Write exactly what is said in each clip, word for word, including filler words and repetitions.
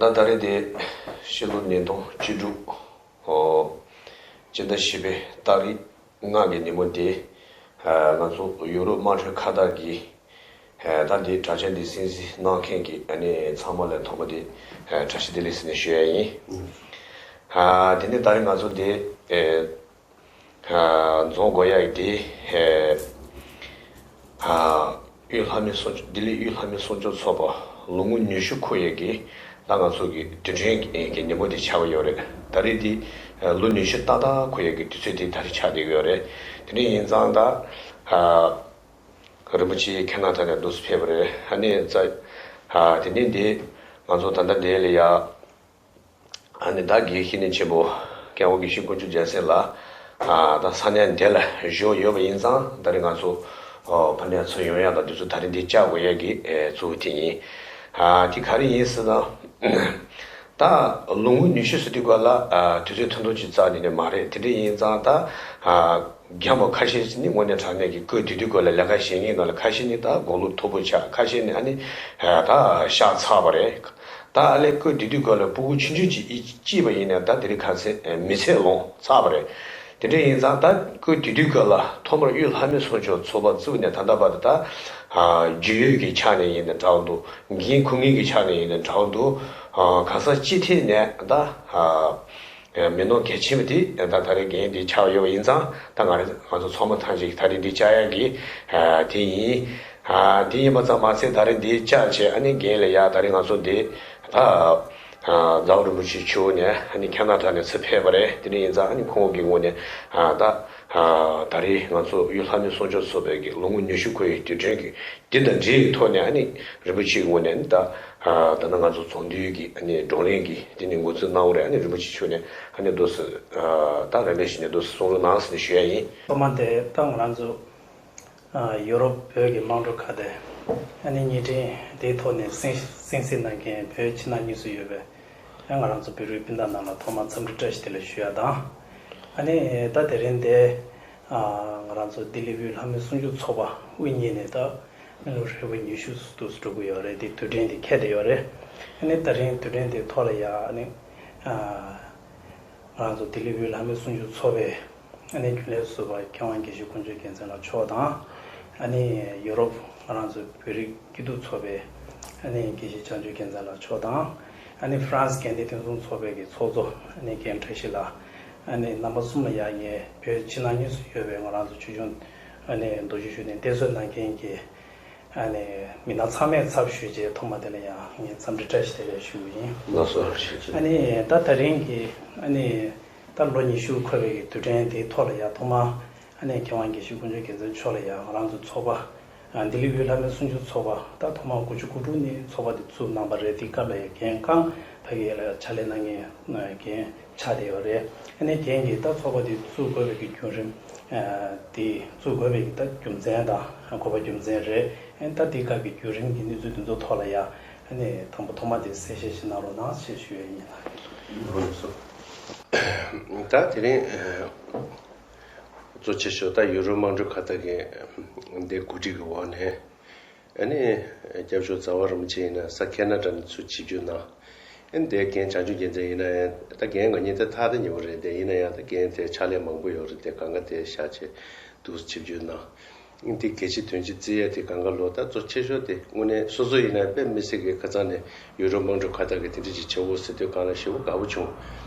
ད་ད་རེས་དེ་ཕྱི་ལོ་ཉིས་སྟོང་བཅུ་དྲུག་ཨོ་སྤྱི་ཟླ་བཞི་པའི་ཏ་རིག་ལྔ་གི་ཉིན་མོ་དེ། ཨ་ང་ཚོ་ཡུ་རོབ་དམངས་ཁྲོད་ཁ་བརྡ་གི་ཨ་ད་འདི་དྲ་བརྙན་འདི་གསན་གཟིགས་གནང་མཁན་གྱི་ཨ་ནི་ཚང་མ་ལ་ཐོག་མ་དེ་ཨ་བཀྲ་ཤིས་བདེ་ལེགས་ཟེར་ནས་ཞུ་ཡ་ཡིན། ཨ་དེ་ནས་ད་རེས་ང་ཚོ་འདི་ཨ་ཨ་འཛོམས་དགོས་ཡ་དེ་ཨ་ཨ་དབུས་ལྷ་མི་སྲུང་སྐྱོབ་ལྡི་ལི་དབུས་ལྷ་མི་སྲུང་སྐྱོབ་ཚོགས་པ་ལོ་ངོ་ཉི་ཤུ་འཁོར་ཡས་ཀྱི་ད་ང་ཚོ་གི་དུས་དྲན་གྱི་ཉིན་མོ་དེ་ཆགས་ཀྱི་ཡོད་རེད། ད་རེས་དེ་ལོ་ཉི་ཤུ་ཏག་ཏག་འཁོར་ཡས་ཀྱི་དུས་ཚོད་དེ་ད་རེས་ཆགས་བསྡད་ཀྱི་ཡོད་རེད། དེ་འདྲ་ཡིན་ཙང་ད་ཨ་རིན་པོ་ཆེ་ཁེ་ན་ཌ་ནས་འདུག་སེ་ཕེབས་པ་རེད། ཨ་ནི་ཙ་ཨ་དེ་ནས་འདི་ང་ཚོ་ད་ལྟ་འདི་ལ་ཡ། ཨ་ནི་ད་དགེ་བཤེས་གཉེན་ཆེན་པོ་སྐྱབས་མགོན་དགེ་བཤེས་དཀོན་མཆོག་རྒྱལ་མཚན་ལགས་ཨ་ད་ས་གནས་འདི་ལ་བཞུགས་ཡོད་པ་ཡིན་ཙང་ད་རེས་ང་ཚོ་ཨོ་ཕར་ནས་ཚུར་ཡོང་ཡག་དང་དུས་ཚོད་ད་རེས་འདི་བཅར་དགོས་ཡག་གི་ཨེ་གཙོ་བོ་དེ་ཡིན། ཨ་དེ་ག་རེ་ཡིན་ཟེར་ན་ད་ལོ་ངོ་ཉི་ཤུ་ཟེར་དུས་སྐབས་ལ་ཨ་དུས་ཚོད་ཐུང་ཐུང་ཅིག་རྩ་ནས་ནི་མ་རེད། དེ་འདྲ་ཡིན་ཙང་ད་ཨ་རྒན་པ་ཁ་ཤས་ནི་དངོས་གནས་དྲང་གནས་ཀྱི་སྐབས་དེ་དུས་སྐབས་ལ་ལས་ཀ་བྱེད་མཁན་ནང་ལ་ཁ་ཤས་ནི་ད་དགུང་ལོ་མཐོ་པོ་ཆགས། ཁ་ཤས་ནི་ཨ་ནི་ཨ་ད་གཤགས་ཚར་བ་རེད། ད་ཨ་ལས་སྐབས་དེ་དུས་སྐབས་ལ་སྤུ་གུ་ཆུང་ཆུང་ཅིག་ཨི་སྐྱེས་པ་ཡིན་ན་ད་དེ་རིང་ཁ་སང་མི་ཚེ་ལོངས་ཚར་བ་རེད། དེ་འདྲ་ཡིན་ཙང་ད་སྐབས་དེ་དུས་སྐབས་ལ་ཐོག་མར་དབུས་ལྷ་མི་སྲུང་སྐྱོབ་ཚོགས་པ་བཙུགས་ནས་ད་ལྟ་བར་དུ་ད་ཨ་རྒྱུས་ཡོད་ཀྱི་ཆ་ནས་ཡིན་ན་འདྲ་བོ་འདུག་འགན་འཁུར་མཁན་གྱི་ཆ་ནས་ཡིན་ན་འདྲ་བོ་འདུག་ཨ་གང་ཟག་སྤྱི་ཐད་ནས་ད་ཨ་མི་ནོར་གལ་ཆེན་པོ་དེ་ད་ད་རེས་འགན་དེ་ཆགས་ཡོད་པ་ཡིན་ཙང་ད་ང་རེ་ང་ཚོ་ཚང་མ་ཐམས་ཅད་ཀྱིས་ད་རེས་འདི་བཅར་ཡག་གི་ཨ་དེ་ཡིན། ཨ་དེ་ཡིན་པ་ཙམ་མ་ཚད་ད་རེས་འདི་བཅར་བྱས་ཨ་ནི་རྒན་ལ་ཡ་ད་རེས་ང་ཚོ་འདི་ད་ཨ་རྫ་དབང་རིན་པོ་ཆེ་མཆོག་ནས་ཨ་ནི་ཁེ་ན་ཌ་ནས་ཚུར་ཕེབས་པ་རེད། དེ་འདྲ་ཡིན་ཙང་ཨ་ནི་ཁོང་གི་ངོས་ནས་ཨ་ད་ཨ་ད་རེས་ང་ཚོ་དབུས་ལྷ་མི་སྲུང་སྐྱོབ་ཚོགས་པའི་གི་ལོ་ངོ་ཉི་ཤུ་འཁོར་བའི་དུས་དྲན་གྱི་འདི་དང་འབྲེལ་བའི་ཐོག་ནས་ཨ་ནི་རིན་པོ་ཆེའི་ངོས་ནས་ནི་ད་ཨ་ད་ནང་ང་ཚོ་འཛོམས་འདུའི་གི་ཨ་ནི་བགྲོ་གླེང་གི་དེ་ནི་འགོ་འཛུགས་གནང་བ་རེད། ཨ་ནི་རིན་པོ་ཆེ་མཆོག་ནས་ཨ་ནི་འདུག་སེ་ཨ་ད་རེ་རེ་བཞིན་ནས་འདུག་སེ་གསུང་རོགས་གནང་ཟེར་ནས་ཞུ་ཡ་ཡིན། ཐོག་མ་དེ་ད་ང་རང་ཚོ་ཨ་ཡུ་རོབ་བོད་ཀྱི་དམངས་ཁྲོད་ཁ་བརྡ་ཨ་ནི་བརྙན་འཕྲིན་དེའི་ཐོག་ནས་གསན་གསན་གཟིགས་གནང་མཁན་བོད་ཕྱི་ནང་གཉིས་སུ་ཡོད་པའི་ཨ་ང་རང་ཚོ་བོད་རིགས་སྤུན་ཟླ་རྣམས་ལ་ཐོག་མར་འཚམས་འདྲི་བཀྲ་ཤིས་བདེ་ལེགས་ཞུ་ཡ་དང་། ཨ་ནི་ད་དེ་རིང་དེ་ཨ་ང་རང་ཚོ་ལྡི་ལི་དབུས་ལྷ་མི་སྲུང་སྐྱོབ་ཚོགས་པ་དབུ་བརྙེས་ནས་ད་ལོ་རེ་བ་ཉི་ཤུ་འདུག་སེ་འགྲོ་གི་ཡོད་རེད། དེ་དུས་དྲན་དེ་འཁེལ་བསྡད་ཡོད་རེད། ཨ་ནི་ད་རིང་དུས་དྲན་དེ་ཐོག་ལ་ཡ་ཨ་ནི་ཨ་ང་རང་ཚོ་ལྡི་ལི་དབུས་ལྷ་མི་སྲུང་སྐྱོབ་ཚོགས་པའི་ཨ་ནི་རྒྱུན་ལས་ཟུར་པ་མཁས་དབང་དགེ་བཤེས་དཀོན་མཆོག་རྒྱལ་མཚན་ལགས་མཆོག་དང་། ཨ་ནི་ཡུ་རོབ་ང་རང་ཚོ་བོད་རིགས་སྐྱིད་སྡུག་ཚོགས་པའི་ཨ་ནི་དགེ་བཤེས་བྱང་ཆུབ་རྒྱལ་མཚན་ལགས་མཆོག་དང་། ཨ་ནི་ཧྥ་རན་སི་དགེ་ལྡན་བསྟན་སྲུང་ཚོགས་པའི་གི་ཚོགས་གཙོ་ཨ་ནི་རྒན་བཀྲ་ཤིས་ལགས། ཨ་ནི་རྣམ་པ་གསུམ་ལ་ཡ་ངས་བོད་ཕྱི་ནང་གཉིས་སུ་ཡོད་པའི་ང་རང་ཚོ་ཆོས་སྐྱོང་ཨ་ནི་རྡོ་རྗེ་ཤུགས་ལྡན་བསྟེན་གསོལ་གནང་མཁན་གྱི་ཨ་ནི་མི་སྣ་ཚང་མའི་ཚབ་ཞུས་རྗེས་ཐོག་མ་དེ་ལ་ཡང་ངས་འཚམས་འདྲི་བཀྲ་ཤིས་བདེ་ལེགས་ཞུ་གི་ཡིན། ལགས་སོ། ཨ་ནི་ད་དེ་རིང་གི་ཨ་ནི་ད་ལོ་ཉི་ཤུ་འཁོར་བའི་གི་དུས་དྲན་དེའི་ཐོག་ལ་ཡང་ཐོག་མ་ཨ་ནི་མཁས་དབང་དགེ་བཤེས་དཀོན་མཆོག་རྒྱལ་མཚན་མཆོག་ལ་ཡང་ང་རང་ཚོ་ཚོགས་པ་ལྡི་ལི་དབུས་ལྷ་མི་སྲུང་སྐྱོབ་ཚོགས་པ་ད་ཐོག་མ་དགུ་བཅུ་གོ་དྲུག་ནས་ཚོགས་པ་དེ་བཙུགས་གནང་པ་རེད། དེའི་སྐབས་ལ་ཡང་རྒན་གང་ཕ་གི་ལ་ཕྱག་ལས་གནང་མཁན་རྒན་ཆགས་བསྡད་ཡོད་རེད། ཨ་ནི་རྒན་གྱིས་ད་ཚོགས་པ་དེ་བཙུགས་དགོས་པའི་གི་བརྒྱུད་རིམ། དེ་བཙུགས་དགོས་པའི་གི་ད་རྒྱུ་མཚན་དང་དགོས་པ་རྒྱུ་མཚན་རེད། ཨ་ནི་ད་དེའི་སྐབས་ཀྱི་བརྒྱུད་རིམ་གྱི་གནས་ཚུལ་དེ་ཚོ་ཐོག་ལ་ཡ་ཨ་ནི་དང་པོ་ཐོག་མ་དེ་གསལ་བཤད་ཞིག་གནང་རོགས་གནང་ཞེས་ཞུ་ཡ་ཡིན། ལགས་སོ། ད་དེ་རིང་གཙོ་ཆེ་ཤོས་ད་ཡུ་རོབ་དམངས་ཁྲོད་ཁ་བརྡ་གི་འདི་གོ་སྒྲིག་གི་འོག་ནས། ཨ་ནི་སྐྱབས་མཆོག་རྫ་དབང་རིན་པོ་ཆེ་ཡིན་ན་ས་ཁེ་ན་ཌ་ནས་ཚུར་ཆིབས་བསྒྱུར་གནང་། ཨ་ནི་དེ་རྒན་བྱང་ཆུབ་རྒྱལ་མཚན་ཡིན་ན་ཡང་ད་རྒན་ང་གཉིས་ད་ཐག་ད་ཉེ་པོ་རེད། དེ་ཡིན་ན་ཡང་ད་རྒན་དེ་ཕྱག་ལས་མང་པོ་ཡོད་རེད། དེ་གང་ག་དེ་བཞག་བྱས་འདུག་ཆིབས་བསྒྱུར་གནང་། ཨ་ནི་དེ་གལ་ཆེ་དོན་ཆེ་བརྩི་ཡ་དེ་གང་ག་ལོ་ད་གཙོ་ཆེ་ཤོས་དེ་དངོས་གནས་སོ་སོ་ཡིན་ན་དཔེ་མི་སྲིད་ཀྱི་ཁ་སང་ནས་ཡུ་རོབ་དམངས་ཁྲོད་ཁ་བརྡ་གི་དེ་འདྲ་ཅིག་བྱེད་དགོས་ཟེར་དུས་གང་ལ་ཞེ་པོ་དགའ་པོ་བྱུང་།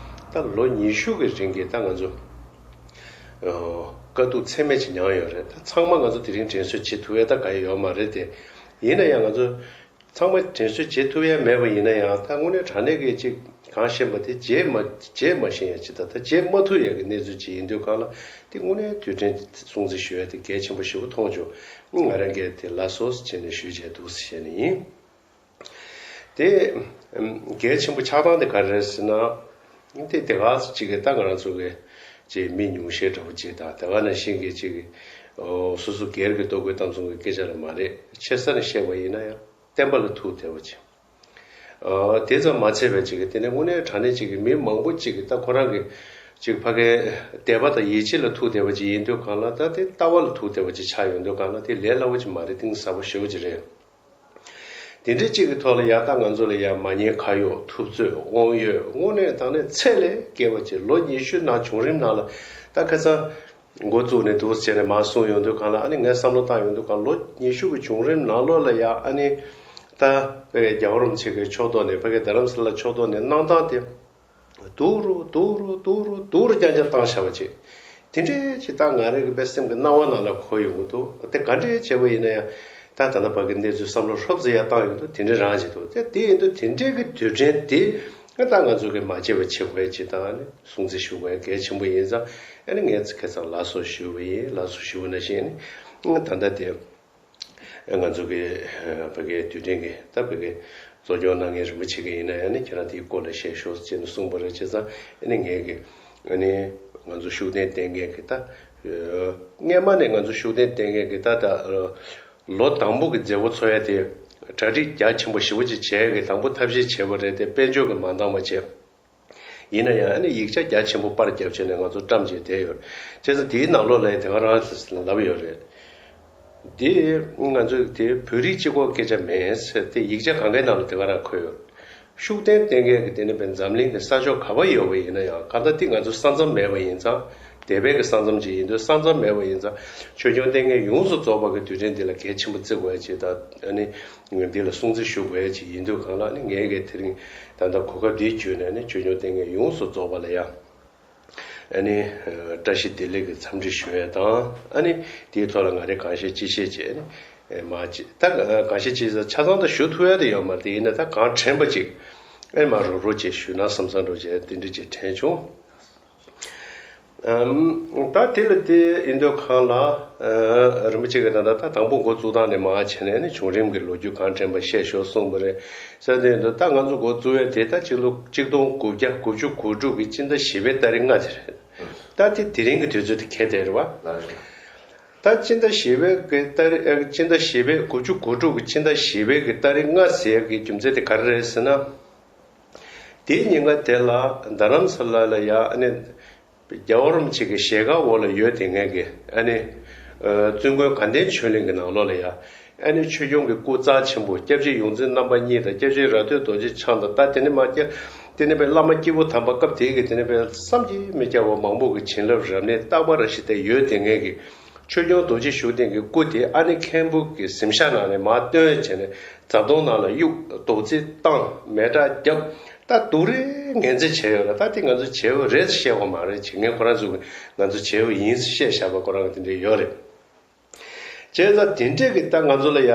ད་ལོ་ཉི་ཤུ་གི་རིང་གི་ད་ང་ཚོ། དཀའ་སྡུག་ཚད་མེད་ཅིག་མྱངས་ཡོད་རེད། ད་ཚང་མ་ང་ཚོ་དེ་རིང་དྲན་གསོ་བྱེད་ཐུབ་ཡ་ད་ག་ཡི་ཡོད་མ་རེད་དེ། ཡིན་ན་ཡང་ང་ཚོ་ཚང་མ་དྲན་གསོ་བྱེད་ཐུབ་ཡ་མེད་པ་ཡིན་ན་ཡང་ད་དངོས་གནས་དྲང་གནས་ཀྱི་ཅིག་གང་ཤེས་པ་དེ་བརྗེད་མ་བརྗེད་མ་ཤེས་ཡ་ཅིག་ད་ད་བརྗེད་མ་ཐུབ་ཡ་གི་གནས་ཚུལ་ཅིག་ཡིན་དུས་གང་ལ་དེ་དངོས་གནས་དུས་དྲན་སྲུང་བརྩི་ཞུ་ཡ་དེ་གལ་ཆེན་པོ་ཞེ་པོ་མཐོང་བྱུང་། ང་རང་གིས་དེ་ལ་སོ་སོ་བྱས་ནས་ཞུས་བྱས་འདུག་ཟེར་བཤད་ནི་ཡིན། དེ་གལ་ཆེན་པོ་ཆགས་སྟངས་དེ་ག་རེ་རེད་ཟེར་ན། དེ་དེ་ག་ཅིག་གི་ད་ང་རང་ཚོ་གི་ཅིག་མི་ཉུང་ཤས་འདྲ་པོ་ཅིག་དང་དེ་ག་ནང་བཞིན་གི་ཅིག་གི་སོ་སོ་སྒེར་གྱི་ལྟོ་གོས་གཏམ་གསུམ་གྱི་སྐད་ཆ་ལ་མ་རེད། ཆེ་ས་ནས་བཤད་པ་ཡིན་ན་ཡང་བསྟན་པ་ལ་ཐུག་བསྡད་པ་ཅིག་དེ་ཙམ་མ་ཚད་པའི་ཅིག་གི་དེ་ནས་དངོས་གནས་དྲང་གནས་ཅིག་གི་མི་མང་པོ་ཅིག་གི་ད་ཁོ་རང་གི་ཅིག་ཕ་གའི་དད་པ་དང་ཡིད་ཆེས་ལ་ཐུག་བསྡད་པ་ཅིག་ཡིན་དུས་གང་ལ་ད་དེ་ལྟ་བ་ལ་ཐུག་བསྡད་པ་ཅིག་ཆགས་ཡོང་དུས་གང་ལ་དེ་ལས་སླ་པོ་ཅིག་མ་རེད། གཏིང་ཟབ་པོ་ཞེ་པོ་ཅིག་རེད། དེ་འདྲའི་གཅིག་གི་ཐོག་ལ་ཡ་ད་ང་ཚོ་ལ་ཡ་མ་ཉེས་ཁ་གཡོགས་ཐུབ་ཚོད་དབང་ཡོད་དངོས་གནས་དྲང་གནས་ཚད་ལས་བརྒལ་བ་ཅིག་ལོ་ཉི་ཤུ་ནང་བྱུང་རིམ་ནང་ལ་ད་ཁ་སང་འགོ་བཙུགས་ནས་འདུག་ཟེར་ནས་མར་གསུངས་ཡོང་དུས་གང་ལ་ཨ་ནི་ངས་བསམ་བློ་བཏང་ཡོང་དུས་གང་ལོ་ཉི་ཤུ་གི་བྱུང་རིམ་ནང་ལོགས་ལ་ཡ་ཨ་ནི་ད་ཕ་གི་རྒྱལ་བ་རིན་པོ་ཆེ་གི་ཕྱོགས་གཏོགས་ནས་ཕ་གི་རྡ་རམ་ས་ལ་ཕྱོགས་གཏོགས་ནས་གནང་སྟངས་དེ། སྡུག་རུ་སྡུག་རུ་སྡུག་རུ་སྡུག་རུ་རྐྱང་རྐྱང་བཏང་བཞག་པ་ཅིག་དེ་འདྲའི་ཅིག་ད་ང་རང་གི་པའི་སེམས་ཀྱི་སྣང་བ་ནང་ལ་འཁོར་ཡོང་གི་འདུག་དེ་ག་འདྲའི་བྱས་པ་ཡིན་ན་ཡང་ད་ད་ལྟ་བར་གྱི་གནས་ཚུལ་བསམ་བློ་ཧྲོབ་ཙམ་ཡང་བཏང་ཡོང་དུས་དེ་འདྲའི་རང་ཅིག་འདུག་དེ་དེ་ཡིན་དུས་དེ་འདྲའི་གི་དུས་དྲན་དེ་ད་ང་ཚོ་གི་མ་བརྗེད་པ་བྱེད་དགོས་ཅིག་དང་ནི་སྲུང་བརྩི་ཞུ་དགོས་གལ་ཆེན་པོ་ཡིན་ཙང་ཨ་ནི་ངས་ཁ་སང་ལགས་སོ་ཞུ་བ་ཡིན། ལགས་སོ་ཞུ་བ་ནང་བཞིན་ནི་ད་ལྟ་དེ། ང་ཚོ་གི་ཕ་གིའི་དུས་དྲན་གྱི་ད་ཕ་གི་གཙོ་སྐྱོང་གནང་མཁན་རིན་པོ་ཆེ་གི་ཡིན་ན་ཡང་ནི་ཁྱེད་རང་དེའི་སྐོར་ལ་བཤད་ཤོག་ཅེས་ནི་གསུངས་པ་རེད། བྱས་ཙང་ཨ་ནི་ངས་གི་ཨ་ནི་ང་ཚོ་ཤུགས་ལྡན་བསྟེན་མཁན་གྱི་ད་སྔས་མ་ནས་ང་ཚོ་ཤུགས་ལྡན་བསྟེན་མཁན་གྱི་ད་ད་ལོ་དང་པོ་གི་མཛད་སྒོ་འཚོགས་ཡ་དེ་གྲ་སྒྲིག་རྒྱ་ཆེན་པོ་ཞེ་པོ་ཅིག་བྱས་གི་དང་པོ་ཐབས་ཤེས་བྱས་པ་རེད་དེ་དཔལ་འབྱོར་གྱི་མ་འདང་བ་བྱས། ཡིན་ན་ཡང་ཨ་ནི་ཡིག་ཆ་རྒྱ་ཆེན་པོ་པར་བརྒྱབ་བྱས་ནས་ང་ཚོ་བཀྲམ་བྱས་བསྡད་ཡོད། བྱས་ཙང་དེའི་ནང་ལོགས་ལ་དེ་ག་རང་ལབ་ཡོད་རེད། དེ་ང་ཚོ་དེ་བོད་རིགས་གཅིག་པོ་སྐད་ཆ་མེད་ཟེར་དེ་ཡིག་ཆ་གང་གའི་ནང་ལ་དེ་ག་རང་འཁོད་ཡོད། ཤུགས་ལྡན་བསྟེན་མཁན་གྱི་དེ་ནི་བས་འཛམ་གླིང་གི་ས་ཕྱོགས་ག་པར་ཡོད་པ་ཡིན་ན་ཡང་གང་ལྟར་དེ་ང་ཚོ་ས་མཚམས་མེད་པ་ཡིན་ཙང་། འདས་པའི་གི་ས་མཚམས་ཅིག་ཡིན་དུས་ས་མཚམས་མེད་པ་ཡིན་ཙང་ཆོས་སྐྱོང་བསྟེན་མཁན་ཡོངས་སུ་རྫོགས་པ་གི་དུས་དྲན་འདི་ལ་གལ་ཆེན་པོ་བརྩི་དགོས་ཡ་ཅིག་དང་ཨ་ནི། འདི་ལ་སྲུང་བརྩི་ཞུ་དགོས་ཡ་ཅིག་ཡིན་དུས་གང་ལ་ནི་ངས་གི་དེ་རིང་ད་ལྟ་གོ་སྐབས་འདི་བརྒྱུད་ནས་ནི་ཆོས་སྐྱོང་བསྟེན་མཁན་ཡོངས་སུ་རྫོགས་པ་ལ་ཡང་ཨ་ནི་བཀྲ་ཤིས་བདེ་ལེགས་ཀྱི་འཚམས་འདྲི་ཞུ་ཡ་དང་ཨ་ནི་དེའི་ཐོག་ལ་ང་རེ་གང་ཤེས་ཅི་ཤེས་བྱས་ནི་མ་ཅི་ད་གང་ཤེས་ཅི་ཟེར་ཆ་ཚང་ད་ཞུ་ཐུབ་ཡ་དེ་ཡོད་མ་རེད། དེ་ཡིན་ན་ད་གང་དྲན་པ་ཅིག་ཨ་ནི་མ་རོབ་རོབ་ཅིག་ཞུས་ན་བསམ་བསམ་འགྲོ་བྱས་དེ་འདྲ་ཅིག་དྲན་བྱུང་། ད་དེ་ལ་དེ་ཡིན་དུས་གང་ལ་རིན་པོ་ཆེ་གི་ད་ལྟ་ད་དང་པོ་འགོ་བཙུགས་སྟངས་ནས་མ་བྱས་ནས་ནི་བྱུང་རིམ་གྱི་ལོ་རྒྱུས་གང་དྲན་པ་བཤད་ཤོག་གསུངས་པ་རེད། ཟེར་དེ་ཡིན་དུས་ད་ང་ཚོ་འགོ་བཙུགས་ཡས་དེ་ད་གཅིག་ལོ་གཅིག་སྟོང་དགུ་བརྒྱ་དགུ་བཅུ་གོ་དྲུག་གི་སྤྱི་ཟླ་བཞི་པའི་ཏ་རིག་ལྔ་དེ་རེད། ད་དེ་དེ་རིང་གི་དུས་ཚོད་དེ་ཁེལ་བསྡད་རེད་བ། ད་སྤྱི་ཟླ་བཞི་པའི་གི་ཏ་རིག་ཨ་སྤྱི་ཟླ་བཞི་པའི་དགུ་བཅུ་གོ་དྲུག་གི་སྤྱི་ཟླ་བཞི་པའི་གི་ཏ་རིག་ལྔ་ཟེར་ཡས་གི་རྒྱུ་མཚན་དེ་ག་རེ་རེད་ཟེར་ན། དེའི་ཉིན་ཀ་དེ་ལ་རྡ་རམ་ས་ལ་ལ་ཡ་ཨ་ནི་རྒྱལ་བ་རིན་པོ་ཆེ་གི་ཞལ་དཀར་འོག་ལ་ཡོད་དེ་ངས་གི་ཨ་ནི་བཙུན་དགོན་དགའ་ལྡན་ཆོས་གླིང་གི་ནང་ལོགས་ལ་ཡ་ཨ་ནི་ཆོས་སྐྱོང་གི་སྐུ་རྩ་ཆེན་པོ་སྐྱབས་རྗེ་ཡོངས་འཛིན་རྣམ་པ་གཉིས་དང་སྐྱབས་རྗེ་ར་སྟོད་རྡོ་རྗེ་འཆང་དང་ད་དེ་ནི་མ་སྐྱ་དེ་ནི་བའི་བླ་མ་སྐྱེས་བུ་དམ་པ་སྐབས་དེའི་གི་དེ་ནི་བའི་བསམ་གྱིས་མི་ཁྱབ་པ་མང་པོ་གི་བྱིན་རླབས་རབ་གནས་རྟག་པ་རེ་ཞིག་དེ་ཡོད་དེ་ངས་གི་ཆོས་སྐྱོང་རྡོ་རྗེ་ཤུགས་ལྡན་གྱི་སྐུ་དེ་ཨ་ནི་མཁན་པོ་གི་གཟིམ་ཤག་ནང་ནས་མར་བཏོན་བྱས་ནས། རྫ་དོང་ནང་ལ་གཡུག་རྡོག་རྫིས་བཏང་མེ་སྲེག་བརྒྱབ། ད་སྡུག་རུས་ངན་རྫུན་བྱས་ཡོད་ལ་ད་དེ་ང་ཚོ་བྱས་པ་རེད་བཤད་དགོས་མ་རེད། བྱེད་མཁན་ཁོ་རང་ཚོ་ང་ཚོ་བྱས་པ་ཡིན་བཤད་བཞག་པ་ཁོ་རང་གི་དེ་འདྲ་ཡོད་རེད། བྱས་ཙང་དེ་འདྲས་ཀྱི་ད་ང་ཚོ་ལ་ཡ་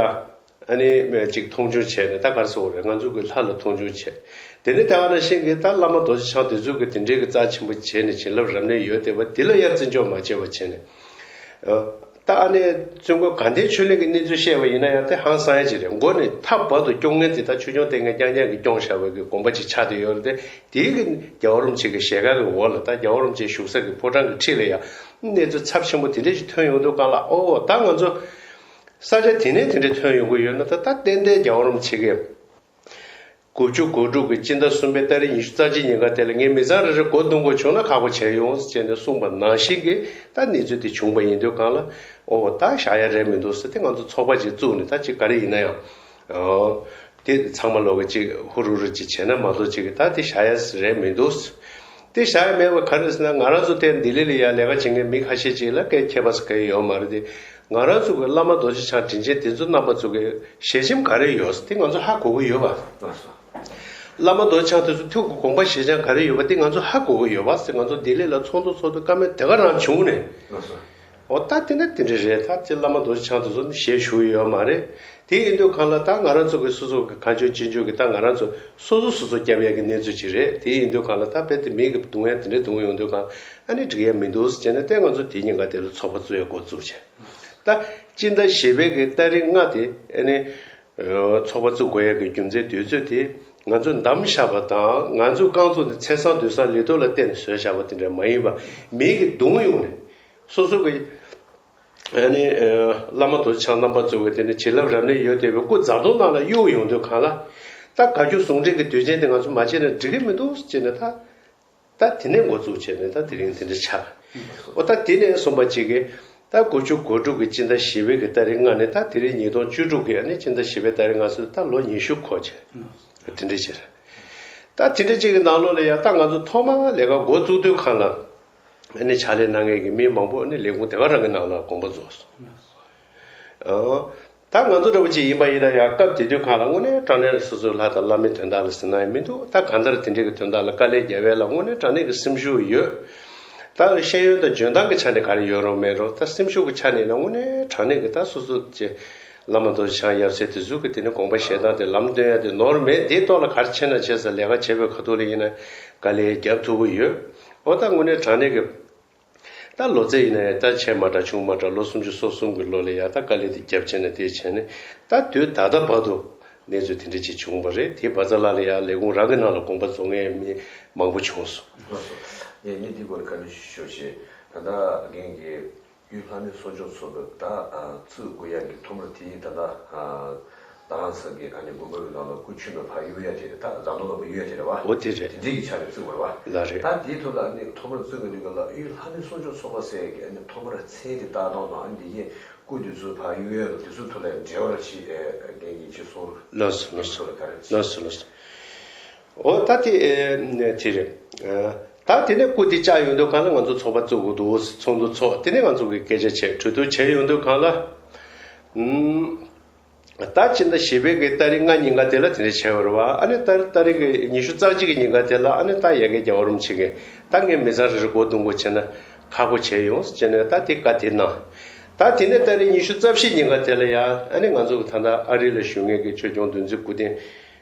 ཨ་ནི་ཅིག་མཐོང་ཆུང་བྱས་ནས་ད་ག་རེ་ཟེར་དགོས་རེད། ང་ཚོ་གི་ལྷ་ལ་མཐོང་ཆུང་བྱས། དེ་ནས་ད་ག་ནང་བཞིན་གྱི་ད་བླ་མ་རྡོ་རྗེ་འཆང་དེ་ཚོ་གི་དེ་འདྲས་ཀྱི་རྩ་ཆེན་པོ་བྱས་ནས་བྱིན་རླབས་རབ་གནས་ཡོད་བསྡད་པ་དེ་ལ་ཡ་བརྩི་འཇོག་མ་བྱས་པ་བྱས་ནས། ད་ཨ་ནེ་བཙུན་དགོན་དགའ་ལྡན་ཆོས་གླིང་གི་གནས་ཚུལ་བཤད་པ་ཡིན་ན་ཡང་དེ་ཧང་སང་ཡ་ཅིག་རེད། མགོ་ནས་མཐའ་བར་དུ་སྐྱོང་མཁན་དེ་ད་ཆོས་སྐྱོང་བསྟེན་མཁན་རྐྱང་རྐྱང་གིས་སྐྱོང་བཞག་པའི་གི་དགོངས་པ་ཅིག་ཆགས་བསྡད་ཡོད་རེད་དེ། དེའི་གི་རྒྱལ་བ་རིན་པོ་ཆེ་གི་ཞལ་དཀར་གི་འོག་ལ་ད་རྒྱལ་བ་རིན་པོ་ཆེ་བཞུགས་ས་གི་ཕོ་བྲང་གི་འཁྲིས་ལ་ཡང་གནས་ཚུལ་ཚབས་ཆེན་པོ་དེ་འདྲས་ཞིག་ཐོན་ཡོང་དུས་གང་ལ་ཨོ་ད་ང་ཚོ་ས་ཆ་དེ་ནས་དེ་འདྲས་ཐོན་ཡོང་གི་ཡོད་ན་ད་ད་ཏན་ཏན་རྒྱལ་བ་རིན་པོ་ཆེ་གི་དགུ་བཅུ་གོ་དྲུག་གི་སྤྱི་ཟླ་གསུམ་པའི་ཏ་རིག་ཉི་ཤུ་རྩ་གཅིག་ཉིན་ཀ་དེ་ལ་ངས་མི་ཚང་རེ་རེ་སྒོ་རྡུང་དགོས་བྱུང་ན་ཁག་པོ་བྱས་ཡོང་ཟེར་ནས་གསུངས་པ་ནང་བཞིན་གྱི་ད་གནས་ཚུལ་དེ་བྱུང་པ་ཡིན་དུས་གང་ལ་ཨོ་ད་བཞག་ཡ་རེད་མི་འདུག་ཟེར་ཏེ་ང་ཚོ་ཚོགས་པ་ཅིག་བཙུགས་ནས་ད་ཅིག་ག་རེ་ཡིན་ན་ཡང་ཨོ་དེ་ཚང་མ་ལོག་གི་ཅིག་ཧུ་རུ་རུ་ཅིག་བྱས་ན་མ་གཏོགས་ཅིག་གི་ད་དེ་བཞག་ཡ་རེད་མི་འདུག་དེ་བཞག་ཡ་མེད་པ་ག་རེ་ཟེར་ན་ང་རང་ཚོ་དེ་ལྡི་ལི་ལ་ཡ་ལས་ཀ་བྱེད་མཁན་མི་ཁ་ཤས་ཅིག་ལ་སྐད་ཁྱད་པར་ཟེར་ག་ཡོད་མ་རེད་དེ། ང་རང་ཚོ་གི་བླ་མ་རྡོ་རྗེ་འཆང་དྲིན་ཅན་དེ་ཚོ་རྣམ་པ་ཚོ་གི་ཞལ་ཆེམས་ག་རེ་ཡོད་ཟེར་དེ་ང་ཚོ་ཧ་གོ་གི་ཡོད་པ། བླ་མ་རྡོ་རྗེ་འཆང་དེ་ཚོ་ཐུགས་ཀྱི་དགོངས་པ་ཞལ་ཆེམས་ག་རེ་ཡོད་པ་དེ་ང་ཚོ་ཧ་གོ་གི་ཡོད་པ་ཟེར། ང་ཚོ་ལྡི་ལི་ལ་ཚོགས་འདུ་ཚོགས་དུས་བཀའ་མོལ་དེ་ག་རང་བྱུང་ནས། འོ་ད་དེ་ནི་དེ་འདྲ་རེད། ད་དེ་བླ་མ་རྡོ་རྗེ་འཆང་དེ་ཚོ་ནི་ཞལ་བཞུགས་ཡོད་མ་རེད། དེ་ཡིན་དུས་གང་ལ་ད་ང་རང་ཚོ་གི་སོ་སོ་གི་གང་བྱུང་ཅི་བྱུང་གི་ད་ང་རང་ཚོ་སོ་སོ་སོ་སོ་སྐྱབས་ཡག་གི་གནས་ཚུལ་ཅིག་རེད། དེ་ཡིན་དུས་གང་ལ་ད་དཔེ་དེ་མི་གི་རྡུང་ཡ་དེ་འདྲ་རྡུང་ཡོང་དུས་གང་ཨ་ནི་འགྲིག་ཡ་མི་འདུག་ཟེར་ནས་དེ་ང་ཚོ་དེ་ཉིན་ཀ་དེ་ལ་ཚོགས་པ་བཙུགས་ཡ་འགོ་བཙུགས་བྱས། ད་སྤྱི་ཟླ་བཞི་པའི་གི་ཏ་རིག་ལྔ་དེ་ཨ་ནི་ཚོགས་པ་བཙུགས་དགོས་ཡ་གི་རྒྱུ་མཚན་དུས་ཚོད་དེ་ང་ཚོས་འདམ་བཞག་པ་དང་ང་ཚོའི་རྐང་བཙུགས་ནས་ཚེས་བཟང་དུས་བཟང་ལི་ཐོ་ལ་བརྟེན་ནས་བཟོས་བཞག་པ་དེ་འདྲ་མ་ཡིན་པ་མི་གི་རྡུང་ཡོང་ནས་སོ་སོ་གི་ཨ་ནི་བླ་མ་རྡོ་རྗེ་འཆང་རྣམ་པ་ཚོ་གི་དེ་ནི་བྱིན་རླབས་རབ་གནས་ཡོད་བསྡད་པའི་སྐུ་རྫ་དོང་ནང་ལ་གཡུག་ཡོང་དུས་གང་ལ་ད་བཀའ་བརྒྱུད་ཟུང་འབྲེལ་གྱི་དུས་ཆེན་དེ་ང་ཚོ་མ་བྱས་ན་འགྲིག་གི་མི་འདུག་ཅེས་ནས་ད། ད་དེ་ནས་འགོ་བཙུགས་བྱས་ནས་ད་དེ་རིང་དེ་འདྲ་ཆགས། འོ་ད་དེ་ནས་གསུངས་པ་གཅིག་གིས་ ད་དགུ་བཅུ་གོ་དྲུག་གི་སྤྱི་ཟླ་བཞི་པའི་གི་ཏ་རིག་ལྔ་ནས་ད་དེ་རིང་ཉིས་སྟོང་བཅུ་དྲུག་གི་ཨ་ནི་སྤྱི་ཟླ་བཞི་པའི་ཏ་རིག་ལྔ་ཚོ་ད་ལོ་ཉི་ཤུ་འཁོར་བྱས། དེ་འདྲ་བྱས། ད་དེ་འདྲ་ཅིག་གི་ནང་ལོགས་ལ་ཡང་ད་ང་ཚོ་ཐོག་མར་ལས་ཀ་འགོ་བཙུགས་དུས་སྒང་ལ་ཨ་ནི་ཕྱག་ལས་གནང་མཁན་གྱི་མི་མང་པོ་ཨ་ནི་ལས་ཁུངས་དེ་ག་རང་གི་ནང་ལ་དགོངས་པ་རྫོགས་སོང་། ཨང་། ད་ང་ཚོ་འདྲ་པོ་ཅིག་ཡིན་པ་ཡིན་ན་ཡང་སྐབས་དེ་དུས་སྒང་ལ་དངོས་གནས་དྲང་གནས་སོ་སོའི་ལྷ་དང་བླ་མའི་དོན་དག་ལ་ཟེར་ན་ཡང་མི་འདུག་ད་གང་ལྟར་དེ་འདྲའི་གི་དོན་དག་ལ་དཀའ་ལས་བརྒྱབ་པ་ལ་དངོས་གནས་དྲང་གནས་ཀྱི་སེམས་ཤུགས་ཡོད། ད་ཤེས་ཡོན་དང་འཇོན་ཐང་གི་ཆ་ནས་ག་རེ་ཡོད་རུང་མེད་རུང་ད་སེམས་ཤུགས་ཀྱི་ཆ་ནས་ཡིན་ན་དངོས་གནས་དྲང་གནས་ཀྱི་ད་སོ་སོ་ཅིག་བླ་མ་རྡོ་རྗེ་འཆང་ཡབ་སྲས་དེ་ཚོ་གི་དེ་ནས་དགོངས་པ་བཞེས་སྟངས་དེ་ལམ་སྟོན་ཡ་དེ་ནོར་མེད། དེའི་ཐོག་ལ་ག་རེ་བྱས་ན་བྱས་ཙང་ལས་ཀ་བྱེད་པའི་ཁ་ཐུག་ལ་ཡིན་ན་དཀའ་ལས་བརྒྱབ་ཐུབ་ཀྱི་ཡོད། འོ་ད་དངོས་གནས་དྲང་གནས་ཀྱི། ད་ལོ་ཚད་ཡིན་ན་ཡང་ད་ཆེ་མ་འདྲ་ཆུང་མ་འདྲ་ལོ་སུམ་ཅུ་སོ་གསུམ་གྱི་ལོ་ལ་ཡང་ད་དཀའ་ལས་དེ་བརྒྱབ་བྱས་ནས་དེ་བྱས་ནས་ད་དུས་ད་ལྟ་བར་དུ་གནས་ཚུལ་དེ་འདྲ་ཅིག་བྱུང་བ་རེད། དེ་བར་མཚམས་ལ་ལ་ཡང་ལས་ཁུངས་རང་གི་ནང་ལ་དགོངས་པ་རྫོགས་མཁན་མི་མང་པོ་བྱུང་སོང་། ལགས་སོ། ངས་ངས་འདི་སྐོར་ལ་བཀའ་འདྲི་ཞུ་ཞེས། ད་ལྟ་རྒན་གྱིས་དབུས་ལྷ་མོའི་གསོལ་མཆོད་ཚོགས་པའི་ད་བཙུགས་དགོས་ཡག་གི་ཐོག་མར་དེ་ད་ལྟ། ད་ཧང་སང་གི་ཨ་ནི་དགོན་པ་གི་ནང་ལ་སྐུ་མཆོད་མེ་ཕར་གཡུག་ཡ་དེ་རེད། ད་རྫ་མདོ་ལ་ཕར་གཡུག་ཡ་དེ་རེད་བ། འོ་དེ་རེད། དེ་འདྲའི་གི་ཆ་ནས་བཙུགས་པ་རེད་བ། ལགས་རེད། ད་དེའི་ཐོག་ལ་ཨ་ནི་ཐོག་མར་བཙུགས་པའི་དུས་སྐབས་ལ་ཨི་ལྷ་མོའི་གསོལ་མཆོད་ཚོགས་པ་ཟེར་གི་ཨ་ནི་ཐོག་མར་མཚན་དེ་བཏགས་སྟངས་དང་ཨ་ནི་དེ་གི་སྐུ་དེ་ཚོ་ཕར་གཡུག་ཡ་དང་དེ་ཚོའི་ཐོག་ལ་འབྲེལ་བ་ཅིག་རྒན་གྱིས་ཅིག་གསུང་རོགས། ལགས་སོ་ལགས་སོ། ལགས་སོ་ལགས་སོ། འོ་ད་དེ་དེ་རེད། ད་དེ་ནས་སྐུ་དེ་བཅག་ཡོང་དུས་སྒང་ལ་ང་ཚོ་ཚོགས་པ་བཙུགས་དགོས་འདུག་ཚོགས་འདུ་ཚོགས། དེ་ནས་ང་ཚོ་གི་སྐད་ཆ་བྱས་གྲོས་བསྡུར་བྱས་ཡོང་དུས་སྒང་ལ། ད་སྤྱི་ཟླ་བཞི་པའི་གི་ཏ་རིག་ལྔ་ཉིན་ཀ་དེ་ལ་དེ་འདྲ་བྱས་པ་རེད་བ། ཨ་ནི་ད་ཏ་རིག་གི་ཉི་ཤུ་རྩ་གཅིག་གི་ཉིན་ཀ་དེ་ལ་ཨ་ནི་ད་ཡ་གི་རྒྱལ་བ་རིན་པོ་ཆེ་གིས་ད་ངས་མི་ཚང་རེ་རེ་སྒོ་རྡུང་དགོས་བྱས་ན་ཁག་པོ་བྱས་ཡོང་ཟེར་བྱས་ནས་ད་དེ་བཀའ་དེ་གནང་། ད་དེ་ནས་ཏ་རིག་ཉི་ཤུ་རྩ་བཞི་ཉིན་ཀ་དེ་ལ་ཡ་ཨ་ནི་ང་ཚོ་གི་ད་ལྟ་ཨ་རི་ལ་བཞུགས་མཁན་གྱི་ཆོས་སྐྱོང་འདུལ་འཛིན་སྐུ་རྟེན།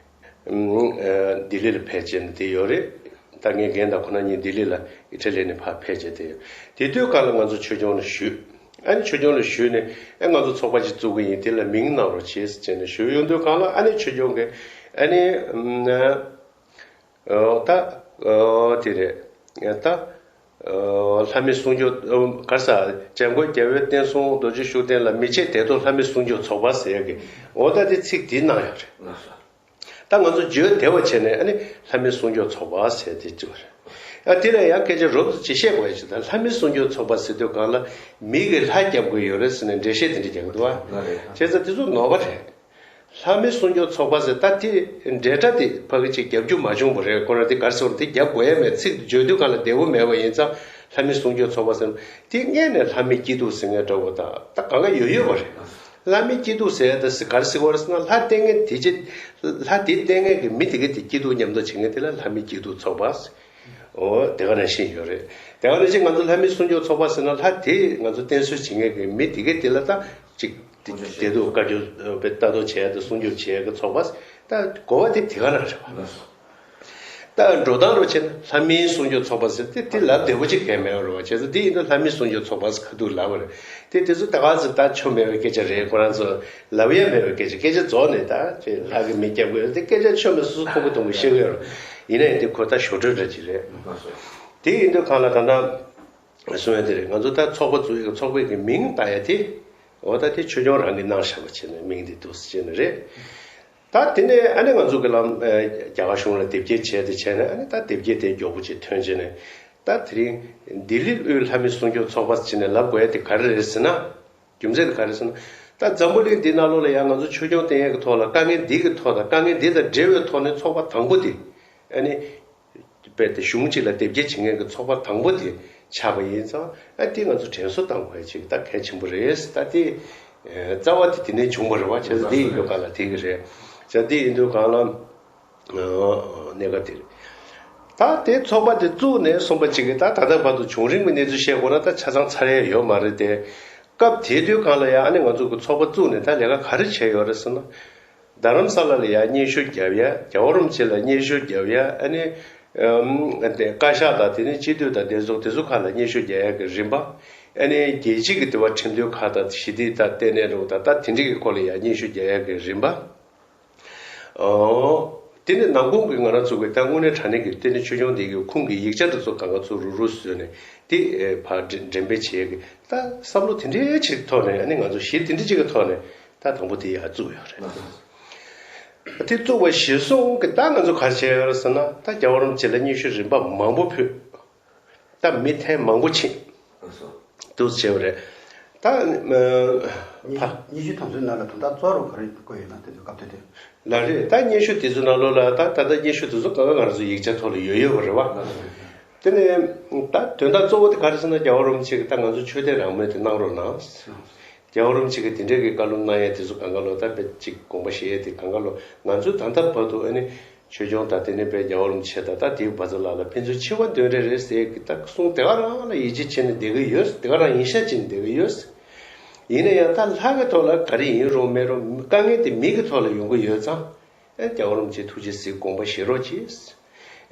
ལྡི་ལི་ལ་ཕེབས་བྱས་ནས་དེ་ཡོད་རེད། ད་ངའི་རྒན་དང་ཁོ་ན་གཉིས་ལྡི་ལི་ལ་ཨི་ཊ་ལི་ནས་ཕར་ཕེབས་བྱས་དེ་ཡོད། དེ་དུས་སྒང་ལ་ང་ཚོ་ཆོས་སྐྱོང་ལ་ཞུས། ཨ་ནི་ཆོས་སྐྱོང་ལ་ཞུས་ནས་ཨ་ང་ཚོ་ཚོགས་པ་ཅིག་བཙུགས་ཀྱི་ཡིན། དེ་ལ་མིང་གནང་རོགས་བྱེད་ཟེར་བྱས་ནས་ཞུས་ཡོང་དུས་སྒང་ལ་ཨ་ནི་ཆོས་སྐྱོང་གིས་ཨ་ནི་ད་དེ་རེད་ད། ལྷ་མོའི་གསུང་ཆོས་གར་ས་འཇམ་མགོན་རྒྱལ་བའི་བསྟན་སྲུང་རྡོ་རྗེ་ཤུགས་ལྡན་ལ་མི་ཕྱེད་བདེ་ཐོབ་ལྷ་མོའི་གསུང་ཆོས་ཚོགས་པ་ཟེར་ཡག་གི་འོ་ད་དེ་ཚིག་འདི་གནང་ཡོད་རེད། ལགས་སོ། ད་ང་ཚོ་བརྗོད་བདེ་བ་བྱས་ནས་ཨ་ནི་ལྷ་མོའི་གསུང་ཆོས་ཚོགས་པ་ཟེར་དེ་བརྗོད་རེད། ཨ་དེ་ལ་ཡང་སྐད་ཆ་རོབ་ཙམ་ཅིག་བཤད་དགོས་ཡ་ཅིག་ད་ལྷ་མོའི་གསུང་ཆོས་ཚོགས་པ་ཟེར་དུས་སྒང་ལ་མི་གིས་ལྷ་རྒྱབ་དགོས་ཡོད་རེད་ཟེར་ནས་འགྲེལ་བཤད་དེ་འདྲ་རྒྱག་གི་འདུག་བ། ལགས་རེད། བྱས་ཙང་དེ་ཚོ་ནོར་བ་རེད། ལྷ་མོའི་གསུང་ཆོས་ཚོགས་པ་ཟེར་ད་དེ་འབྲེལ་སྒྲ་དེ་ཕ་གི་ཅིག་རྒྱབ་རྒྱུ་མ་བྱུང་བ་རེད། ཁོ་རང་དེ་ག་རེ་ཟེར་བ་དེ་རྒྱབ་དགོས་ཡ་མེད། ཚིག་དེ་བརྗོད་དུས་སྒང་ལ་བདེ་བོ་མེད་པ་ཡིན་ཙང་ལྷ་མོའི་གསུང་ཆོས་ཚོགས་པ་ཟེར་ན་དེ་སྔོན་ནས་ལྷ་མོའི་སྐྱིད་སྡུག་ཟེར་མཁན་འདྲ་བོ་ད་ད་གང་ག་ཡོད་ཡོད་པ་རེད། ལྷ་མོའི་སྐྱིད་སྡུག་ཟེར་ཡ་ད་ག་རེ་ཟེར་བ་རེད་ཟེར་ན་ལྷ་བསྟེན་མཁན་དེ་ཅི་ལྷ་དེ་བསྟེན་མཁན་གྱི་མི་དེ་གས་དེ་སྐྱིད་སྡུག་མཉམ་དུ་བྱེད་མཁན་དེ་ལ་ལྷ་མོའི་སྐྱིད་སྡུག་ཚོགས་པ་ཟེར། འོ་དེ་ག་ནང་བཞིན་ཡོད་རེད། དེ་ག་ནང་བཞིན་ང་ཚོ་ལྷ་མོའི་གསུང་ཆོས་ཚོགས་པ་ཟེར་ན་ལྷ་དེ་ང་ཚོ་བསྟེན་གསོལ་བྱེད་མཁན་གྱི་མི་དེ་གས་དེ་ལ་ད་ཅིག་དེ་དེ་དུ་བཀའ་འགྱུར་ལྟ་རྟོག་བྱས་ཏེ་གསུང་ཆོས་བྱས་ཀྱི་ཚོགས་པ་ད་གོ་བ་དེ་དེ་ག་ནང་རེད་བ། ད་འགྲོ་སྟངས་རུ་བྱས་ན་ལྷ་མིའི་གསུང་ཆོས་ཚོགས་པ་ཟེར་ཏེ་དེ་ལབ་བདེ་པོ་ཅིག་གང་མེད་རུ་བ་བྱས་ཙང་དེ་ཡིན་དུས་ལྷ་མིའི་གསུང་ཆོས་ཚོགས་པ་ཟེར་ཁ་ཐུག་ལབ་པ་རེད། དེ་དེ་ཚོ་ད་ག་ཚོད་ད་ཆོ་མེད་པའི་སྐད་ཆ་རེད། ཁོ་རང་ཚོ་ལབ་ཡ་མེད་པའི་སྐད་ཆ་སྐད་ཆ་རྫོགས་ནས་ད་ཅེས་ལྷ་གི་མི་སྐྱབས་དགོས་དེ་སྐད་ཆ་ཆོ་མེད་སོ་སོ་མཐོང་གི་མཐོང་གི་བཤད་གི་ཡོད་རུ་ཡིན་ན་ཡང་དེ་ཁོ་ད་ཞོ་སྒྲོས་འདྲ་ཅིག་རེད། དེ་ཡིན་དུས་གང་ལ་ད་ལྟ། གསུང་ཡ་དེ་རེད། ང་ཚོ་ད་ཚོགས་པ་བཙུགས་ཡག་ཚོགས་པའི་གི་མིང་བཏགས་ཡ་དེ། འོ་ད་དེ་ཆོས་སྐྱོང་རང་གིས་གནང་བཞག་པ་བྱས་ནས་མིང་དེ་འདུག་སེ་བྱས་ནས་རེད། ད་དེ་ནས་ཨ་ནི་ང་ཚོ་གི་ལམ་རྒྱ་གར་གཞུང་ལ་དེབ་སྐྱེལ་བྱས་ཏེ་བྱས་ནས་ཨ་ནི་ད་དེབ་སྐྱེལ་དེ་མགྱོགས་པོ་ཅིག་ཐོན་བྱས་ནས་ད་དེ་རིང་ལྡི་ལི་དབུས་ལྷ་མི་གསུང་སྐྱོང་ཚོགས་པ་བྱས་ནས་ལབ་དགོས་ཡ་དེ་ག་རེ་རེད་ཟེར་ན། རྒྱུ་མཚན་དེ་ག་རེ་ཟེར་ན། ད་འཛམ་བུ་གླིང་འདི་ནང་ལོགས་ལ་ཡང་ང་ཚོ་ཆོས་སྐྱོང་བསྟེན་ཡ་གི་ཐོག་ལ་དཀའ་ངལ་འདི་གི་ཐོག་དང་དཀའ་ངལ་འདི་དང་འབྲེལ་བའི་ཐོག་ནས་ཚོགས་པ་དང་པོ་དེ་ཨ་ནི། རྦད་དེ་གཞུང་གཅིག་ལ་དེབ་སྐྱེལ་བྱེད་མཁན་གྱི་ཚོགས་པ་དང་པོ་དེ་ཆགས་པ་ཡིན་ཙང་ཨ་དེ་ང་ཚོ་དྲན་གསོ་བཏང་དགོས་ཅིག་ད་གལ་ཆེན་པོ་རེད། ད་དེ་རྩ་བ་དེ་དེ་ནས་བྱུང་བ་རེད་བ། བྱས་ཙང་དེ་ཡིན་དུས་ག་ལ་དེ་གི་རེད། བྱས་ཙང་དེ་ཡིན་དུས་གང་ལ་གནད་འགག་དེ་རེད། ད་དེ་ཚོགས་པ་དེ་བཙུགས་ནས་གསུངས་པ་ཅིག་གིས་ད་ད་ལྟ་བར་དུ་བྱུང་རིམ་གྱི་གནས་ཚུལ་བཤད་དགོས་ན་ད་ཆ་ཚང་ཚར་ཡ་ཡོད་མ་རེད་དེ། སྐབས་དེ་དུས་གང་ལ་ཡང་ཨ་ནི་ང་ཚོ་གི་ཚོགས་པ་བཙུགས་ནས་ད་ལས་ཀ་ག་རེ་བྱས་ཡོད་རེད་ཟེར་ན། རྡ་རམ་ས་ལ་ལ་ཡང་སྙན་ཞུ་རྒྱབ་ཡ། རྒྱལ་བ་རིན་པོ་ཆེ་ལ་སྙན་ཞུ་རྒྱབ་ཡ། ཨ་ནི་ཨམ་དེ་བཀའ་ཤག་དང་དེ་ནས་སྤྱི་འཐུས་དང་དེ་ཚོ་དེ་ཚོ་ཁག་ལ་སྙན་ཞུ་རྒྱག་ཡ་གི་རིམ་པ། ཨ་ནི་རྒྱལ་སྤྱི་གི་དེ་བ་ཁྲིམས་དོན་ཁག་དང་ཞི་བདེ་དང་ལྟེ་གནས་རུ་དང་ད་དེ་འདྲ་གི་སྐོར་ལ་ཡང་སྙན་ཞུ་རྒྱག་ཡ་གི་རིམ་པ། ཨོ། དེ་ནས་ནམ་གུང་གི་ང་རང་ཚོ་གི་ད་དངོས་གནས་དྲང་གནས་ཀྱི་ལྟེ་གནས་ཆོས་སྐྱོང་དེ་གི་ཁུངས་ཀྱི་ཡིག་ཆ་དེ་ཚོ་གང་ག་ཚོ་རུ་རུ་བཟོས་ནས་དེ་ཕར་འགྲེམས་སྤེལ་བྱེད་ཀྱི་ད་བསམ་བློ་དེ་འདྲའི་ཅིག་ཐོག་ནས་ཨ་ནི་ང་ཚོ་གཞི་དེ་འདྲ་ཅིག་གི་ཐོག་ནས་ད་དང་པོ་དེ་ཡར་བཙུགས་ཡོད་རེད། དེ་བཙུགས་པ་གཞིར་བཟུང་གི་ད་ང་ཚོ་ག་རེ་བྱས་ཡོད་རེད་ཟེར་ན་ད་རྒྱལ་བ་རིན་པོ་ཆེ་ལ་སྙན་ཞུ་རིམ་པ་མང་པོ་ཕུལ། ད་མི་ཐེངས་མང་པོ་ཕྱིན། འདུག་བྱས་པ་རེད། ད་ཨ་ཕ། སྙན་ཞུ་དམ་ཚིག་ནང་ལ་དོན་དག་གཙོ་བོ་ག་རེ་བཀོད་ཡོད་ན་དེ་ཚོ་སྐབས་དེ་དུས། ལགས་རེད། ད་སྙན་ཞུ་དེ་ཚོ་ནང་ལོགས་ལ་ད་ད་ལྟ་སྙན་ཞུ་དེ་ཚོ་གང་ག་ང་ཚོ་ཡིག་ཆ་ཐོག་ལ་ཡོད་ཡོད་པ་རེད་བ། དེ་ནས་ད་དོན་དག་གཙོ་བོ་དེ་ག་རེ་ཟེར་ན། རྒྱལ་བ་རིན་པོ་ཆེ་གིས་ད་ང་ཚོ་མཆོད་རྟེན་རང་མོས་དེ་གནང་རོགས་གནང་། རྒྱལ་བ་རིན་པོ་ཆེ་གིས་དེ་འདྲའི་གི་བཀའ་སློབ་གནང་ཡས་དེ་ཚོ་གང་ག་ལོ་ད་དཔེ་ཅིག་དགོངས་པ་བཞེས་ཡས་དེ་གང་ག་ལོ་ང་ཚོས་ད་ལྟ་བར་དུ་ཨ་ནི་ཆོས་སྐྱོང་དང་དེ་ནས་དཔེ་རྒྱལ་བ་རིན་པོ་ཆེ་དང་ད་དེའི་བ་ཚ་ལ་ལ་ཕན་ཚུན་ཆེ་བ་འདོན་རེ་རེད་ཟེར་གི་ད་གསུང་དེ་ག་རང་ལ་ཡིད་ཆེས་བྱས་ནས་བསྡད་གི་ཡོད། དེ་ག་རང་ཡིན་ཤག་བྱས་ནས་བསྡད་གི་ཡོད། ཡིན་ན་ཡང་ད་ལྷ་གི་ཐོག་ལ་ག་རེ་ཡིན་རུང་མེད་རུང་དཀའ་ངལ་དེ་མི་གི་ཐོག་ལ་ཡོང་གི་ཡོད་ཙང་། ཨེ་རྒྱལ་བ་རིན་པོ་ཆེ་ཐུགས་རྗེ་གཟིགས། དགོངས་པ་བཞེས་རོགས་གྱིས།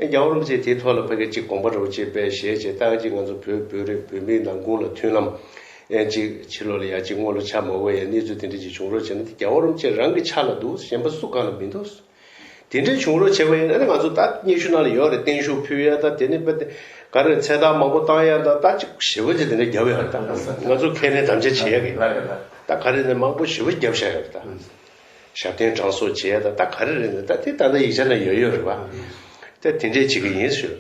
ཨེ་རྒྱལ་བ་རིན་པོ་ཆེ་དེའི་ཐོག་ལ་ཕ་གི་ཅིག་དགོངས་པ་རོགས་བྱེད་པས་བཞེས་བྱས་ད་ཅིག་ང་ཚོ་བོད་བོད་རིགས་བོད་མིའི་ནང་ཁུལ་ལ་མཐུན་ལམ་ཨེ་ཅིག་ཕྱི་ལོགས་ལ་ཡ་ཅིག་སྔོན་ལ་ཆགས་མ་དགོས་ཡ་གནས་ཚུལ་དེ་འདྲ་ཅིག་བྱུང་རོགས་བྱས་ན་དེ་རྒྱལ་བ་རིན་པོ་ཆེ་རང་གི་ཕྱག་ལ་འདུག། གཞན་པ་སུ་གང་ལ་མི་འདུག། དེ་འདྲའི་བྱུང་རོགས་བྱས་པ་ཡིན་ན་ནི་ང་ཚོ་ད་སྙན་ཞུ་ནང་ལ་ཡོད་རེད། བརྟན་བཞུགས་ཕུལ་ཡ་ད་དེ་ནི་དཔེ་དེ་ག་རེ་ཚེ་ཐར་མང་པོ་བཏང་ཡ་ད་ད་ཅིག་ཞེ་པོ་ཅིག་དེ་འདྲ་རྒྱབ་ཡོད་རེད། ད་ང་ཚོ་ཁས་ལེན་དམ་བཅའ་བྱེད་ཡ་གི་ད་ག་རེ་ནི་མང་པོ་ཞེ་པོ་རྒྱབ་བཞག་ཡོད་རེད། ད་ཞབས་བརྟན་དྲང་སྲོང་བྱེད་ཡ་ད་ད་ག་རེ་རེད་ནི་ད་དེ་ད་ལྟ་ཡིག་ཆ་ནང་ཡོད་ཡོད་རེད་བ། ད་དེ་འདྲས་བྱེད་གི་ཡིན་ཞུ།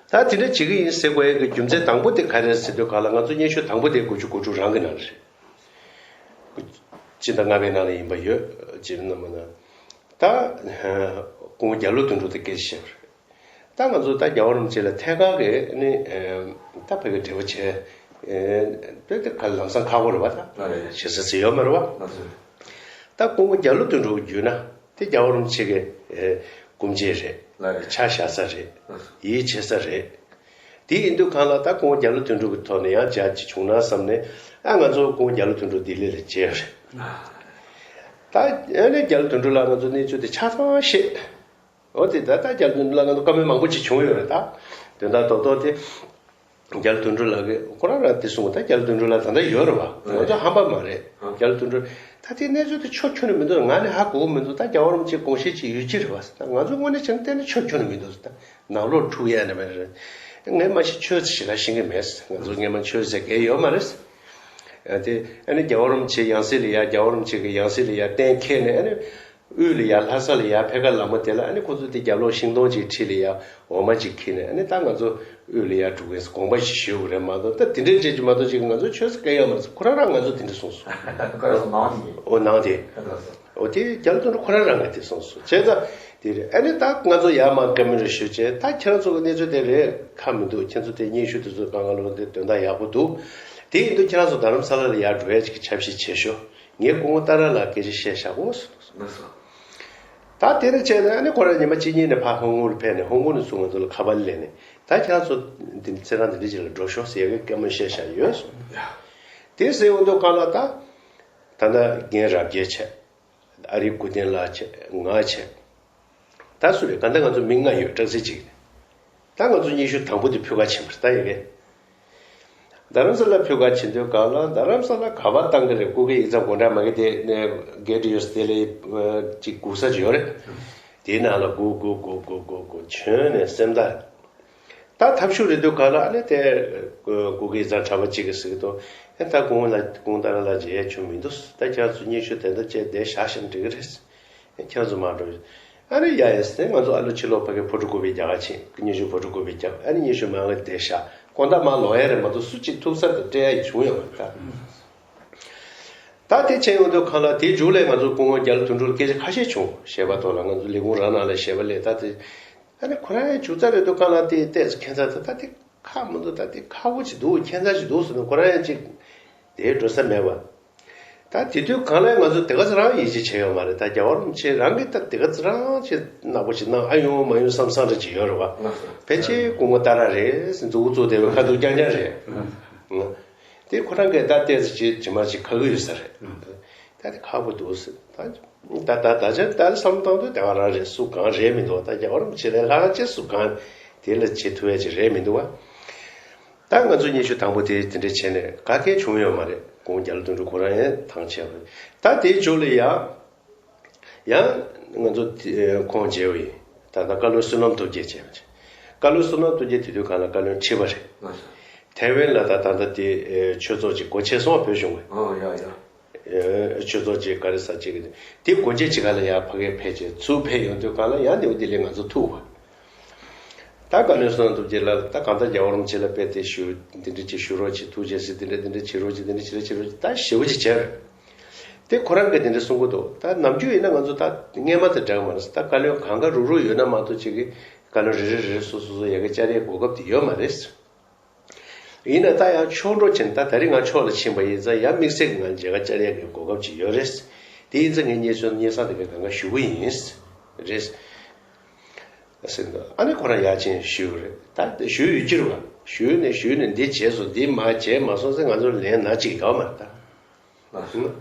ད་དེ་འདྲ་བྱེད་ཀྱི་ཡིན་ཟེར་དགོས་ཡ་གི་རྒྱུ་མཚན་དང་པོ་དེ་ག་རེ་རེད་ཟེར་དུས་ག་ལ་ང་ཚོ་སྙན་ཞུ་དང་པོ་དེ་དགུ་བཅུ་གོ་དྲུག་རང་གི་ནང་རེད། སྤྱི་ཟླ་ལྔ་པའི་ནང་ལ་ཡིན་པ་ཡོད་ཅེས་ནམ་མ་ན། ད་སྐུ་ངོ་རྒྱ་ལོ་དོན་གྲུབ་དེ་སྐད་ཆ་བཤད་པ་རེད། ད་ང་ཚོ་ད་རྒྱལ་བ་རིན་པོ་ཆེ་ལ་ཐད་ཀར་གྱི་ནི་ད་ཕ་གི་འབྲེལ་བ་བྱས་དེ་དེ་ག་ལམ་སང་ཁག་པོ་རེད་བ། ད་ལགས་རེད། ཞེ་ས་ཟེར་ཡོད་མ་རེད་བ། ལགས་སོ། ད་སྐུ་ངོ་རྒྱ་ལོ་དོན་གྲུབ་བརྒྱུད་ན་དེ་རྒྱལ་བ་རིན་པོ་ཆེ་གི་ཨེ་སྐུ་མཆེད་རེད། ལགས་རེད། ཆ་བཞག་ས་རེད། ལགས་སོ། ཡིད་ཆེས་ས་རེད། དེ་ཡིན་དུས་གང་ལ་ད་སྐུ་ངོ་རྒྱ་ལོ་དོན་གྲུབ་ཀྱི་ཐོག་ནས་ཡང་བྱ་ཅིག་བྱུང་ན་བསམ་ནས་ཨ་ང་ཚོ་སྐུ་ངོ་རྒྱ་ལོ་དོན་གྲུབ་ལྡི་ལི་ལ་མཇལ་རེད། ད་ཨ་ནི་རྒྱ་ལོ་དོན་གྲུབ་ལ་ང་ཚོ་གནས་ཚུལ་དེ་ཆ་ཚང་བཤད། འོ་དེ་ད་ལྟ་རྒྱ་ལོ་དོན་གྲུབ་ལ་ང་ཚོ་བཀའ་མོལ་མང་པོ་ཅིག་བྱུང་ཡོད་རེད་ད། དོན་དག་རྡོག་རྡོག་དེ། རྒྱ་ལོ་དོན་གྲུབ་ལགས་ཀྱིས་ཁོ་རང་རང་དེ་གསུངས། ད་རྒྱ་ལོ་དོན་གྲུབ་ལགས་ད་ལྟ་ཡོད་རེད་བ། ང་ཚོ་ཧམ་པ་མ་རེད། རྒྱ་ལོ་དོན་གྲུབ་ད་ལྟའི་གནས་ཚུལ་དེ་ཕྱོགས་ཁྱོན་ནས་མི་འདུག། ང་ནི་ཧ་གོ་གི་མི་འདུག། ད་རྒྱལ་བ་རིན་པོ་ཆེ་དགོངས་བཞེས་ཅིག་ཡོད་ཀྱི་རེད་བ། ད་ང་ཚོ་དངོས་གནས་བྱས་ན་གཏན་ནས་ཕྱོགས་ཁྱོན་ནས་མི་འདུག། ད་ནང་ལོགས་འཁྲུག་ཡས་ནས་མེད་རེད། ངས་མ་གཞི་ཆོས་ཟེར་ཞེ་དྲག་ཤེས་ཀྱི་མེད། ང་ཚོ་སྔས་མ་ཆོས་ཟེར་མཁན་ཡོད་མ་རེད། ཨ་དེ་ཨ་ནི་རྒྱལ་བ་རིན་པོ་ཆེ་ཡང་སྲིད་ལ་ཡ་རྒྱལ་བ་རིན་པོ་ཆེ་གི་ཡང་སྲིད་ལ་ཡ་གཏན་འཁེལ་ནས་ཨ་ནི། དབུས་ལ་ཡ་ལྷ་ས་ལ་ཡ་ཕེབས་ཀ་ལ་མོ་དེ་ལ་ཨ་ནི་ཁོ་ཚོ་དེ་རྒྱབ་ལོགས་ཤིང་སྡོང་ཅིག་ཁྲིད་ལ་ཡ་འོ་མ་ཅིག་ཁྱེར་ནས་ཨ་ནི་ད་ང་ཚོ་དབུས་ལ་ཡ་འགྲོ་གི་ཡིན་དགོངས་པ་ཞིག་ཞུ་དགོས་རེད་མ་གཏོགས་ད་དེ་འདྲའི་འདྲ་ཅིག་མ་གཏོགས་ཅིག་ང་ཚོ་ཆོས་སུ་སྐད་ཡོད་མ་རེད། ཁོ་རང་རང་ང་ཚོ་དེ་འདྲ་གསུངས་སོང་། ཁོ་རང་ཚོ་ནང་ནས། འོ་ནང་དེ། ཁོ་རང་ཚོ། འོ་དེ་རྒྱ་ལོ་དོན་གྲུབ་ཁོ་རང་རང་ང་དེ་གསུངས་སོང་བྱས་ཙང་དེ་རེད། ཨ་ནི་ད་ང་ཚོ་ཡར་མར་བཀའ་མོལ་རེ་ཞུས་བྱས་ད་ཁྱེད་རང་ཚོ་གི་གནས་ཚུལ་དེ་རེད་ཁག་མི་འདུག། ཁྱེད་ཚོ་དེ་སྙན་ཞུ་དེ་ཚོ་གང་ག་ལོ་དེ་དོན་དག་ཡག་པོ་འདུག། དེ་ཡིན་དུས་ཁྱེད་རང་ཚོ་རྡ་རམ་ས་ལ་ལ་ཡར་འགྲོ་ཡ་ཅིག་གི་འཆར་གཞི་བྱེད་ཤོག། ངས་སྐུ་ངོ་ཏཱ་ར་ལགས་སྐད་ཆ་བཤད་བཞག་གོ་ཟེར་སོང་། ད་དེ་ནས་བྱས་ནས་ཨ་ནི་ཁོ་རང་ཉི་མ་གཅིག་གཉིས་ནས་ཕར་ཧོང་ཀོང་ལ་ཕེབས་ནས་ཧོང་ཀོང་ནས་ཚུར་ང་ཚོ་ལ་ཁ་པར་སླེབས་ནས་ད་ཁྱེད་རང་ཚོ་འདི་ཚེ་རང་འདི་འདྲ་ཅིག་ལ་འགྲོ་ཤོག་ཟེར་ཡ་གི་བཀའ་མོལ་བཤད་བཞག་ཡོད་སོང་། དེ་ཟེར་ཡོང་དུས་གང་ལ་ད་ད་ལྟ་རྒན་རབ་རྒྱས་བྱས། ཨ་རིའི་སྐུ་རྟེན་ལགས་བྱས། ང་བྱས། ད་སུ་རེད། ག་འདྲ་ང་ཚོ་མི་ལྔ་ཡོད། སྤྲག་ཚེ་གཅིག་རེད། ད་ང་ཚོ་སྙན་ཞུ་དང་པོ་དེ་ཕུལ་ག་ཕྱིན་པ་རེད། ད་ཡ་གི་རྡ་རམ་ས་ལ་ཕུལ་ག་ཕྱིན་དུས་གང་ལ་རྡ་རམ་ས་ལ་ག་པར་བཏང་གི་རེད། སྐུ་སྒེར་ཡིག་ཚང་སྒོ་འགྲམ་མ་གི་དེ་ནས་གེ་ཊི་ཡོད་ས་དེ་ལ་ཅིག་སྒུག་ས་ཅིག་ཡོད་རེད། དེའི་ནང་ལ་སྒུག་སྒུག་སྒུག་སྒུག་སྒུག་སྒུག་བྱོན་ནས་སེམས་ཐག་ད་ཐབས་ཤུགས་རེད་འདུག་ག་ལ་ཨ་ནི་དེ་སྐུ་སྒེར་ཡིག་ཚང་གྲྭ་པ་གཅིག་གིས་ཟེར་གི་འདུག། ཨེ་ད་སྐུ་ངོ་ལ་སྐུ་ངོ་ཏཱ་ར་ལགས་མཇལ་ཡ་ཁྱོན་མི་འདུག། ད་ཁྱེད་རང་ཚོ་སྙན་ཞུ་དེ་འདྲ་བྱས་བསྡད་བཞག་བཞག་ན་འགྲིག་གི་རེད། ཨེ་ཁྱེད་རང་ཚོ་མ་འགྲོ། ཨ་ནི་ཡ་ཡ་ཟེར་ང་ཚོ་ཨ་ལོ་ཕྱི་ལོགས་ཕ་གིར་ཕོ་ཊོ་ཀོ་པི་རྒྱག་ག་ཕྱིན། སྙན་ཞུ་ཕོ་ཊོ་ཀོ་པི་རྒྱབ། ཨ་ནི་སྙན་ཞུ་མ་འོངས་བསྡད་བཞག། དགོང་དག་མར་ལོག་ཡ་རེད་མ་གཏོགས་སུ་གཅིག་ཐུག་ས་དང་སྤྲད་ཡ་ཡི་བྱུང་ཡོད་མ་རེད་ད། ད་དེ་བྱས་ཡོང་དུས་གང་ལ་དེའི་མཇུག་ལ་ང་ཚོ་སྐུ་ངོ་རྒྱ་ལོ་དོན་གྲུབ་ལ་སྐད་ཆ་ཁ་ཤས་བྱུང་། ཞལ་པར་ཐོག་ལ་ང་ཚོ་ལས་ཁུངས་རང་ནང་ལ་ཞལ་པར་སླེབས། ད་དེ་ཨ་ནི་ཁོ་རང་ཡང་མཇུག་རྩ་རེད་འདུག། གང་ལ་དེ་ལྟས་སུ་ཁྱད་མཚར་ད་ད་དེ་ཁག་མི་འདུག། ད་དེ་ཁག་པོ་ཅིག་འདུག། ཁྱད་མཚར་ཅིག་འདུག་ཟེར་ནས་ཁོ་རང་ཡང་ཅིག་དེའི་འགྲོ་ས་མེད་པ། ད་དེ་དུས་གང་ལ་ང་ཚོ་དེ་ག་ཚོད་རང་ཡིད་ཆེས་བྱས་ཡོད་མ་རེད། ད་རྒྱལ་བ་རིན་པོ་ཆེ་རང་གིས་ད་དེ་ག་ཚོད་རང་ཅིག་ནག་པོ་ཅིག་གནང་ཨ་ཡོང་མ་ཡོང་བསམ་བསམ་འདྲ་ཅིག་ཡོད་རེད་བ། ཕལ་ཆེར་སྐུ་ངོ་ཏཱ་ར་རེད་ཟེར་མཛུབ་གུ་བཙུགས་བསྡད་པའི་ཁ་ཐུག་རྐྱང་རྐྱང་རེད། དེ་ཁོ་རང་གིས་ད་ལྟས་ཅིག་ཇི་མ་ཅིག་ཁ་གི་ཡོད་ས་རེད། ད་དེ་ཁག་པོ་འདུག་ཟེར། ད་ད་ད་ད་ཆ་ད་བསམ་བཏང་དུས་དེ་ག་རང་རེད། སུ་གང་རེད་མི་འདུག། ད་རྒྱལ་བ་རིན་པོ་ཆེ་ལས་ལྷག་ཅིག་སུ་གང་དེ་ལ་བྱེད་ཐུབ་ཡ་ཅིག་རེད་མི་འདུག་བ། ད་ང་ཚོ་སྙན་ཞུ་དང་པོ་དེ་དེ་འདྲ་བྱས་ནས་ག་གེ་བྱུང་ཡོད་མ་རེད། སྐུ་ངོ་རྒྱ་ལོ་དོན་གྲུབ་ཁོ་རང་ཡང་ཐང་ཆད་པ་རེད། ད་དེའི་མཇུག་ལ་ཡང་ཡང་ང་ཚོ་དེ་ཁོང་མཇལ་བ་ཡིན། ད་ལྟ་བཀའ་བློན་བསོད་ནམས་སྟོབས་རྒྱས་བྱས་པ་རེད། བཀའ་བློན་བསོད་ནམས་སྟོབས་རྒྱས་དེ་དུས་གང་ལ་བཀའ་བློན་ཁྲི་པ་རེད། ཐའེ་ཝན་ལ་ད་ད་ལྟ་དེ་ཆོས་ཚོགས་ཅིག་སྒོ་ཕྱེ་སོང་བ། བོད་གཞུང་གིས། ཨོ་ཡ་ཡ། ཆོས་ཚོགས་ཅིག་ག་རེ་ས་ཅིག་གི་དེ་སྒོ་འབྱེད་ཅིག་ག་ལ་ཡར་ཕ་གིར་ཕེབས་བྱས་ཚུར་ཕེབས་ཡོང་དུས་གང་ལ་ཡང་ནེའུ་ལྡི་ལི་ང་ཚོ་ཐུག་པ། ད་བཀའ་བློན་བསོད་ནམས་སྟོབས་རྒྱལ་ལགས་ད་གང་ལྟར་རྒྱལ་བ་རིན་པོ་ཆེ་ལ་དཔེ་དེ་ཞུ་འདི་འདྲ་ཅིག་ཞུ་རོགས་བྱེད། ཐུགས་རྗེ་ཆེ། འདི་འདྲ་འདི་འདྲ་བྱེད་རོགས་བྱེད། འདི་འདྲ་བྱེད་རོགས་བྱེད་རོགས་བྱེད། ད་ཞེ་པོ་ཅིག་བྱས་རེད། དེ་ཁོ་རང་གིས་དེ་འདྲ་གསུང་གི་འདུག་ད་ནམ་རྒྱུན་ཡིན་ན་ང་ཚོ་ད་སྔོན་མ་དང་འདྲ་གི་མ་རེད། ད་བཀའ་བློན་གང་ག་རུག་རུག་ཡོད་ན་མ་གཏོགས་ཅིག་གི་བཀའ་བློན་རེ་རེ་རེ་རེ་སོ་སོ་སོ་ཡ་གི་བཅར་ཡའི་གོ་སྐབས་དེ་ཡོད་མ་རེད། ཡིན་ན་ད་ཡང་ཕྱོགས་འགྲོ་བྱས་ནས་ད་ད་རིང་ང་ཕྱོགས་ལ་ཕྱིན་པ་ཡིན་ཙང་ཡང་དམིགས་བསལ་གྱི་ང་མཇལ་ཁ་བཅར་ཡ་གི་གོ་སྐབས་ཅིག་ཡོད་རེད། དེ་ཡིན་ཙང་ངས་སྙན་སེང་སྙན་སེང་དེ་ག་གང་ག་ཞུ་གི་ཡིན། རེད། ཟེར་འདུག་ཨ་ནི་ཁོ་རང་ཡར་ཕྱིན་ཞུས་རེད། ད་ཞུས་ཡོད་ཀྱི་རེད་བ། ཞུས་ནས་ཞུས་ནས་འདི་བྱས་སོང་འདི་མ་བྱས་མ་སོང་ཟེར་ང་ཚོར་ལན་ན་ཅིག་ཡོད་མ་རེད་ད།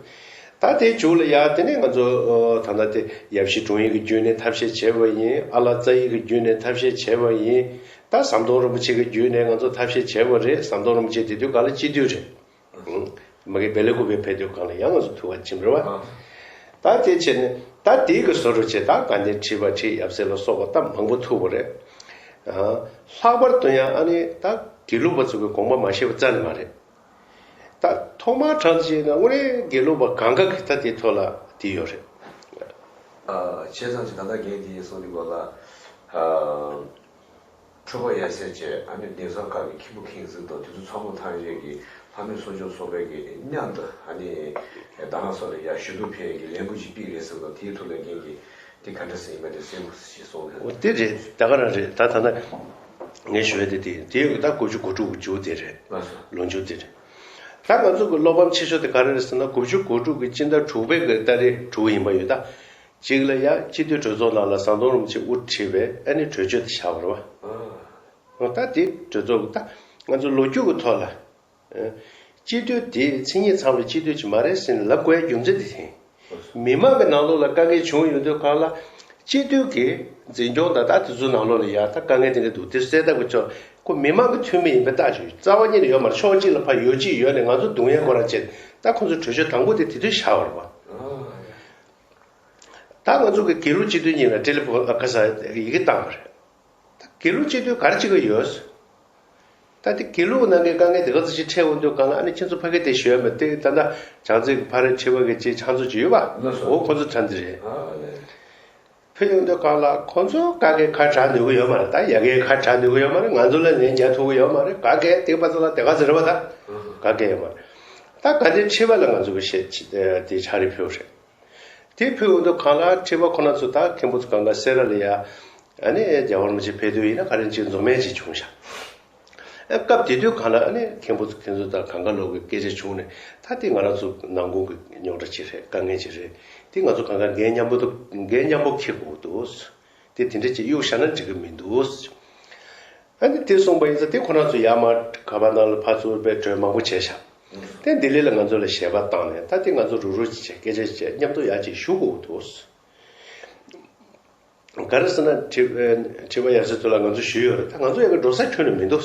ད་དེའི་མཇུག་ལ་ཡ་དེ་ནས་ང་ཚོ་ད་ལྟ་དེ་ཡབ་གཞིས་དྲུང་ཡིག་གི་བརྒྱུད་ནས་ཐབས་ཤེས་བྱས་པ་ཡིན། ཨ་ལགས་རྩ་ཡིག་གི་བརྒྱུད་ནས་ཐབས་ཤེས་བྱས་པ་ཡིན། ད་ཟམ་གདོང་རིན་པོ་ཆེ་གི་བརྒྱུད་ནས་ང་ཚོ་ཐབས་ཤེས་བྱས་པ་རེད། ཟམ་གདོང་རིན་པོ་ཆེ་དེ་དུས་ག་ལ་སྤྱི་འཐུས་རེད། མ་གི་བེ་ལེ་ཀུ་བེ་ཕེབས་དུས་གང་ལ་ཡང་ང་ཚོ་ཐུག་པ་ཕྱིན་རེད་བ། ད་དེ་བྱས་ནས་ད་དེའི་གི་བཟོ་འདྲ་བྱས་ད་དགའ་ལྡན་ཁྲི་པ་ཁྲི་ཡབ་སྲས་ལ་སོགས་པ་ད་མང་པོ་ཐུག་པ་རེད། ལྷག་པར་དུ་ཡང་ཨ་ནི་ད་དགེ་ལུགས་པ་ཚོ་གི་དགོངས་པ་མ་བཞེས་པ་རྩ་ནས་མ་རེད། ད་ཐོག་མར་དྲངས་བྱས་ན་དངོས་གནས་དགེ་ལུགས་པ་གང་ག་གི་ད་དེའི་ཐོག་ལ་དེ་ཡོད་རེད། བྱས་ཙང་ཅིག་ད་ལྟ་རྒན་དེ་ཡིན་སོང་དུས་གོ་ལ། ཁྲི་པ་ཡབ་སྲས་བཅས་ཨ་ནི་གདན་ས་ཁག་གི་མཁན་པོ་མཁན་ཟུར་དང་དེ་ཚོ་ཚང་མ་ཐམས་ཅད་ཀྱིས་ལྷ་མོའི་གསུང་ཆོས་ཚོགས་པའི་གི་མཉམ་དུ་ཨ་ནི་ད་ང་སོགས་ལ་ཡར་ཞུ་གཏུག་ཕེབས་ཀྱི་ལས་འགུལ་ཅིག་སྤེལ་རེད་ཟེར་བ་དེའི་ཐོག་ལ་རྒན་གྱིས་དེ་ག་འདྲ་ཟེར་ཡིན་པ་དེ་གསལ་པོ་ཞིག་གསུང་གི། འོ་དེ་རེད། ད་ག་རང་རེད། ད་ད་ལྟ་ངས་ཞུ་ཡ་དེ་དེ་དེ་ད་དགུ་བཅུ་གོ་དྲུག་གི་མཇུག་དེ་རེད། ལོ་མཇུག་དེ་རེད། ད་ང་ཚོ་གི་བློ་ཕམ་ཆེ་ཤོས་དེ་ག་རེ་རེད་ཟེར་ན་དགུ་བཅུ་གོ་དྲུག་གི་སྤྱི་ཟླ་དྲུག་པའི་གི་ཏ་རིག་དྲུག་ཡིན་པ་ཡོད་ད། གཅིག་ལ་ཡ་སྤྱི་འཐུས་གྲོས་ཚོགས་ནང་ལ་ཟམ་གདོང་རིན་པོ་ཆེ་དབུ་ཁྲིད་པའི་ཨ་ནི་གྲོས་ཆོད་དེ་བཞག་པ་རེད་བ། ད་དེ་གྲོས་ཚོགས་ཀྱི་ད་ང་ཚོ་ལོ་རྒྱུས་ཀྱི་ཐོག་ལ། སྤྱི་འཐུས་དེ་མཚན་ཉིད་ཚང་བའི་སྤྱི་འཐུས་ཅིག་མ་རེད་ཟེར་ནས་ལབ་དགོས་ཡ་རྒྱུ་མཚན་དེ་དེ། མི་མང་གི་ནང་ལོགས་ལ་དཀའ་ངལ་བྱུང་ཡོང་དུས་གང་ལ། སྤྱི་འཐུས་ཀྱི་འཛིན་སྐྱོང་དང་ད་དེ་ཚོའི་ནང་ལོགས་ལ་ཡ་ད་དཀའ་ངལ་དེ་འདྲ་འདུག་དེ་སེལ་ཐབས་ཀྱི་ཕྱོགས་ཁོ་མི་མང་གི་འཐུས་མི་ཡིན་པའི་རྟགས་ཅིག་རྩ་བ་ཉིད་ནས་ཡོད་མ་རེད། ཕྱོགས་གཅིག་ལ་ཕར་ཡོད་ཅིག་ཡོད་ནས་ང་ཚོ་རྡུང་ཡ་ཁོ་རང་བྱས་ད་ཁོ་ཚོ་གྲོས་ཆོད་དང་པོ་དེ་དེ་དུས་བཞག་པ་རེད་བ། ད་ང་ཚོ་གི་དགེ་ལུགས་སྤྱི་འཐུས་གཉིས་ལ་ཊེ་ལི་ཕོན་ཨ་ཁ་ས་ཡི་གེ་བཏང་བ་རེད། ད་དགེ་ལུགས་སྤྱི་འཐུས་ག་རེ་བྱེད་ཀྱི་ཡོད། ད་དེ་དགེ་ལུགས་ནང་གི་དཀའ་ངལ་དེ་ག་ཚོད་ཅིག་འཕྲད་འོང་དུས་གང་ལ་ཨ་ནི་ཁྱེད་ཚོ་ཕ་གི་དེ་ཞུ་ཡ་མེད་དེ་ད་ལྟ་བྱང་རྩེ་གི་ཕ་རེད་ཁྲི་པ་གི་ཅིག་ཕྱག་མཛོད་ཅིག་ཡོད་པ། ལགས་སོ། འོ་ཁོ་ཚོ་དྲན་དེ་རེད། ཨ་ལས། ཕེབས་ཡོང་དུས་གང་ལ་ཁོ་ཚོ་ག་གེ་ཁ་གྲག་ནུས་ཀྱི་ཡོད་མ་རེད། ད་ཡ་གེ་ཁ་གྲག་ནུས་ཀྱི་ཡོད་མ་རེད། ང་ཚོ་ལ་ལན་རྒྱག་ཐུབ་ཀྱི་ཡོད་མ་རེད། ག་གེ་དེ་པ་ཚོ་ལ་དེ་ག་ཚོད་རེད་པ་ད། ག་གེ་ཡོད་མ་རེད། ད་དགའ་ལྡན་ཁྲི་པ་ལ་ང་ཚོ་གི་བཤད་དེ་ཕྱག་རེ་ཕུལ་རེད། དེ་ཕུལ་འོང་དུས་གང་ལ་ཁྲི་པ་ཁོ་ན་ཚོ་ད་མཁན་པོ་ཚོ་གང་ག་སེ་ར་ལ་ཡ། ཨ་ནི་རྒྱལ་བ་རིན་པོ་ཆེ་ཕེབས་དུས་ཡིན་ན་ག་རེ་ཅིག་འཛོམས་མེད་ཅིག་བྱུང་ཤག་ཨ་སྐབས་དེ་དུས་གང་ལ་ཨ་ནི་མཁན་པོ་ཚོ་ཁྱེད་ཚོ་ད་གང་ག་ལོག་གི་སྐད་ཆ་བྱུང་ནས་ད་དེ་ང་རང་ཚོ་ནང་ཁུལ་གི་རྙོག་དྲ་ཅིག་རེད། དཀའ་ངལ་ཅིག་རེད། དེ་ང་ཚོ་གང་ག་འགན་མཉམ་པོ་འགན་མཉམ་པོ་འཁྱེར་དགོས་འདུག་དེ་དེ་འདྲ་ཅིག་གཡུག་བཞག་ན་འགྲིག་གི་མི་འདུག་ཨ་ནི་དེ་གསུངས་པ་ཡིན་ཙང་དེ་ཁོ་རང་ཚོ་ཡར་མར་ཁ་པར་ནང་ལ་ཕར་ཚུར་པའི་གྲོས་མང་པོ་བྱས་ཤག་དེ་ལྡི་ལི་ལ་ང་ཚོ་ལ་ཞལ་པར་བཏང་ནས་ད་དེ་ང་ཚོ་རུག་རུག་བྱས་སྐད་ཆ་བྱས་མཉམ་དུ་ཡར་ཅིག་ཞུ་དགོས་འདུག་ག་རེ་ཟེར་ན་ཁྲི་ཁྲི་པ་ཡབ་སྲས་ཚོ་ལ་ང་ཚོ་ཞུས་ཡོད་རེད། ད་ང་ཚོ་ཡ་གི་འགྲོ་ས་ཁྱོན་ནས་མི་འདུག་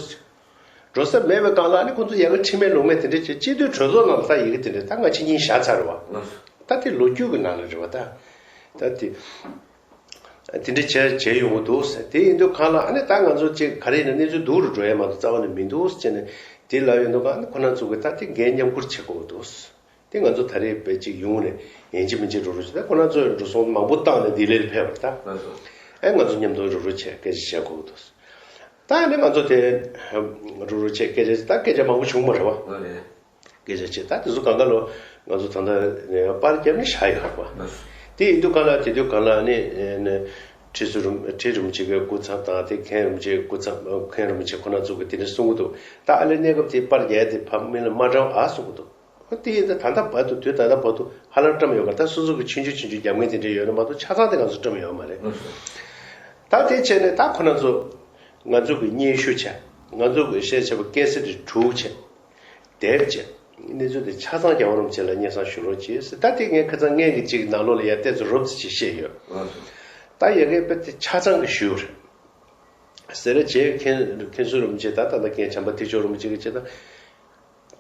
འགྲོ་ས་མེད་པའི་སྒང་ལ་ཨ་ནི་ཁོ་ཚོ་ཡ་གི་ཁྲིམས་མེད་ལུགས་མེད་དེ་འདྲ་བྱས་སྤྱི་འཐུས་གྲོས་ཚོགས་ནང་ལ་ད་ཡི་གེ་དེ་འདྲ་ད་ང་ཕྱི་ཉིན་བཞག་ཚར་བ། ད་དེ་ལོ་རྒྱུས་ཀྱི་ནང་ལ་རེད་བ་ད། ད་དེ། དེ་འདྲ་བྱས་བྱས་ཡོང་གི་འདུག་ཟེར། དེ་ཡིན་དུས་གང་ལ་ཨ་ནི་ད་ང་ཚོ་ཅིག་ག་རེ་ཡིན་ན་གནས་ཚུལ་སྡུག་རུ་འགྲོ་ཡ་མ་གཏོགས་རྩ་བ་ནས་མི་འདུག་ཟེར་ནས་དེ་ལབ་ཡོང་དུས་གང་ཨ་ནི་ཁོ་རང་ཚོ་གི་ད་དེ་འགན་མཉམ་ཁུར་བྱེད་དགོས་འདུག་ཟེར། དེ་ང་ཚོ་ད་རེས་དཔེ་ཅིག་ཡོང་ནས་ཡིན་གཅིག་མིན་གཅིག་འགྲོ་རུ་ཞིག་ད་ཁོ་རང་ཚོས་འགྲོ་སོང་མང་པོ་བཏང་ནས་ལྡི་ལི་ལ་ཕེབས་པ་རེད་ད། ལགས་སོ། ཨེ་ང་ཚོ་མཉམ་དུ་རུ་རུ་བྱས་སྐད་ཆ་བཤད་དགོས་འདུག་ཟེར། ད་ཨ་ནི་ང་ཚོ་དེ་རུ་རུ་བྱས་སྐད་ཆ་ད་སྐད་ཆ་མང་པོ་བྱུང་མ་རེད་བ། ལགས་རེད། སྐད་ཆ་བྱས་ད་དེ་ཚོ་གང་ག་ལོ་ང་ཚོ་ད་ལྟ་ནས་པར་བརྒྱབ་ནས་བཞག་ཡོད་རེད་པ། དེ་ཡིན་དུས་གང་ལ་དེ་དུས་གང་ལ་ནི་ཁྲི་ཟུར་རིན་ཁྲི་རིན་པོ་ཆེ་གི་སྐུ་ཚབ་དང་དེ་མཁན་རིན་པོ་ཆེ་སྐུ་ཚབ་མཁན་རིན་པོ་ཆེ་ཁོ་ན་ཚོ་གི་དེ་འདྲ་གསུང་གི་འདུག་ད་ཨ་ལས་གནས་སྐབས་དེ་པར་རྒྱག་དེ་ཕ་མི་ལ་མ་དྲང་ཨ་གསུང་གི་འདུག་དེ་ཡིན་ད་ད་ལྟ་བར་དུ་དུས་ད་ལྟ་བར་དུ་ཧ་ལམ་བཀྲམ་ཡོད་པ་ད་སོ་སོ་གི་ཆུང་ཆུང་ཆུང་ཆུང་རྒྱབ་ངེས་དེ་འདྲ་ཡོད་རེད་མ་གཏོགས་ཆ་ཚང་དེ་ང་ཚོ་བཀྲམ་ཡོད་མ་རེད། ད་དེ་བྱས་ནས་ད་ཁོ་ན་ཚོ་ང་ཚོ་གི་སྙན་ཞུ་བྱས་ང་ཚོ་གི་བཤད་བྱས་པ་ཀེ་སེ་ཊི་དྲུག་བྱས། དེབ་ཅིག་གནས་ཚུལ་དེ་ཆ་ཚང་རྒྱལ་བ་རིན་པོ་ཆེ་ལ་སྙན་སེང་ཞུ་རོགས་གྱིས་ཟེར། ད་དེ་ངས་ཁ་སང་ངས་ཀྱི་ཅིག་ནང་ལོགས་ལ་ཡར་བལྟས་ཚེ་རོབ་ཙམ་ཅིག་བཤད་ཡོད། ད་ཡ་གིའི་དཔེ་དེ་ཆ་ཚང་གི་ཞུས་རེད། ཟེར་རེ་བྱས་མཁན་མཁན་ཟུར་རིན་པོ་ཆེ་ད་ད་ལྟ་མཁན་བྱམས་པ་ཐེག་མཆོག་རིན་པོ་ཆེ་གི་ཅིག་ད།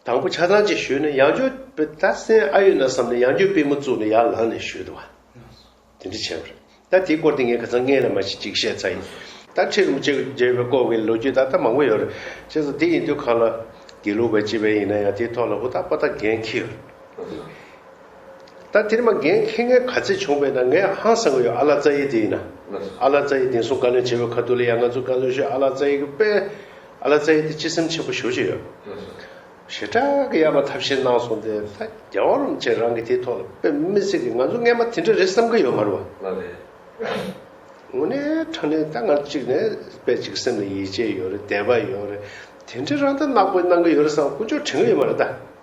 དང་པོ་ཆ་ཚང་ཅིག་ཞུས་ནས་ཡང་བསྐྱར་དཔེ་ད་སེམས་ཨ་ཡོད་ན་བསམ་ནས་ཡང་བསྐྱར་པུས་མོ་བཙུགས་ནས་ཡར་ལངས་ནས་ཞུས་འདུག་བ། དེ་འདྲ་བྱས་པ་རེད། ད་དེའི་སྐོར་དེ་ངས་ཁ་སང་སྔོན་ལ་མ་ཞིག་ཅིག་བཤད་ཚར་ཡིན། ད་ཁྲི་རིན་པོ་ཆེ་མཇལ་བའི་སྐོར་གྱི་ལོ་རྒྱུས་ད་ལྟ་མང་པོ་ཡོད་རེད། བྱས་ཙང་དེ་ཡིན་དུས་གང་ལ་དགེ་ལུགས་པ་སྤྱི་པའི་ཡིན་ན་ཡང་དེའི་ཐོག་ལ་ཧུར་ཐག་པ་ཐག་འགན་འཁྱེར་ཡོད་རེད། ད་དེར་མ་འགན་འཁྱེར་མཁན་ག་ཚད་བྱུང་བས་ན། ངས་ཧང་སང་གི་ཡོད། ཨ་ལགས་རྩ་ཡེ་དེ་ཡིན་ན། ཨ་ལགས་རྩ་ཡེ་བདེ་སྲུང་བཀའ་བློན་བྱེད་པའི་ཁ་ཐུག་ལ་ཡང་ང་ཚོ་བཀའ་བློན་ཤོད། ཨ་ལགས་རྩ་ཡེ་གི་དཔེ། ཨ་ལགས་རྩ་ཡེ་དེ་སྤྱི་སེམས་ཆེན་པོ་ཞེ་པོ་ཅིག་ཡོད། ཞེ་དྲག་གི་ཡ་མ་ཐབས་ཤེས་གནང་སོང་སྟེ། ད་རྒྱལ་བ་རིན་པོ་ཆེ་རང་གི་དེའི་ཐོག་ལ་དཔེ་མི་སྲིད་ཀྱི། ང་ཚོ་སྔས་མ་དེ་འདྲ་རེད་བསམ་གི་ཡོད་མ་རེད་བ། དངོས་གནས་དྲང་གནས་ད་ང་གཅིག་ནས་དཔེ་གཅིག་སེམས་ལ་ཡིད་ཆེས་ཡོད་རེད། དད་པ་ཡོད་རེད། དེ་འདྲའི་རང་ད་ནག་པོ་གནང་གི་ཡོད་རེད་བསམ། དཀོན་མཆོག་དྲན་གི་ཡོད་མ་རེད་ད། ཏོག་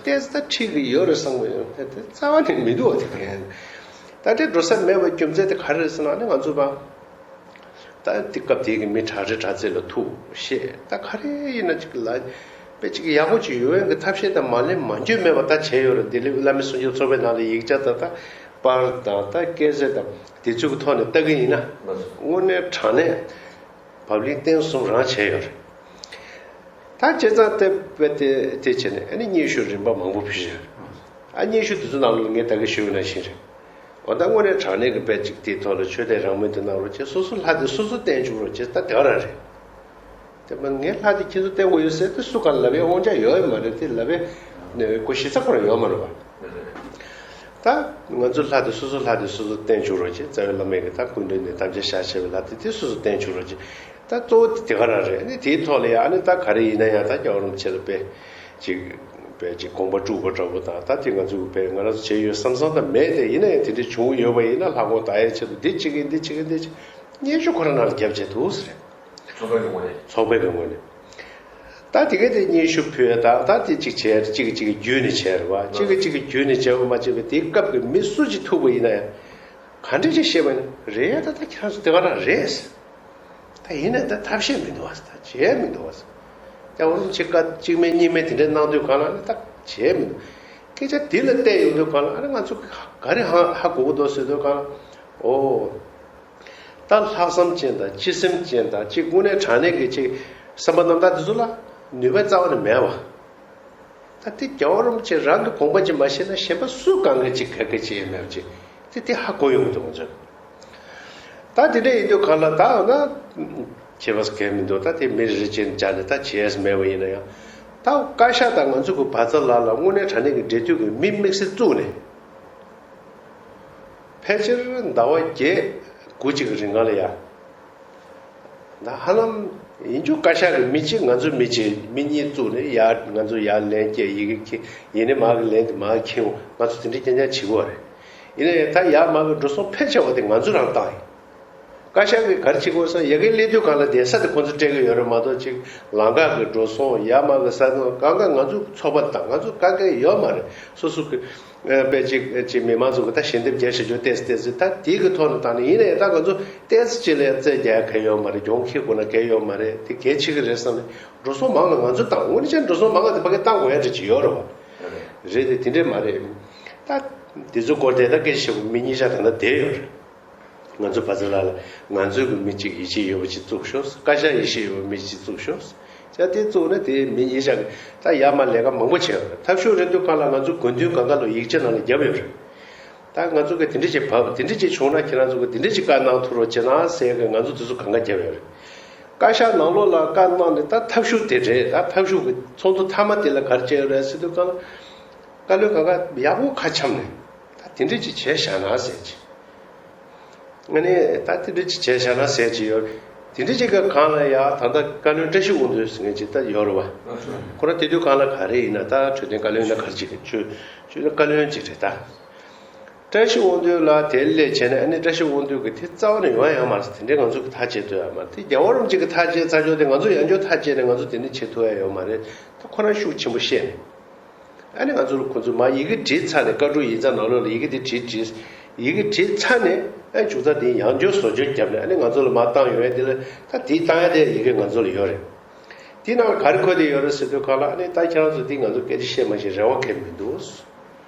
ཙམ་ད་ཁྲིད་གི་ཡོད་རེད་བསམ་གི་ཡོད། དེ་རྩ་བ་ནས་མི་འདུག་བ། དེ་ག་ད་དེ་འགྲོ་ས་མེད་པའི་རྒྱུ་མཚན་དེ་ག་རེ་རེད་ཟེར་ན་ནི། ང་ཚོ་པ་ད་དེ་སྐབས་དེ་གི་མི་དྲག་རེ་དྲག་རྩལ་ལ་ཐུག་ཤེས། ད་ག་རེ་ཡིན་ན་ཅིག་ལ། དཔེ་ཅིག་ཡག་པོ་ཅིག་ཡོང་ཡག་གི་ཐབས་ཤེས་དང་མ་ལན་མ་འགྱོད་མེད་པ་ད་བྱས་ཡོད་རེད། ལྡི་ལི་བླ་མའི་གསུང་ཆོས་ཚོགས་པའི་ནང་ལ་ཡིག་ཆ་དང་ད་པར་དང་ད་སྐད་ཆ་དང་དེ་ཚོའི་གི་ཐོག་ནས་ལྟ་གི་ཡིན་ན། དངོས་གནས་དྲང་གནས་བབ་བརླིང་བརྟན་གསུམ་རང་བྱས་ཡོད་རེད། ད་བྱས་ཙང་དེ་དཔེ་དེ་དེ་བྱས་ནས་ཨ་ནི་སྙན་ཞུ་རིམ་པ་མང་པོ་ཕུལ་ཡོད། ཨ་སྙན་ཞུ་དེ་ཚོ་ནང་ལོགས་ངས་ད་གིན་ཞུས་པ་ནང་བཞིན་རེད། འོ་ད་དངོས་གནས་དྲང་གནས་ཀྱི་དཔེ་ཅིག་དེའི་ཐོག་ལ་ཆོས་དད་རང་མོས་དེ་གནང་རོགས་བྱེད། སོ་སོ་ལྷ་དེ་སོ་སོ་བསྟེན་བཅུག་རོགས་བྱེད། ད་དེ་ག་རང་རེད། དེ་མ་ངའི་ལྷ་དེ་ཁྱེད་ཚོ་བསྟེན་དགོས་ཡོད་ཟེར་དེ་སུ་ག་ལབ་པའི་དབང་ཆ་ཡོད་མ་རེད། དེ་ལབ་པའི་ནས་གོ་གཞི་རྩ་ཁོ་རང་ཡོད་མ་རེད་པ། ད་ང་ཚོ་ལྷ་དེ་སོ་སོ་ལྷ་དེ་སོ་སོ་བསྟེན་བཅུག་རོགས་བྱེད། རྩ་བའི་བླ་མ་གིས་ད་སྐུ་མདུན་ནས་དམ་བཅའ་བཞག་བྱས་པའི་ལྷ་དེ་དེ་སོ་སོ་བསྟེན་བཅུག་རོགས་བྱེད། ད་གཙོ་བོ་དེ་དེ་ག་རང་རེད། ཨ་ནི་དེའི་ཐོག་ལ་ཡང་ཨ་ནི་ད་ག་རེ་ཡིན་ན་ཡང་ད་རྒྱལ་བ་རིན་པོ་ཆེ་ལ་དཔེ་ཅིག་དཔེ་ཅིག་དགོངས་པ་དཀྲུགས་པ་འདྲ་པོ་དང་། ད་དེ་ང་ཚོ་གི་དཔེ་ང་རང་ཚོ་བྱས་ཡོད་བསམ་བསམ་ད་མེད་དེ། ཡིན་ན་ཡང་དེ་འདྲ་བྱུང་ཡོད་པ་ཡིན་ན་ལྷ་ཁང་དར་ཡག་ཆེད་དུ་འདི་བྱེད་ཀྱི་ཡིན། འདི་བྱེད་ཀྱི་ཡིན། འདི་བྱེད། སྙན་ཞུ་ཁོ་རང་ནང་ལ་བརྒྱབ་བྱས་འདུག་ཟེར། ཚོགས་པའི་གི་ངོས་ནས། ཚོགས་པའི་གི་ངོས་ནས། ད་དེ་ག་དེ་སྙན་ཞུ་ཕུལ་ཡ་དང་ད་དེ་གཅིག་བྱས། གཅིག་གིས་གཅིག་གི་བརྒྱུད་ནས་བྱས་རེད་བ། གཅིག་གིས་གཅིག་གི་བརྒྱུད་ནས་བྱས་པ་མ་བྱས་པའི་དེའི་སྐབས་ཀྱི་མི་སུ་གཅིག་ཐུག་པ་ཡིན་ན་ཡང་ག་འདྲ་ཅིག་བཤད་པ་ཡིན་ན། རེད་ཡ། ད་ད་ཁྱེད་རང་ཚོ་དེ་ག་རང་རེད་ཟེར། ད་ཡིན་ན་ད་ཐབས་ཤེས་མི་འདུག་བ་ཟེར། ད་བྱས་མི་འདུག་བ་ཟེར། ད་འོ་རུམ་ཆེ་ཀ་གཅིག་མིན་གཉིས་མིན་དེ་འདྲ་གནང་དུས་གང་ལ་ནི་ད་བྱས་མི་འདུག་སྐད་ཆ་དེ་ལ་བལྟས་ཡོང་དུས་གང་ལ་ཨ་ནི་ང་ཚོ་ག་རེ་ཧ་ཧ་གོ་གི་འདུག་ཟེར་དུས་གང་ལ། ཨོ། ད་ལྷག་བསམ་ཅན་དང་སྤྱི་སེམས་ཅན་དང་ཅིག་དངོས་གནས་དྲང་གནས་ཀྱི་ཅིག་བསམ་པ་རྣམ་དག་དེ་ཚོ་ལ་ནུས་པ་རྩ་བ་ནས་མེད་བ། ད་དེ་རྒྱལ་བ་རིན་པོ་ཆེ་རང་གི་དགོངས་པ་ཅིག་མ་ཤེས་ན་གཞན་པ་སུ་གང་གིས་ཅིག་ག་གེ་བྱེད་ཡས་མེད་པ་ཅིག་དེ་དེ་ཧ་གོ་ཡོང་གི་འདུག་ང་ཚོས། ད་དེ་འདྲ་ཡིན་དུས་གང་ལ་ད་འོ་ན་བྱེད་པ་གལ་མི་འདུག་ད་དེ་མི་རེ་རེ་བྱས་ནས་སྦྱར་ནས་ད་བྱེད་ཡས་མེད་པ་ཡིན་ན་ཡང་། ད་བཀའ་ཤག་དང་ང་ཚོ་གི་བ་ཚ་ལགས་ལ་དངོས་གནས་དྲང་གནས་ཀྱི་འབྲེལ་མཐུད་ཀྱི་མི་དམིགས་བསལ་བཙུགས་ནས། ཕལ་ཆེར་ཟླ་བ་བརྒྱད་དགུ་གཅིག་གི་རིང་ག་ལ་ཡ། ད་ཧ་ལམ་ཡིན་རྒྱུ་བཀའ་ཤག་གི་མི་གཅིག་ང་ཚོའི་མི་གཅིག་མི་གཉིས་བཙུགས་ནས་ཡར་ང་ཚོ་ཡར་ལན་སྐྱེལ། ཡི་གེ་འཁྱེར། ཡིན་ནའི་མར་གི་ལན་དེ་མར་འཁྱེར་འོང་། ང་ཚོ་དེ་འདྲ་རྐྱང་རྐྱང་བྱེད་དགོས་རེད། ཡིན་ན་ཡང་ད་ཡར་མར་གི་འགྲོ་སོང་ཕལ་ཆེ་བ་དེ་ང་ཚོ་རང་བཏང་ཡིན། བཀའ་ཤག་གིས་ག་རེ་བྱེད་དགོས་ཟེར་ན་ཡ་གི་སླེབས་དུས་གང་ལ་བསྡད་ས་དེ་ཁོང་ཚོས་སྤྲད་ཀྱི་ཡོད་རེད་མ་གཏོགས། ཅིག་ལམ་ཁ་གི་འགྲོ་སོང་ཡར་མར་གི་ས་སྟོང་གང་ག་ང་ཚོ་ཚོགས་པ་དང་ང་ཚོ་ག་གེ་ཡོད་མ་རེད། སོ་སོ་གི་ཨ་དཔེ་ཅིག་ཅིག་མི་མང་ཚོ་གི་ད་ཞལ་འདེབས་རྒྱག་བྱེད་རྒྱུ་ཏོག་ཙམ་ཏོག་ཙམ་ད་དེའི་གི་ཐོག་ནས་བཏང་ནས་ཡིན་ན་ཡང་ད་ང་ཚོ་ཏོག་ཙམ་ཅིག་ལ་ཡང་རྩོད་རྒྱག་གི་ཡོད་མ་རེད། གྱོང་ཁེ་དགོས་ན་གང་ཡོད་མ་རེད། དེ་གལ་ཆེ་གི་རེད་བསམ་ནས་འགྲོ་སོང་མང་ང་ང་ཚོ་བཏང་། དངོས་གནས་བྱས་ན་འགྲོ་སོང་མང་ང་དེ་ཕ་གི་བཏང་དགོས་ཡ་འདྲ་ཅིག་ཡོད་རེད་བ། རེད་དེ་དེ་འདྲས་མ་རེད། ད་དེ་ཚོ་སྐོར་དེ་ད་སྐད་ཆ་བཤད་དགོས་མི་གཉིས་ཆ་ད་ལྟ་བསྡད་ཡོད་རེད། ང་ཚོ་བ་ཚ་ལགས་ལ་ང་ཚོའི་གི་མི་གཅིག་ཡིད་ཆེས་ཡོད་པ་ཅིག་བཙུགས་ཤོག་བཀའ་ཤག་ཡིད་ཆེས་ཡོད་པ་མི་གཅིག་བཙུགས་ཤོག་ཅག་དེ་བཙུགས་ནས་དེ་མི་གཉིས་ཆ་གི་ད་ཡར་མར་ལས་ཀ་མང་པོ་བྱས་ཡོད་རེད། ཐབས་ཤུགས་རེ་འདུག་གང་ལ་ང་ཚོ་དགོས་འདུན་གང་ག་ལོ་ཡིག་ཆ་ནང་ལ་བརྒྱབ་ཡོད་རེད། ད་ང་ཚོ་གི་དེ་འདྲ་ཅིག་བབས། དེ་འདྲ་ཅིག་བྱུང་ན་ཁྱེད་རང་ཚོ་གི་དེ་འདྲ་ཅིག་བཀའ་གནང་ཐུབ་རོགས་བྱེད་གནང་ཟེར་གི་ང་ཚོ་དེ་ཚོ་གང་ག་བརྒྱབ་ཡོད་རེད། བཀའ་ཤག་ནང་ལོགས་ལ་བཀའ་གནང་ནས་ད་ཐབས་ཤུགས་དེ་རེད། ད་ཐབས་ཤུགས་ཀྱི་ཚོགས་འདུ་མཐའ་མ་དེ་ལ་ག་རེ་བྱས་ཡོད་རེད་ཟེར་དུས་གང་ལ། བཀའ་བློན་གང་ག་ཡག་པོ་ཁ་འཆམ་ནས་ད་དེ་འདྲ་ཅིག་བྱས་བཞག་ན་ཟེར་གྱི། ང་ནི་ད་དེ་འདྲ་ཅིག་བྱས་བཞག་ན་ཟེར་གྱི་ཡོད། དེ་འདྲ་ཅིག་གི་སྒང་ལ་ཡ་ད་ལྟ་བཀའ་བློན་བཀྲ་ཤིས་དབང་འདུས་ཟེར་མཁན་ཅིག་ད་ཡོད་རེད་བ། ཁོ་རང་དེ་དུས་སྒང་ལ་ག་རེ་ཡིན་ན་ད་འཕྲོད་བསྟེན་བཀའ་བློན་ཡིན་ན་ག་རེ་ཅིག་གི་ཆོས་ཆོས་ན་བཀའ་བློན་ཅིག་རེད་ད། བཀྲ་ཤིས་དབང་འདུས་ལ་དེ་སླེབས་བྱས་ནས་ཨ་ནི་བཀྲ་ཤིས་དབང་འདུས་ཀྱི་དེ་རྩ་བ་ནས་ཡོང་ཡ་ཡོད་མ་རེད། དེ་འདྲའི་ང་ཚོ་གི་ཐག་བཅད་ཐུབ་ཡ་མ་རེད། དེ་རྒྱལ་བ་རིན་པོ་ཆེ་གི་ཐག་བཅད་ཚར་ཆོག་དེ་ང་ཚོ་ཡང་བསྐྱར་ཐག་བཅད་ནས་ང་ཚོ་དེ་འདྲ་བྱེད་ཐུབ་ཡ་ཡོད་མ་རེད། ད་ཁོ་རང་ཤུགས་ཆེན་པོ་བཤད་ནས། ཨ་ནི་ང་ཚོ་ལ་ཁོ་ཚོས་མར་ཡི་གེ་བྲིས་ཚར་ནས། བཀའ་དྲུང་ཡིག་ཚང་ནང་ལོགས་ལ་ཡི་གེ་དེ་བྲིས་བྲིས། ཡི་གེ་བྲིས་ཚར་ནས་ཨ་མཇུག་ཚགས་དེ་ཡང་བསྐྱར་བཟོ་བཅོས་བརྒྱབ་ནས་ཨ་ནི་ང་ཚོ་ལ་མར་བཏང་ཡོང་ཡ་དེ་ལ་ད་དེ་བཏང་ཡ་དེ་ཡི་གེ་ང་ཚོ་ལ་ཡོད་རེད། དེའི་ནང་ལ་ག་རེ་འཁོད་བསྡད་ཡོད་རེད་ཟེར་དུས་གང་ལ་ཨ་ནི་ད་ཁྱེད་རང་ཚོ་དེ་ང་ཚོ་སྐད་ཆ་བཤད་མ་ཤེས་རེ་བ་གང་ཡང་མི་འདུག་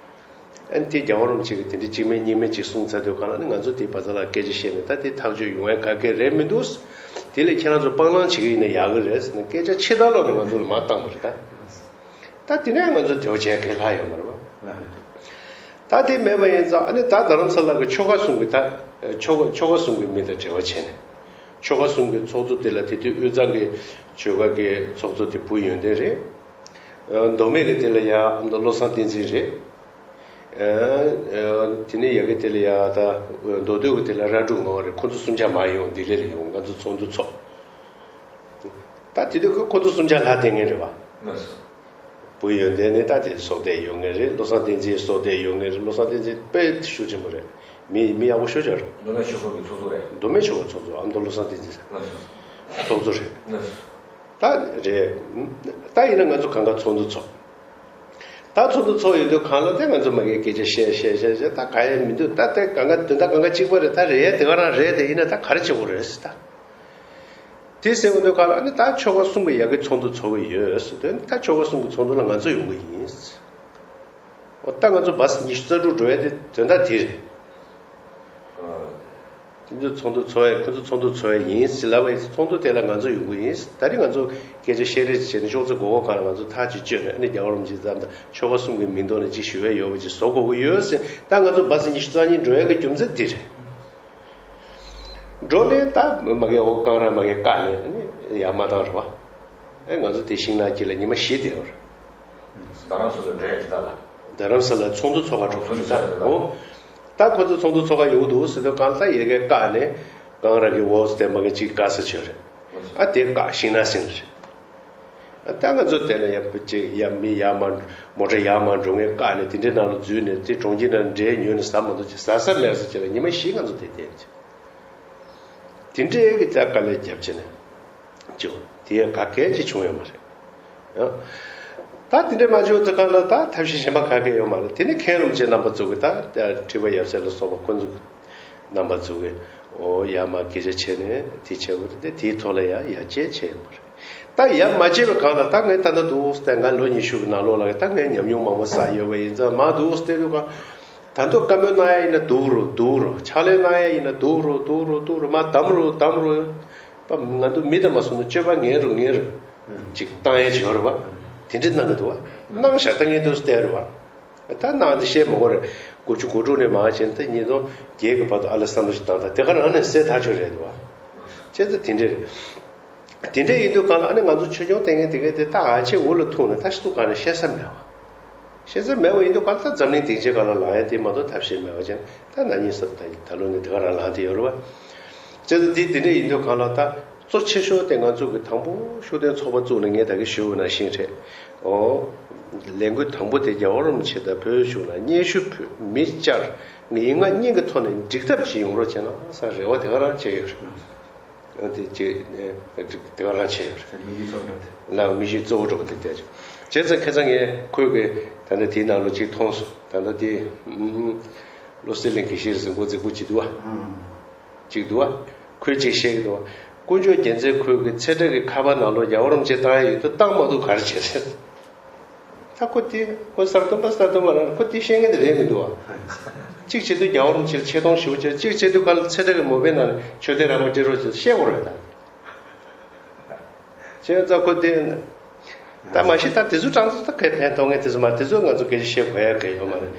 ཨ་ནི་དེ་རྒྱལ་བ་རིན་པོ་ཆེ་གིས་དེ་འདྲ་གཅིག་མིན་གཉིས་མིན་གཅིག་གསུངས་ཚར་དུས་གང་ལ་ཨ་ནི་ང་ཚོ་དེ་བ་ཚ་ལ་སྐད་ཆ་བཤད་ནས་ད་དེ་ཐག་གཅོད་ཡོང་ཡ་ག་གེ་རེད་མི་འདུག་དེ་ལས་ཁྱེད་རང་ཚོ་སྤང་བླང་བྱེད་ཀྱི་ཡིན་ན་ཡག་གི་རེད་ཟེར་ནས་སྐད་ཆ་ཕྱི་ལྟར་ལོག་ནས་ང་ཚོ་ལ་མར་བཏང་བ་རེད་ད། ད་དེ་ནས་ང་ཚོ་དེ་བ་བྱས་གང་ལྷག་ཡོད་མ་རེད་བ། ད་དེ་མེད་པ་ཡིན་ཙང་ཨ་ནི་ད་རྡ་རམ་ས་ལ་གི་ཆོལ་ཁ་གསུམ་གི་ད་ཆོལ་ཁ་ཆོལ་ཁ་གསུམ་གི་མི་དང་འབྲེལ་བ་བྱས་ནས། ཆོལ་ཁ་གསུམ་གི་ཚོགས་གཙོ་དེ་ལ་དེ་དུས་དབུས་གཙང་གི་ཆོལ་ཁ་གི་ཚོགས་གཙོ་དེ་བུ་ཡོན་ཏན་རེད། མདོ་སྨད་ཀྱི་དེ་ལ་ཡ་ཨ་མདོ་བློ་བཟང་བསྟན་འཛིན་རེད། དེ་ནས་ཡ་གི་དེ་ལ་ཡ་ད་མདོ་སྟོད་ཀྱི་དེ་ལ་ར་འབྲུག་ངོ་རེད། ཁོ་ཚོ་གསུམ་ཆ་མར་ཡོང་ལྡི་ལི་ལ་ཡོང་ང་ཚོ་ཚོགས་འདུ་ཚོགས། ད་དེ་དུས་ཁོ་ཁོ་ཚོ་གསུམ་ཆ་ལྷ་བསྟེན་མཁན་རེད་བ། ལགས་སོ། བུ་ཡོན་ཏན་ནི་ད་དེ་སྲོག་གཏད་ཡོད་མཁན་རེད། བློ་བཟང་བསྟན་འཛིན་སྲོག་གཏད་ཡོད་མཁན་རེད། བློ་བཟང་བསྟན་འཛིན་དཔེ་ཤུགས་ཆེན་པོ་རེད། མི་མི་ཡག་པོ་ཤོད་ཆོག་རེད། མདོ་སྨད་ཆོལ་ཁ་གི་ཚོགས་གཙོ་རེད། མདོ་སྨད་ཆོལ་ཁ་ཚོགས་གཙོ་ཨ་མདོ་བློ་བཟང་བསྟན་འཛིན་ལགས་སོ། ཚོགས་གཙོ་རེད། ལགས་སོ། ད་རེད། ད་ཡིན་ན་ང་ཚོ་གང་ག་ཚོགས་འདུ་ཚོགས། ད་ཚོགས་འདུ་ཚོགས་ཡོད་དུས་གང་ལ་དེ་ང་ཚོ་མ་གིའི་སྐད་ཆ་བཤད་བཤད་བཤད་བཤད་ད་ག་ཡང་མི་འདུག་ད་དེ་གང་ག་དོན་དག་གང་ག་གཅིག་པ་རེད། ད་རེད་ཡ་དེ་ག་རང་རེད། དེ་ཡིན་ན་ད་ག་རེ་བྱེད་དགོས་རེད་ཟེར་ད། དེ་ཟེར་བ་འདུག་ག་ལ་ཨ་ནི་ད་ཆོལ་ཁ་གསུམ་གྱི་ཡ་གི་ཚོགས་འདུ་ཚོགས་ཀྱི་ཡོད་ཟེར་དུས་ད་ཆོལ་ཁ་གསུམ་གྱི་ཚོགས་འདུ་ལ་ང་ཚོ་ཡོང་གི་ཡིན། འོ་ད་ང་ཚོ་བཱ་སི་ཉི་ཤུ་རྩ་དྲུག་འགྲོ་ཡ་དེ་དོན་དག་དེ་རེད། དེ་ཚོ་ཚོགས་འདུ་ཚོགས་ཡ་ཁོ་ཚོ་ཚོགས་འདུ་ཚོགས་ཡ་ཡིན་ཟེར་ལབ་པ་ཡིན། ཚོགས་འདུ་དེ་ལ་ང་ཚོ་ཡོང་གི་ཡིན། ད་རེས་ང་ཚོ་སྐད་ཆ་བཤད་རེས་བྱས་ནས་ཤོག་ཚེ་མགོ་སྐོར་གང་ལ་ང་ཚོ་ཐག་ཅིག་གཅོད་ནས་ཨ་ནི་རྒྱལ་བ་རིན་པོ་ཆེ་ཙམ་དང་ཆོལ་ཁ་གསུམ་གྱི་མིང་ཐོག་ནས་ཅིག་ཞུ་ཡ་ཡོད་པ་ཅིག་བཟོ་དགོས་ཀྱི་ཡོད་ཟེར། ད་ང་ཚོ་བཱ་སི་ཉི་ཤུ་རྩ་གཉིས་འགྲོ་ཡ་གི་རྒྱུ་མཚན་དེ་རེད། འགྲོ་ནས་ད་མ་གི་འོ་རྐང་ར་མ་གི་བཀག་ནས་ཨ་ནི་ཡར་མ་བཏང་རེད་བ། ཨེ་ང་ཚོ་དེ་ཤིང་ནགས་དཀྱིལ་ལ་ཉི་མ་བཞི་བསྡད་ཡོད་རེད། རྡ་རམ་ས་ལ་འགྲོ་ཡ་ཅིག་ད་ལ། རྡ་རམ་ས་ལ་ཚོགས་འདུ་ཚོགས་ག་འགྲོ་ཚོགས་འདུ་ཚོགས་ཡ་ད་ལ། འོ། ད་ཁོ་ཚོ་ཚོགས་འདུ་ཚོགས་ག་ཡོང་འདུག་ཟེར་དུས་གང་ལྟར་ཡ་གི་བཀག་ནས་རྐང་ར་གི་འོ་ཟེར་དེ་མ་གི་ཅིག་བཀག་ས་བྱོས་རེད། ཨ་དེ་བཀག་ཤིང་ནགས་ཟིན་རེད། ད་ང་ཚོ་དེ་ལ་ཡ་ཅིག་ཡ་མི་ཡར་མར་མོ་ཊ་ཡར་མར་འགྲོ་མཁན་བཀག་ནས་དེ་འདྲའི་ནང་ལ་འཛུལ་ནས་དེ་གྲོང་ཁྱེར་ནང་འབྲས་ཉོས་ནས་ཟ་མ་འདུག་ཅིག་ཟ་ས་མེད་ས་ཅིག་ལ་ཉི་མ་བཞི་ང་ཚོ་དེ་བསྡད་ཅིག་དེ་འདྲའི་གི་ད་དཀའ་ལས་རྒྱབ་བྱས་ནས་ཅིག་དེ་ཡ་ག་གལ་ཅིག་བྱུང་ཡོད་མ་རེད། ཡང་ད་དེ་འདྲའི་མ་བྱུང་ཚེ་གང་ལ་ད་ཐབས་ཤེས་གཞན་པ་ག་གེ་ཡོད་མ་རེད། དེ་ནི་མཁན་རིན་པོ་ཆེ་རྣམ་པ་ཚོ་གི་ད་ཁྲི་པ་ཡབ་སྲས་ལ་སོགས་པ་ཁོ་ཚོ་རྣམ་པ་ཚོ་གི་འོ་ཡར་མར་སྐད་ཆ་བྱས་ནས་དེ་བྱས་པ་རེད། དེ་དེའི་ཐོག་ལ་ཡང་ཡར་བཅད་བྱས་ཡོད་མ་རེད། ད་ཡར་མ་བཅད་པའི་གང་ལ་ད་ངས་ད་ལྟ་འདུག་སྟེ་ང་ལོ་ཉི་ཤུ་གི་ནང་ལོགས་ལ་ད་ངས་ཉམས་མྱོང་མང་པོ་བསགས་ཡོད་པ་ཡིན་ཙང་མ་འདུག་སྟེ་དུས་གང་ད་དུང་བཀའ་མོལ་གནང་ཡ་ཡིན་ན་སྡུག་རུ་སྡུག་རུ། ཕྱག་ལས་གནང་ཡ་ཡིན་ན་སྡུག་རུ་སྡུག་རུ་སྡུག་རུ། མར་བསྡམ་རུ་བསྡམ་རུ། པ་ང་ཚོ་མི་དང་མ་སོང་ན་སྤྱོད་པ་ངན་རུ་ངན་རུ་ཅིག་བཏང་ཡ་ཅིག་ཡོད་རེད་བ། དེ་འདྲ་གནང་གི་འདུག་བ། གནང་བཞག་ད་ངས་འདུག་སྟེར་རེད་བ། ད་གནང་དེ་བཤད་མི་དགོས་རེད། དགུ་བཅུ་གོ་དྲུག་ནས་མར་བྱས་ནས་ད་ཉིས་སྟོང་བརྒྱད་ཀྱི་བར་དུ་ཨ་ལ་བསམ་བློ་ཞིག་བཏང་ད་དེ་ག་རང་ནས་སེལ་ཐག་ཆོད་རེད་འདུག་བ། བྱས་ཙང་དེ་འདྲ་རེད། དེ་འདྲ་ཡིན་དུས་གང་ལ་ཨ་ནི་ང་ཚོ་ཆོས་སྐྱོང་བསྟེན་མཁན་དེ་གས་དེ་ད་ཨ་ཆེ་འུ་ལ་ཐུག་ནས་ད་ཤི་ཐུག་གང་ནས་བཤད་ས་མེད་བ། བཤད་ས་མེད་པ་ཡིན་དུས་གང་ལྟར་འཛམ་གླིང་སྡིངས་ཆའི་སྒང་ལ་ལངས་ཡ་དེ་མ་གཏོགས་ཐབས་ཤེས་མེད་པ་ཅན་ད་ན་ནིང་ས་ད་ད་ལོ་ནས་དེ་ག་རང་ལངས་བསྡད་ཡོད་རེད་བ། བྱས་ཙང་འདི་འདི་འདྲ་ཡིན་དུས་གང་ལ་ད་གཙོ་ཆེ་ཤོས་དེ་ང་ཚོ་གི་དང་པོ་ཤུགས་ལྡན་ཚོགས་པ་བཙུགས་ནས་ངས་ད་གིན་ཞུས་པ་ནང་བཞིན་རེད། ཨོ། ལས་འགུལ་དང་པོ་དེ་རྒྱལ་བ་རིན་པོ་ཆེ་དང་བོད་གཞུང་ལ་སྙན་ཞུ་ཕུལ་མི་བཅར་ངས་ཡིག་ངག་གཉིས་ཀྱི་ཐོག་ནས་འགྲིག་ཐབས་ཤིག་ཡོང་རོགས་བྱས་ན་ས་རེ་བ་དེ་ག་རང་བྱས་ཡོད་རེད། དེ་ཅི་དེ་ག་རང་བྱས་ཡོད་རེད། དམིགས་ཡུལ་གཙོ་བོ་འདྲ་དེ། ལ་དམིགས་ཡུལ་གཙོ་བོ་འདྲ་པོ་དེ་བལྟས་བྱུང་། བྱས་ཙང་ཁ་སང་ངས་ཁོས་གི་ད་ལྟ་དེའི་ནང་ལོགས་གཅིག་མཐོང་སོང་། ད་ལྟ་དེ་བློ་གསལ་གླིང་དགེ་བཤེས་རིག་འཛིན་འགོ་འཛིན་པོ་གཅིག་འདུག་བ། གཅིག་འདུག་བ། ཁོས་གཅིག་བཤད་གི་འདུག་བ། དཀོན་མཆོག་རྒྱལ་མཚན་ཁོས་གི་ཚེ་བཀྲ་གི་ཁ་པར་ནང་ལོགས་རྒྱལ་བ་རིན་པོ་ཆེ་བཏང་ཡ་ཡོད་དུས་བཏང་མ་ཐུབ་ག་རེ་བྱས་རེད། ད་ཁོ་དེ་ཁོ་གསར་གཏོད་པ་གསར་གཏོད་པ་རང་ཁོ་དེ་ཤེས་མཁན་དེ་རེད་མི་འདུག་ཨ། གཅིག་བྱེད་དུས་རྒྱལ་བ་རིན་པོ་ཆེར་ཆེ་མཐོང་ཞེ་པོ་བྱས། གཅིག་བྱེད་དུས་ག་ལ་ཚེ་བཀྲ་གི་མོ་པའི་ནང་ནས་ཆོས་དད་རང་དབང་སྤྲད་རོགས་བྱེད་བཤད་དགོས་རེད་ད། བྱས་ཙང་ཁོ་དེ་ད་མ་གཞི་ད་དེ་ཚོ་གྲངས་ཚོ་ད་གའི་ཕན་ཐོགས་མཁན་དེ་ཚོ་མ་དེ་ཚོ་ང་ཚོ་སྐད་ཆ་བཤད་དགོས་ཡ་གའི་ཡོད་མ་རེད།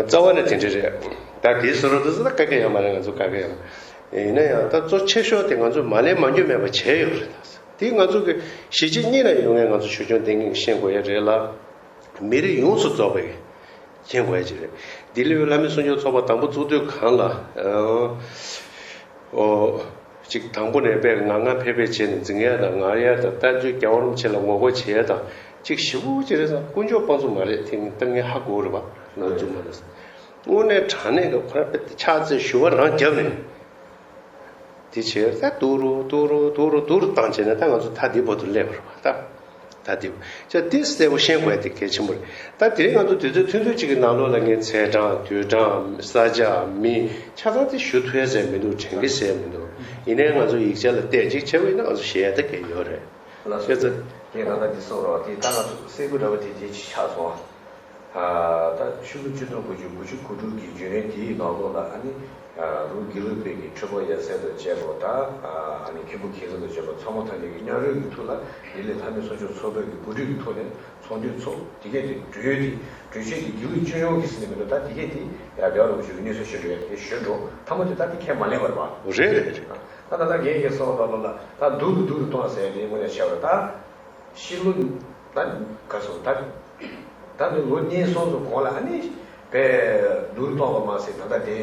རྩ་བ་ནས་དེ་འདྲ་རེད། ད་དེའི་བཟོ་འདྲ་དེ་ཚོ་ད་ག་གེ་ཡོད་མ་རེད། ང་ཚོ་ག་གེ་ཡོད་མ་རེད། ཡིན་ན་ཡང་ད་གཙོ་ཆེ་ཤོས་དེ་ང་ཚོས་མ་ལས་མ་འགྱོ་མེད་པ་བྱས་ཡོད་རེད་ད། དེ་ང་ཚོ་གི་གཞིས་བྱེས་གཉིས་ན་ཡོད་མཁན་ང་ཚོ་ཆོས་སྐྱོང་བསྟེན་མཁན་གྱིས་ཤེས་དགོས་ཡ་རེད་ལ། མི་རིགས་ཡོངས་སུ་རྫོགས་པའི་ཤེས་དགོས་ཡ་ཅིག་རེད། ལྡི་ལི་བའི་བླ་མའི་གསུང་ཆོས་ཚོགས་པ་དང་པོ་བཙུགས་དུས་གང་ལ། ཨོ། གཅིག་དང་པོ་ནས་དཔེ་ངར་ངར་ཕེ་ཕེ་བྱས་ནས་འཛིང་ཡ་དང་ངར་ཡ་དང་ལྟ་ཚུལ་རྒྱལ་བ་རིན་པོ་ཆེ་ལ་ངོ་རྒོལ་བྱེད་ཡ་དང་གཅིག་ཞེ་པོ་ཅིག་རེད་ཙང་དཀོན་མཆོག་དཔང་བཙུགས་མ་རེད། དེ་ངས་ད་ངས་ཧ་གོ་རེད་པ། ལོ་བཙུན་མ་རེད། དངོས་གནས་དྲང་གནས་ཀྱི་ཁོ་རང་དཔེ་ཕྱག་འཚལ་ཞུ་བ་རང་བརྒྱབ་ནས། དེ་བྱས་ད་དུ་རུ་དུ་རུ་དུ་རུ་དུ་རུ་བཏང་བྱས་ནས་ད་ང་ཚོ་ད་འདི་བར་དུ་སླེབས་པ་རེད་པ་ད། ད་དེ་བྱས་དེ་གསལ་པོ་ཤེས་དགོས་ཡ་དེ་གལ་ཆེན་པོ་རེད། ད་དེ་རིང་ང་ཚོ་དུས་ཚོད་ཐུང་ཐུང་ཅིག་གི་ནང་ལོགས་ལ་ངས་ཚེས་གྲངས་དུས་གྲངས་ས་ཆ་མི་ཆ་ཚང་དེ་ཞུ་ཐུབ་ཡ་ཟེར་མི་འདུག་དྲན་གི་ཟེར་མི་འདུག་ཡིན་ནའི་ང་ཚོ་ཡིག་ཆ་ལ་བལྟས་ཅིག་བྱས་པ་ཡིན་ན་ང་ཚོ་ཞེད་ཡ་ད་གལ་ཡོད་རེད། ལགས་སོ། ཤེས་ཚེ། ངས་ད་ལྟ་འདི་གསུངས་རོགས་དེ་ད་ང་ཚོ་གསལ་པོ་འདྲ་པོ་དེ་རྗེས་ཆགས་སོང་། ད་ཆུ་ཚོད་བཅུ་དང་དགུ་བཅུ་དགུ་བཅུ་གོ་དྲུག་གི་བརྒྱུད་རིམ་དེའི་ནང་ལོགས་ལ་ཨ་ནི། རུ་དགེ་ལུགས་པའི་གི་ཁྲི་པ་ཡབ་སྲས་དང་བཅས་པ་དང་། ཨ་ནི་མཁན་པོ་མཁས་བཙུན་དང་བཅས་པ་ཚང་མ་ཐམས་ཅད་ཀྱི་མཉམ་རུབ་ཀྱི་ཐོག་ལ་ལྡི་ལི་ལྷ་མོའི་གསུང་ཆོས་ཚོགས་པའི་གི་གོ་སྒྲིག་གི་ཐོག་ནས་ཚོགས་འདུ་ཚོགས། དེ་གས་དེ་གྲོས་དེ་གྲོས་ཆོད་དེ་དགེ་ལུགས་སྤྱི་ཡོངས་ཀྱི་ཟེར་ནས་མི་འདུག་ད་དེ་གས་དེ་ཡར་རྒྱལ་བ་རིན་པོ་ཆེ་གི་སྙན་སེང་ཞུ་འགྲོ་ཡ་དེ་ཞུ་འགྲོ་ཐ་མ་དེ་ད་དེ་ཁས་མ་ལེན་པར་བ། རེད་རེད་རེད། ད་ད་ལྟ་ངས་ཀྱི་གསུངས་པ་ལྟར་ལ་ད་སྡུག་གི་སྡུག་ཏུ་གཏོང་ཟེར་ནས་དངོས་གནས་བྱས་པ་ད། ཕྱི་ལོ། ད་ག་སོང་ད། ད་ནི་ལོ་གཉིས་གསུམ་ཙམ་གོང་ལ་ཨ་ནི། པས་བསྡུར་གཏོང་བ་མ་ཟད། ད་ལྟ་དེ་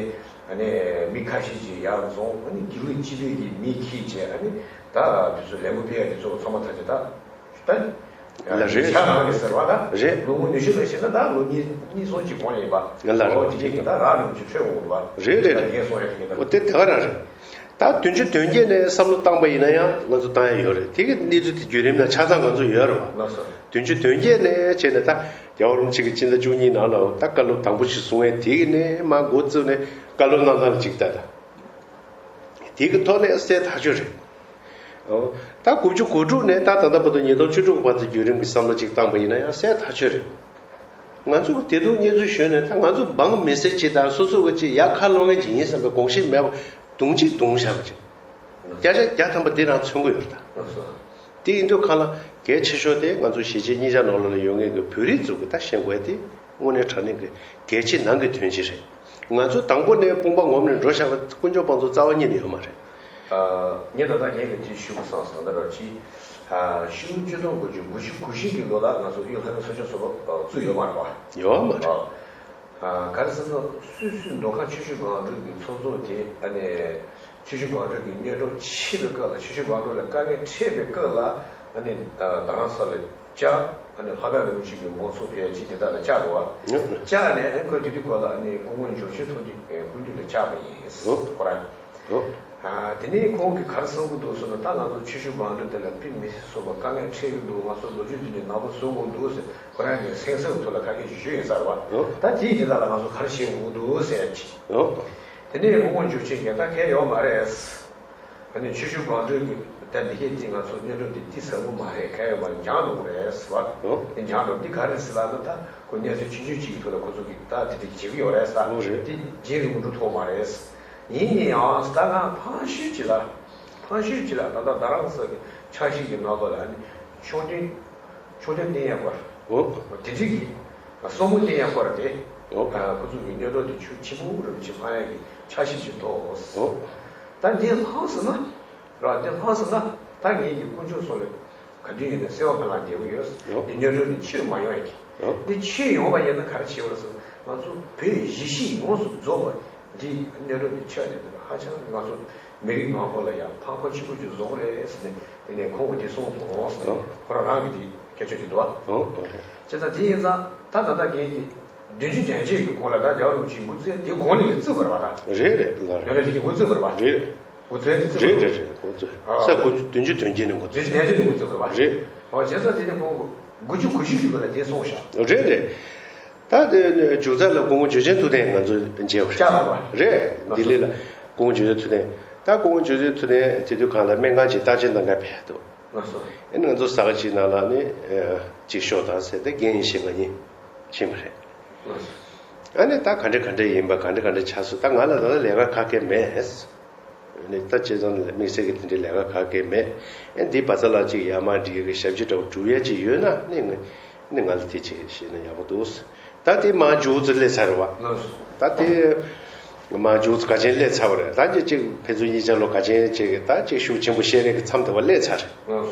ཨ་ནི་མི་ཁ་ཤས་ཀྱིས་ཡར་འཛོམས། ཨ་ནི་དགེ་ལུགས་སྤྱི་པའི་གི་མི་ཁྱེར་བྱས། ཨ་ནི་ད་དེ་ཚོ་ལས་འགུལ་སྤེལ་ཡ་དེ་ཚོ་ཚང་མ་ད་ཆ་ད་ད་ལ་རེད། ཆ་ནང་གི་ཟེར་བ་ད་རེད། ལོ་ངོ་ཉི་ཤུ་ལ་བྱས་ན་ད་ལོ་གཉིས་གཉིས་གསུམ་གྱི་གོང་ལ་ཡིན་པ། ང་ལ་ལོ་རེད། དེ་གི་ད་རག་ལུགས་ཀྱི་ཆོས་འོང་བ། རེད་རེད་རེད། ངས་གསུང་ཡ་དེ་གི་ད། འོ་དེ་དེ་ག་རང་རེད། ད་བདུན་ཅུ་དོན་བརྒྱད་ནས་བསམ་བློ་བཏང་པ་ཡིན་ན་ཡང་ང་ཚོ་བཏང་ཡ་ཡོད་རེད། དེ་གི་གནས་ཚུལ་དེ་བརྒྱུད་རིམ་ལ་ཆ་ཚང་ང་ཚོ་ཡོད་རེད་བ། ལགས་སོ། བདུན་ཅུ་དོན་བརྒྱད་ནས་བྱས་ནས་ད་རྒྱལ་བ་རིན་པོ་ཆེ་གི་སྤྱི་ཟླ་བཅུ་གཉིས་ནང་ལ་ད་བཀའ་སློབ་དང་པོ་ཞིག་གསུང་ཡས། དེ་གི་ནས་མར་འགོ་བཙུགས་ནས་བཀའ་སློབ་གནང་སྟངས་ཅིག་ད་ད་དེ་གི་ཐོག་ནས་གསལ་ཐག་ཆོད་རེད། ཨོ། ད་དགུ་བཅུ་གོ་དྲུག་ནས་ད་ད་ལྟ་བར་དུ་ཉིས་སྟོང་བཅུ་དྲུག་བར་དུ་བརྒྱུད་རིམ་གྱི་བསམ་བློ་ཅིག་བཏང་པ་ཡིན་ན་ཡང་གསལ་ཐག་ཆོད་རེད། ང་ཚོ་གི་དེ་དུས་གནས་ཚུལ་ཞུས་ནས་ད་ང་ཚོ་འབངས་མི་སེར་ཅིག་དང་སོ་སོ་གི་ཅིག་ཡར་ཁ་ལོ་མཁན་ཅིག་ཡིན་བསམ་པའི་དགོངས་གཞི་མེད་པ་དུང་ཅིག་དུང་བཞག་པ་ཅིག་བརྒྱ་ཆ་བརྒྱ་ཐམ་པ་འདི་རང་མཚོན་གྱི་ཡོད་ད། དེ་ཡིན་དུས་གང་ལ་གལ་ཆེ་ཤོས་དེ་ང་ཚོ་གཞིས་བྱེས་གཉིས་ཆ་ནང་ལོགས་ལ་ཡོད་མཁན་གྱི་བོད་རིགས་ཚོ་གི་ད་ཤེས་དགོས་དེ་དངོས་གནས་དྲང་གནས་ཀྱི་གལ་ཆེ་ནང་གི་དོན་ཆེ་རེད། ང་ཚོ་དང་པོ་ནས་དཔུང་པ་ངོམ་ནས་འགྲོ་བཞག་པ་དཀོན་མཆོག་དཔང་ཚོ་རྩ་བ་ཉིད་ནས་ཡོད་མ་རེད། ངས་ད་ལྟ་ངས་ཀྱི་དེ་ཞུ་དགོས་བསམ་སོང་། ད་ར་ཅི། ཤིའུ་བཅུ་སྟོང་དགུ་བརྒྱ་དགུ་བཅུ་གོ་བཞི་གི་ལོ་ལ་ང་ཚོ་དབུས་ལྷ་ཁང་གསོལ་མཆོད་ཚོགས་པ་བཙུགས་ཡོད་མ་རེད་པ། ཡོད་མ་རེད། ག་རེ་ཟེར་ན་སུད་སི་མདོ་ཁམས་ཆུ་བཞི་སྒང་དྲུག་གི་ཚོགས་གཙོ་དེ་ཨ་ནི་ཆུ་བཞི་སྒང་དྲུག་གི་གནོད་སྐྱོན་ཆེ་བའི་སྐབས་ལ། ཆུ་བཞི་སྒང་དྲུག་ལ་དཀའ་ངལ་འཕྲད་པའི་སྐབས་ལ་ཨ་ནི་རྡ་རམ་ས་ལ་བཅར། ཨ་ནི་ལྷག་དཀར་རིན་པོ་ཆེ་གི་མགོ་ཚོགས་ཕལ་ཆེར་དེ་དག་ལ་བཅར་འགྲོ་བ། བཅར་ནས་ཨ་ཁོས་དེ་དུས་སྐབས་ལ་ཨ་ནི་སྐུ་ངོ་འབྱོར་ཆེན་ཐུབ་བསྟན་སྐུ་མདུན་ལ་བཅར་བ་ཡིན། ཁོ་རང་། དེ་ནས་ཁོང་གིས་ག་རེ་གསུང་གི་འདུག་ཟེར་ན། ད་ང་ཚོ་ཆུ་བཞི་སྒང་དྲུག་དེ་ལ་དཔེ་མི་སྲིད་པ་དཀའ་ངལ་འཕྲད་ཀྱི་འདུག་ང་ཚོ་ལོ་རྒྱུས་འདི་ནས་ནག་པོ་བཟོ་དགོས་འདུག་ཟེར། ཁོ་རང་གིས་སེམས་གསོ་གི་ཐོག་ལ་ཁ་ཤས་ཞུས་ཡིན་ས་རེད་པ། ད་དེའི་དེ་དག་ལ་ང་ཚོ་ག་རེ་བྱེད་དགོས་འདུག་ཟེར་ཡ་ཅིག་དེ་ནས་སྐུ་ངོ་འབྱོར་ཆེན་གྱིས་ད་གལ་ཡོད་མ་རེད། ཨ་ནི་ཆུ་བཞི་སྒང་དྲུག་གི་ད་འདི་གས་འདི་ང་ཚོ་གནོད་སྐྱོན་འདི་ཏི་ཟབ་པོ་མ་རེད། གལ་ཡོད་མ་རེད། འགྱངས་འགྲོ་གི་རེད་ཟེར་བ། འདི་འགྱངས་འགྲོ་འདི་ག་རེ་ཟེར་ལབ་ན། ད་ཁོ་གནས་ཚུལ་ཆུང་ཆུང་ཅིག་གི་ཐོག་ལ་ཁོ་ཚོ་གིས་ད་དེ་འདྲ་བྱེད་ཀྱི་ཡོད་རེད་ཟེར། འདི་རྗེས་རིང་པོ་འགྲོ་ཐུབ་མ་རེད། ཡིན་ཡིན་ཡང་ད་ང་ཕངས་ཤུལ་ཅིག་ལ། ཕངས་ཤུལ་ཅིག་ལ་ད་ལྟ་རྡ་རམ་ས་ལ་གི་འཆར་གཞི་གི་ནང་ལོགས་ལ་ཨ་ནི་མཆོད་རྟེན། མཆོད་རྟེན་བསྟན་ཡག་སྐོར། འོ། དེ་འདྲ་གི་སྲུ་མོ་བསྟན་ཡག་སྐོར་དེ། འོ། ཁོ་ཚོ་གི་གནོད་སྐྱོན་དེ་ཆུ་ཆེན་པོ་རུ་ཆེ་ཕངས་ཡག་གི་འཆར་གཞི་ཅིག་འདུག་འོ། ད་འདི་ལྷག་སོང་ན། ར་འདི་ལྷག་སོང་ན་ད་ངེད་ཀྱི་དཀོན་མཆོག་གསུམ་ལ་ག་དུས་ཡིན་ན་གསོལ་བ་ཕུལ་ལ་འདེབས་ཀྱི་ཡོད། འོ། འདི་གནོད་སྐྱོན་འདི་ཆུ་མ་ཡོང་ཡག་གི། འོ། འདི་ཆུ་ཡོང་བ་ཡིན་ན་ག་རེ་བྱེད་དགོས་ཟེར་ན། ང་ཚོ་བོད་གཞིས་བྱེས་ཡོངས་སུ་རྫོགས་པ་འདི་གནོད་སྐྱོན་འདི་ཆུ་ཡོང་དེ་ཧ་ཅང་ང་ཚོ་མི་རིགས་མང་པོ་ལ་ཡང་ཕངས་སྐོར་ཆེན་པོ་ཅིག་བཟོ་གི་རེད་ཟེར་ནས། དེ་ནས་ཁོང་གིས་དེ་གསུངས་སོང་ཟེར་ནས་ཁོ་རང་རང་གིས་དེ་སྐད་ཆ་དེ་འདུག་ཨ། བྱས་ཙང་དེ་ཡིན་ཙང་ད་ད་ལྟ་ངེད་ཀྱིས་བདུན་ཅུ་དོན་བརྒྱད་ཀྱི་སྐོར་ལ་ད་རྒྱལ་བ་རིན་པོ་ཆེའི་འགོ་བཙུགས་དེ་གོང་ནས་བཙུགས་པ་རེད་པ། ད་རེད་རེད་ལགས། ཡོད་ན་དེ་གི་འགོ་བཙུགས་པ་རེད་པ། རེད། འགོ་བཙུགས་དེ་བཙུགས་རེད། རེད་རེད་རེད། འགོ་བཙུགས་ས་དགུ་བདུན་ཅུ་དོན་བརྒྱད་ནས་འགོ་བཙུགས། བདུན་ཅུ་དོན་བརྒྱད་ནས་འགོ་བཙུགས་པ་རེད་པ། རེད། ཨོ་བྱས་ཙང་དེ་ནས་ཁོང་དགུ་བཅུ་གོ་བཞི་ཞིག་ལ་དེ་སོང་ཤག་རེད་རེད། ད་དེ་མཇུག་རྩ་ལ་སྐུ་ངོ་འབྱོར་ཆེན་ཐུབ་བསྟན་ང་ཚོ་མཇལ་བ་རེད། ལྕགས་ལ་བ། རེད། ལྡི་ལི་ལ་སྐུ་ངོ་འབྱོར་ཆེན་ཐུབ་བསྟན། ད་སྐུ་ངོ་འབྱོར་ཆེན་ཐུབ་བསྟན་དེ་དུས་གང་ལ་སྨན་ཁང་ཅིག་བརྟག་དཔྱད་གནང་ག་ཕེབས་འདུག་ལགས་སོ། ཨེ་ནི་ང་ཚོ་ས་ག་ཅིག་ནང་ལ་ནི་ཅིག་ཤོག་དང་ཟེར་ཏེ་རྒན་ཡེ་ཤེས་ང་གཉིས་ཕྱིན་པ་རེད། ལགས་སོ། ཨ་ནི་ད་ག་འདྲ་ག་འདྲ་ཡིན་པ། ག་འདྲ་ག་འདྲ་ཆགས་སོང་། ད་ང་ལ་ད་ལས་ཀ་ག་གེ་མེད། ནི་ད་བྱས་ཙང་དམིགས་བསལ་གྱི་དེ་འདྲའི་ལས་ཀ་ག་གེ་མེད། ཨེ་འདི་བ་ཚ་ལགས་ཅིག་ཡར་མར་འགྲིག་གི་ཞབས་ཕྱི་འདྲ་བོ་སྒྲུབ་ཡས་ཅིག་ཡོད་ན་ནི་ང་ནི་ང་ལ་དེ་ཅིག་བཤད་ན་ཡག་པོ་འདུག་ད་དེ་མར་མཇུག་ཙམ་སླེབས་ཚར་བ། ད་དེ་མར་མཇུག་ཙམ་ག་ཅན་སླེབས་ཚར་བ་རེད། ད་ཅིག་ཅིག་ཕན་ཚུན་གཉིས་ཆ་ལོ་ག་ཅན་ཅིག་ད་ཅིག་ཤུགས་ཆེན་པོ་བཤད་རེས་ཀྱི་མཚམས་དེ་བ་སླེབས་ཚར་རེད།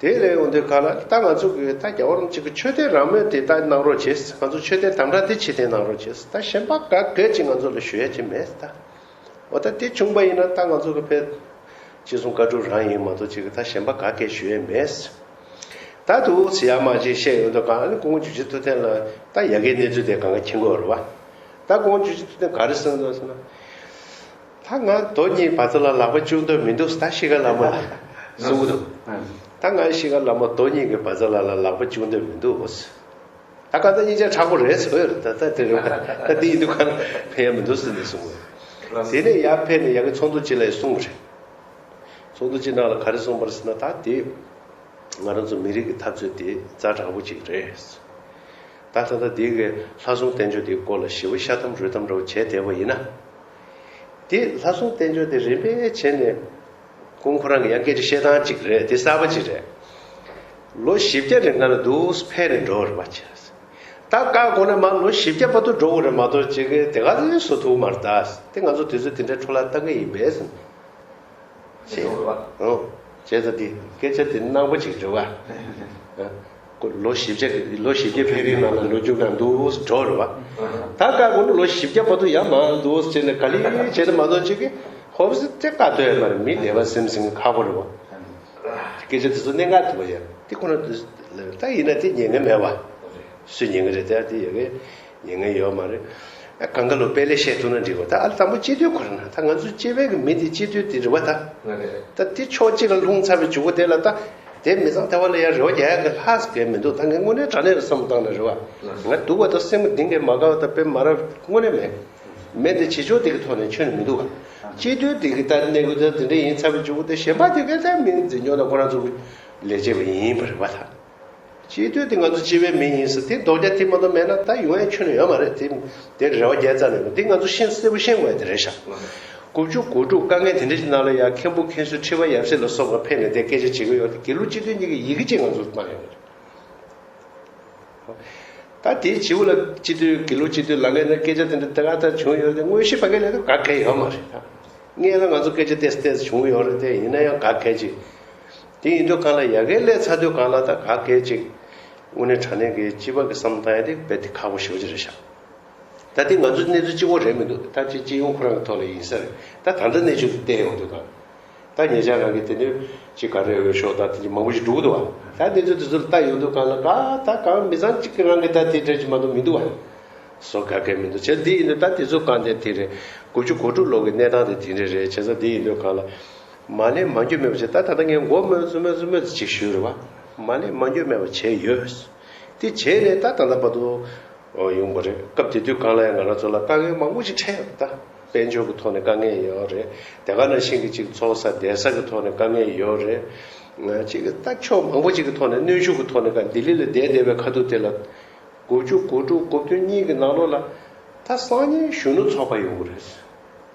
དེ་ལས་འོང་དུས་ག་ལ་ད་ང་ཚོ་གི་ད་རྒྱལ་བ་རིན་པོ་ཆེ་གི་མཆོད་རྟེན་རང་མོས་དེ་ད་གནང་རོགས་བྱེད། ང་ཚོ་མཆོད་རྟེན་དམ་དྲག་དེ་ཕྱིར་འཐེན་གནང་རོགས་བྱེད། ད་གཞན་པ་ག་གེ་ཅིག་ང་ཚོ་ལ་ཞུ་ཡ་ཅིག་མེད་ད། འོ་ད་དེ་བྱུང་པ་ཡིན་ན་ད་ང་ཚོ་གི་ཕན་ཅི་གསུང་བཀའ་སྒྲུབ་རང་ཡིན་མ་གཏོགས་ཅིག་གི་ད་གཞན་པ་ག་གེ་ཞུ་ཡས་མེད། ད་འདུག་ཟེར་ཡ་མ་ཅིག་བཤད་ཡོང་དུས་གང་ཨ་ནི་སྐུ་ངོ་འབྱོར་ཆེན་ཐུབ་བསྟན་ལ་ད་ཡ་གིའི་གནས་ཚུལ་དེ་གང་ག་མཁྱེན་གྱི་ཡོད་རེད་བ། ད་སྐུ་ངོ་འབྱོར་ཆེན་ཐུབ་བསྟན་ག་རེ་གསུངས་འདུག་ཟེར་ན། ད་ང་རྡོ་གཉིས་བ་ཚ་ལ་ལག་པ་བཅུག་འདོད་མི་འདུག་ད་ཤི་ཁ་ལ་མོ་ལ་གསུང་གི་འདུག་ད་ང་ཤི་ཁ་ལ་མོ་རྡོ་གཉིས་ཀྱི་བ་ཚ་ལ་ལ་ལག་པ་བཅུག་འདོད་མི་འདུག་ད་ག་ད་གཉིས་ཆ་དྲག་པོ་རེད་ཟེར་ཡོད་རེད། ད་ད་དེ་རེད་བ། ད་དེ་ཡིན་དུས་ག་ལ་ཕན་ཡ་མི་འདུག་ཟེར་ནས་གསུངས་པ། དེ་ནས་ཡར་ཕེབས་ནས་ཡ་གི་ཚོགས་འདུ་ཅིག་ལ་ཡ་གསུངས་པ་རེད། ཚོགས་འདུ་ཅིག་ནང་ལ་ག་རེ་གསུངས་པ་རེད་ཟེར་ན། ད་དེ་ང་རང་ཚོ་མི་རིགས་ཀྱི་འཐབ་རྩོད་དེ་ཛ་དྲག་པོ་ཅིག་རེད། ད་ད་ལྟ་དེ་གི་ལྷ་སྲུང་བསྟན་བཅོས་དེའི་སྐོར་ལ་ཞེ་པོ་ཤ་ཐམ་རུས་ཐམ་འདྲ་བོ་བྱས་བསྡད་པ་ཡིན་ན། དེ་ལྷ་སྲུང་བསྟན་བཅོས་དེ་རིམ་པས་བྱས་ནས་ཁོང་ཁོ་རང་གི་ཡང་སྐད་ཆ་བཤད་སྟངས་གཅིག་རེད། དེ་གསར་པ་གཅིག་རེད། ལོ་བཞི་བརྒྱ་རིང་ག་ལ་འདུག་ཕེབས་ནས་འགྲོ་བ་རེད་པ་བྱས། ད་བཀའ་དགོངས་ནས་མར་ལོ་བཞི་བརྒྱ་བར་དུ་འགྲོ་དགོས་རེད་མ་གཏོགས་ཅིག་གི་དེ་ག་ཚོད་བཟོ་ཐུབ་མ་རེད། ད་དེ་ང་ཚོ་དུས་ཚོད་དེ་འདྲའི་འཕྲོ་བརླག་བཏང་གི་ཡིན་པས་ཟེར། ཤེས་ཡོད་པ། ཨོ། བྱས་ཙང་དེ་སྐད་ཆ་དེ་གནང་པ་གཅིག་རེད་པ། ལོ་བཞི་བརྒྱ་ལོ་བཞི་བརྒྱ་ཕེབས་རིང་ནང་ལ་ལོ་རྒྱུས་ནང་འདུག་འགྲོ་རེད་བ། ད་བཀའ་དགོངས་ནི་ལོ་བཞི་བརྒྱ་བར་དུ་ཡང་མང་འདུག་བྱས་ནས་ག་ལེ་བྱས་ནས་མ་གཏོགས་ཅིག་གི་ཧོབ་སི་དེ་བཀའ་སྡོད་ཡ་མ་རེད། མི་སྡེ་པ་སེམས་ཟིན་ཁག་པོ་རེད་བ། སྐད་ཆ་དེ་ཚོ་གནད་འགག་འདུག་བ་ཡ། དེ་ཁོ་ན་ད་ཡིན་ན་དེ་ཉན་གི་མེད་བ། སུས་ཉན་གི་རེད། དེ་དེ་ཡ་གི་ཉན་གི་ཡོད་མ་རེད། ཨ་གང་ག་ལོ་དཔེ་ལས་བཤད་ཐུབ་ན་འགྲིག་གོ། ད་ཨ་ལ་དང་པོ་སྤྱི་འཐུས་ཁོ་རང་ད་ང་ཚོ་སྤྱི་པའི་གི་མི་དེ་སྤྱི་འཐུས་དེ་རེད་བ། ད་ད་དེ་ཕྱོགས་གཅིག་ལ་ལྷུང་ཚར་བའི་མཇུག་གུ་དེ་ལ་ད་དེ་མི་ཚང་དེ་བ་ལ་ཡ་རེ་བ་རྒྱག་ཡ་གི་ལྷག་ཟེར་གི་མི་འདུག་ད་ངས་དངོས་གནས་དྲང་གནས་ལ་བསམ་བློ་བཏང་ན་རེད་བ། ང་སྡུག་པ་དང་སེམས་གཏིང་གི་མ་དགའ་བ་ད་དཔེ་མ་རབས་དངོས་གནས་མེད། མེད་དེ་བྱེད་ཕྱོགས་དེ་གི་ཐོག་ནས་ཁྱོན་ནས་མི་འདུག་བ། སྤྱི་འཐུས་དེ་གི་ད་གནས་སྐབས་ད་དེ་འདྲ་ཡིན་ཚར་བའི་མཇུག་གུ་དེ་གཞན་པ་དེ་གས་ད་མི་འཛིན་སྐྱོང་དང་ཁོ་རང་ཚོ་གི་ལས་བྱེད་པ་ཡིན་པ་རེད་བ་ད། སྤྱི་འཐུས་དེ་ང་ཚོ་སྤྱི་པའི་མི་ཡིན་ཟེར་དེ་ལྡོག་རྒྱག་དེ་མ་གཏོགས་མེད་ན་ད་ཡོང་ཡ་ཁྱོན་ནས་ཡོད་མ་རེད། དེ་དེ་རེ་བ་རྒྱག་རྩ་མེད་པ་དེ་ང་ཚོ་ཤིན་ཏུ་གསལ་པོ་ཤེས་དགོས་ཡ་དེ་རེད་ཤག་དགུ་བཅུ་གོ་དྲུག་དཀའ་ངལ་དེ་འདྲ་ཞིག་ནང་ལ་ཡ་མཁན་པོ་མཁན་ཟུར་ཁྲི་པ་ཡབ་སྲས་ལ་སོགས་པ་ཕེབས་ནས་དེ་སྐད་ཆ་བྱེད་ཀྱི་ཡོད་དེ་དགེ་ལུགས་སྤྱི་འཐུས་གཉིས་ཀྱི་ཡི་གེ་གཅིག་ང་ཚོར་གནང་ཡོད་མ་རེད། ད་དེའི་བྱིའུ་ལ་སྤྱི་འཐུས་དགེ་ལུགས་སྤྱི་འཐུས་ལ་ངས་ན་སྐད་ཆ་དེ་འདྲ་ད་ག་ད་བྱུང་ཡོད་དེ་དངོས་གཞི་ཕ་གི་ལས་ཀ་ག་གེ་ཡོད་མ་རེད་ད། ངས་ན་ང་ཚོ་སྐད་ཆ་ཏེས་ཏེས་བྱུང་ཡོད་རེད་དེ། ཡིན་ན་ཡང་ག་གེ་ཅིག་དེ་ཡིན་དུས་གང་ལ་ཡ་གེ་སླེབས་ཚར་དུས་གང་ལ་ད་ག་གེ་ཅིག་དངོས་གནས་དྲང་གནས་ཀྱི་སྤྱི་པ་གི་བསམ་བཏང་ཡ་དེ་རྦད་དེ་ཁག་པོ་ཞེ་པོ་ཅིག་རེད་ཤག་ད་དེ་ང་ཚོ་གནས་ཚུལ་གཅིག་པོ་རེད་མི་འདུག་ད་ཅིག་སྤྱི་ཡོངས་ཁོ་རང་གི་ཐོག་ལ་ཡིན་ས་རེད། ད་ད་ལྟ་གནས་ཚུལ་དེ་བལྟས་ཡོང་དུས་གང་། ད་ཉེ་ཆར་རང་གི་དེ་ནས་ཅིག་ག་རེ་འོས་ཤོག་ད་དེ་མང་པོ་ཞིག་འགྲོ་གི་འདུག་བ། ད་དེ་ཚོ་དེ་ཚོ་ལ་ལྟ་ཡོང་དུས་གང་ལ་ག་ད་གང་མི་ཚང་གཅིག་གི་རང་གི་ད་དེ་འདྲ་ཅིག་མ་གཏོགས་མི་འདུག་བ། བཟོ་ག་གེ་མི་འདུག་བྱས་འདི་ཡིན་དུས་ད་དེ་ཚོ་གང་དེ་དེ་རེད། དགུ་བཅུ་གོ་དྲུག་ལོ་གི་གནས་སྟངས་དེ་དེ་འདྲ་རེད། བྱས་ཙང་འདི་ཡིན་དུས་གང་ལ་མ་ལས་མ་འགྱོད་མེད་པ་བྱས། ད་ད་ལྟ་ངས་མགོ་སྨོས་ཚུལ་སྨོས་ཚུལ་སྨོས་ཚུལ་ཅིག་ཞུས་རེད་བ། མ་ལས་མ་འགྱོད་མེད་པ་བྱས་ཡོད། དེ་བྱས་ནས་ད་ད་ལྟ་བར་དུ། ཨོ་ཡོང་པ་རེད། སྐབས་དེ་དུས་གང་ལ་ཡང་ང་རང་ཚོ་ལ་དཀའ་ངལ་མང་པོ་ཞིག་འཕྲད་ཡོད་ད། དཔལ་འབྱོར་གྱི་ཐོག་ནས་དཀའ་ངལ་ཡོད་རེད། དེ་ག་ནང་བཞིན་གྱི་ཅིག་འཚོ་ས་བསྡད་ས་གི་ཐོག་ནས་དཀའ་ངལ་ཡོད་རེད། ང་ཅིག་ད་ཕྱོགས་མང་པོ་ཅིག་གི་ཐོག་ནས་གནོན་ཤུགས་ཀྱི་ཐོག་ནས་ག་ལྡི་ལི་ལ་བསྡད་བསྡད་པའི་ཁ་ཐུག་དེ་ལ། དགུ་བཅུ་གོ་དྲུག་གོ་བདུན་གཉིས་ཀྱི་ནང་ལོགས་ལ་ད་སང་ཉིན་གཞོན་ནུ་ཚོགས་པ་ཡོང་གི་རེད།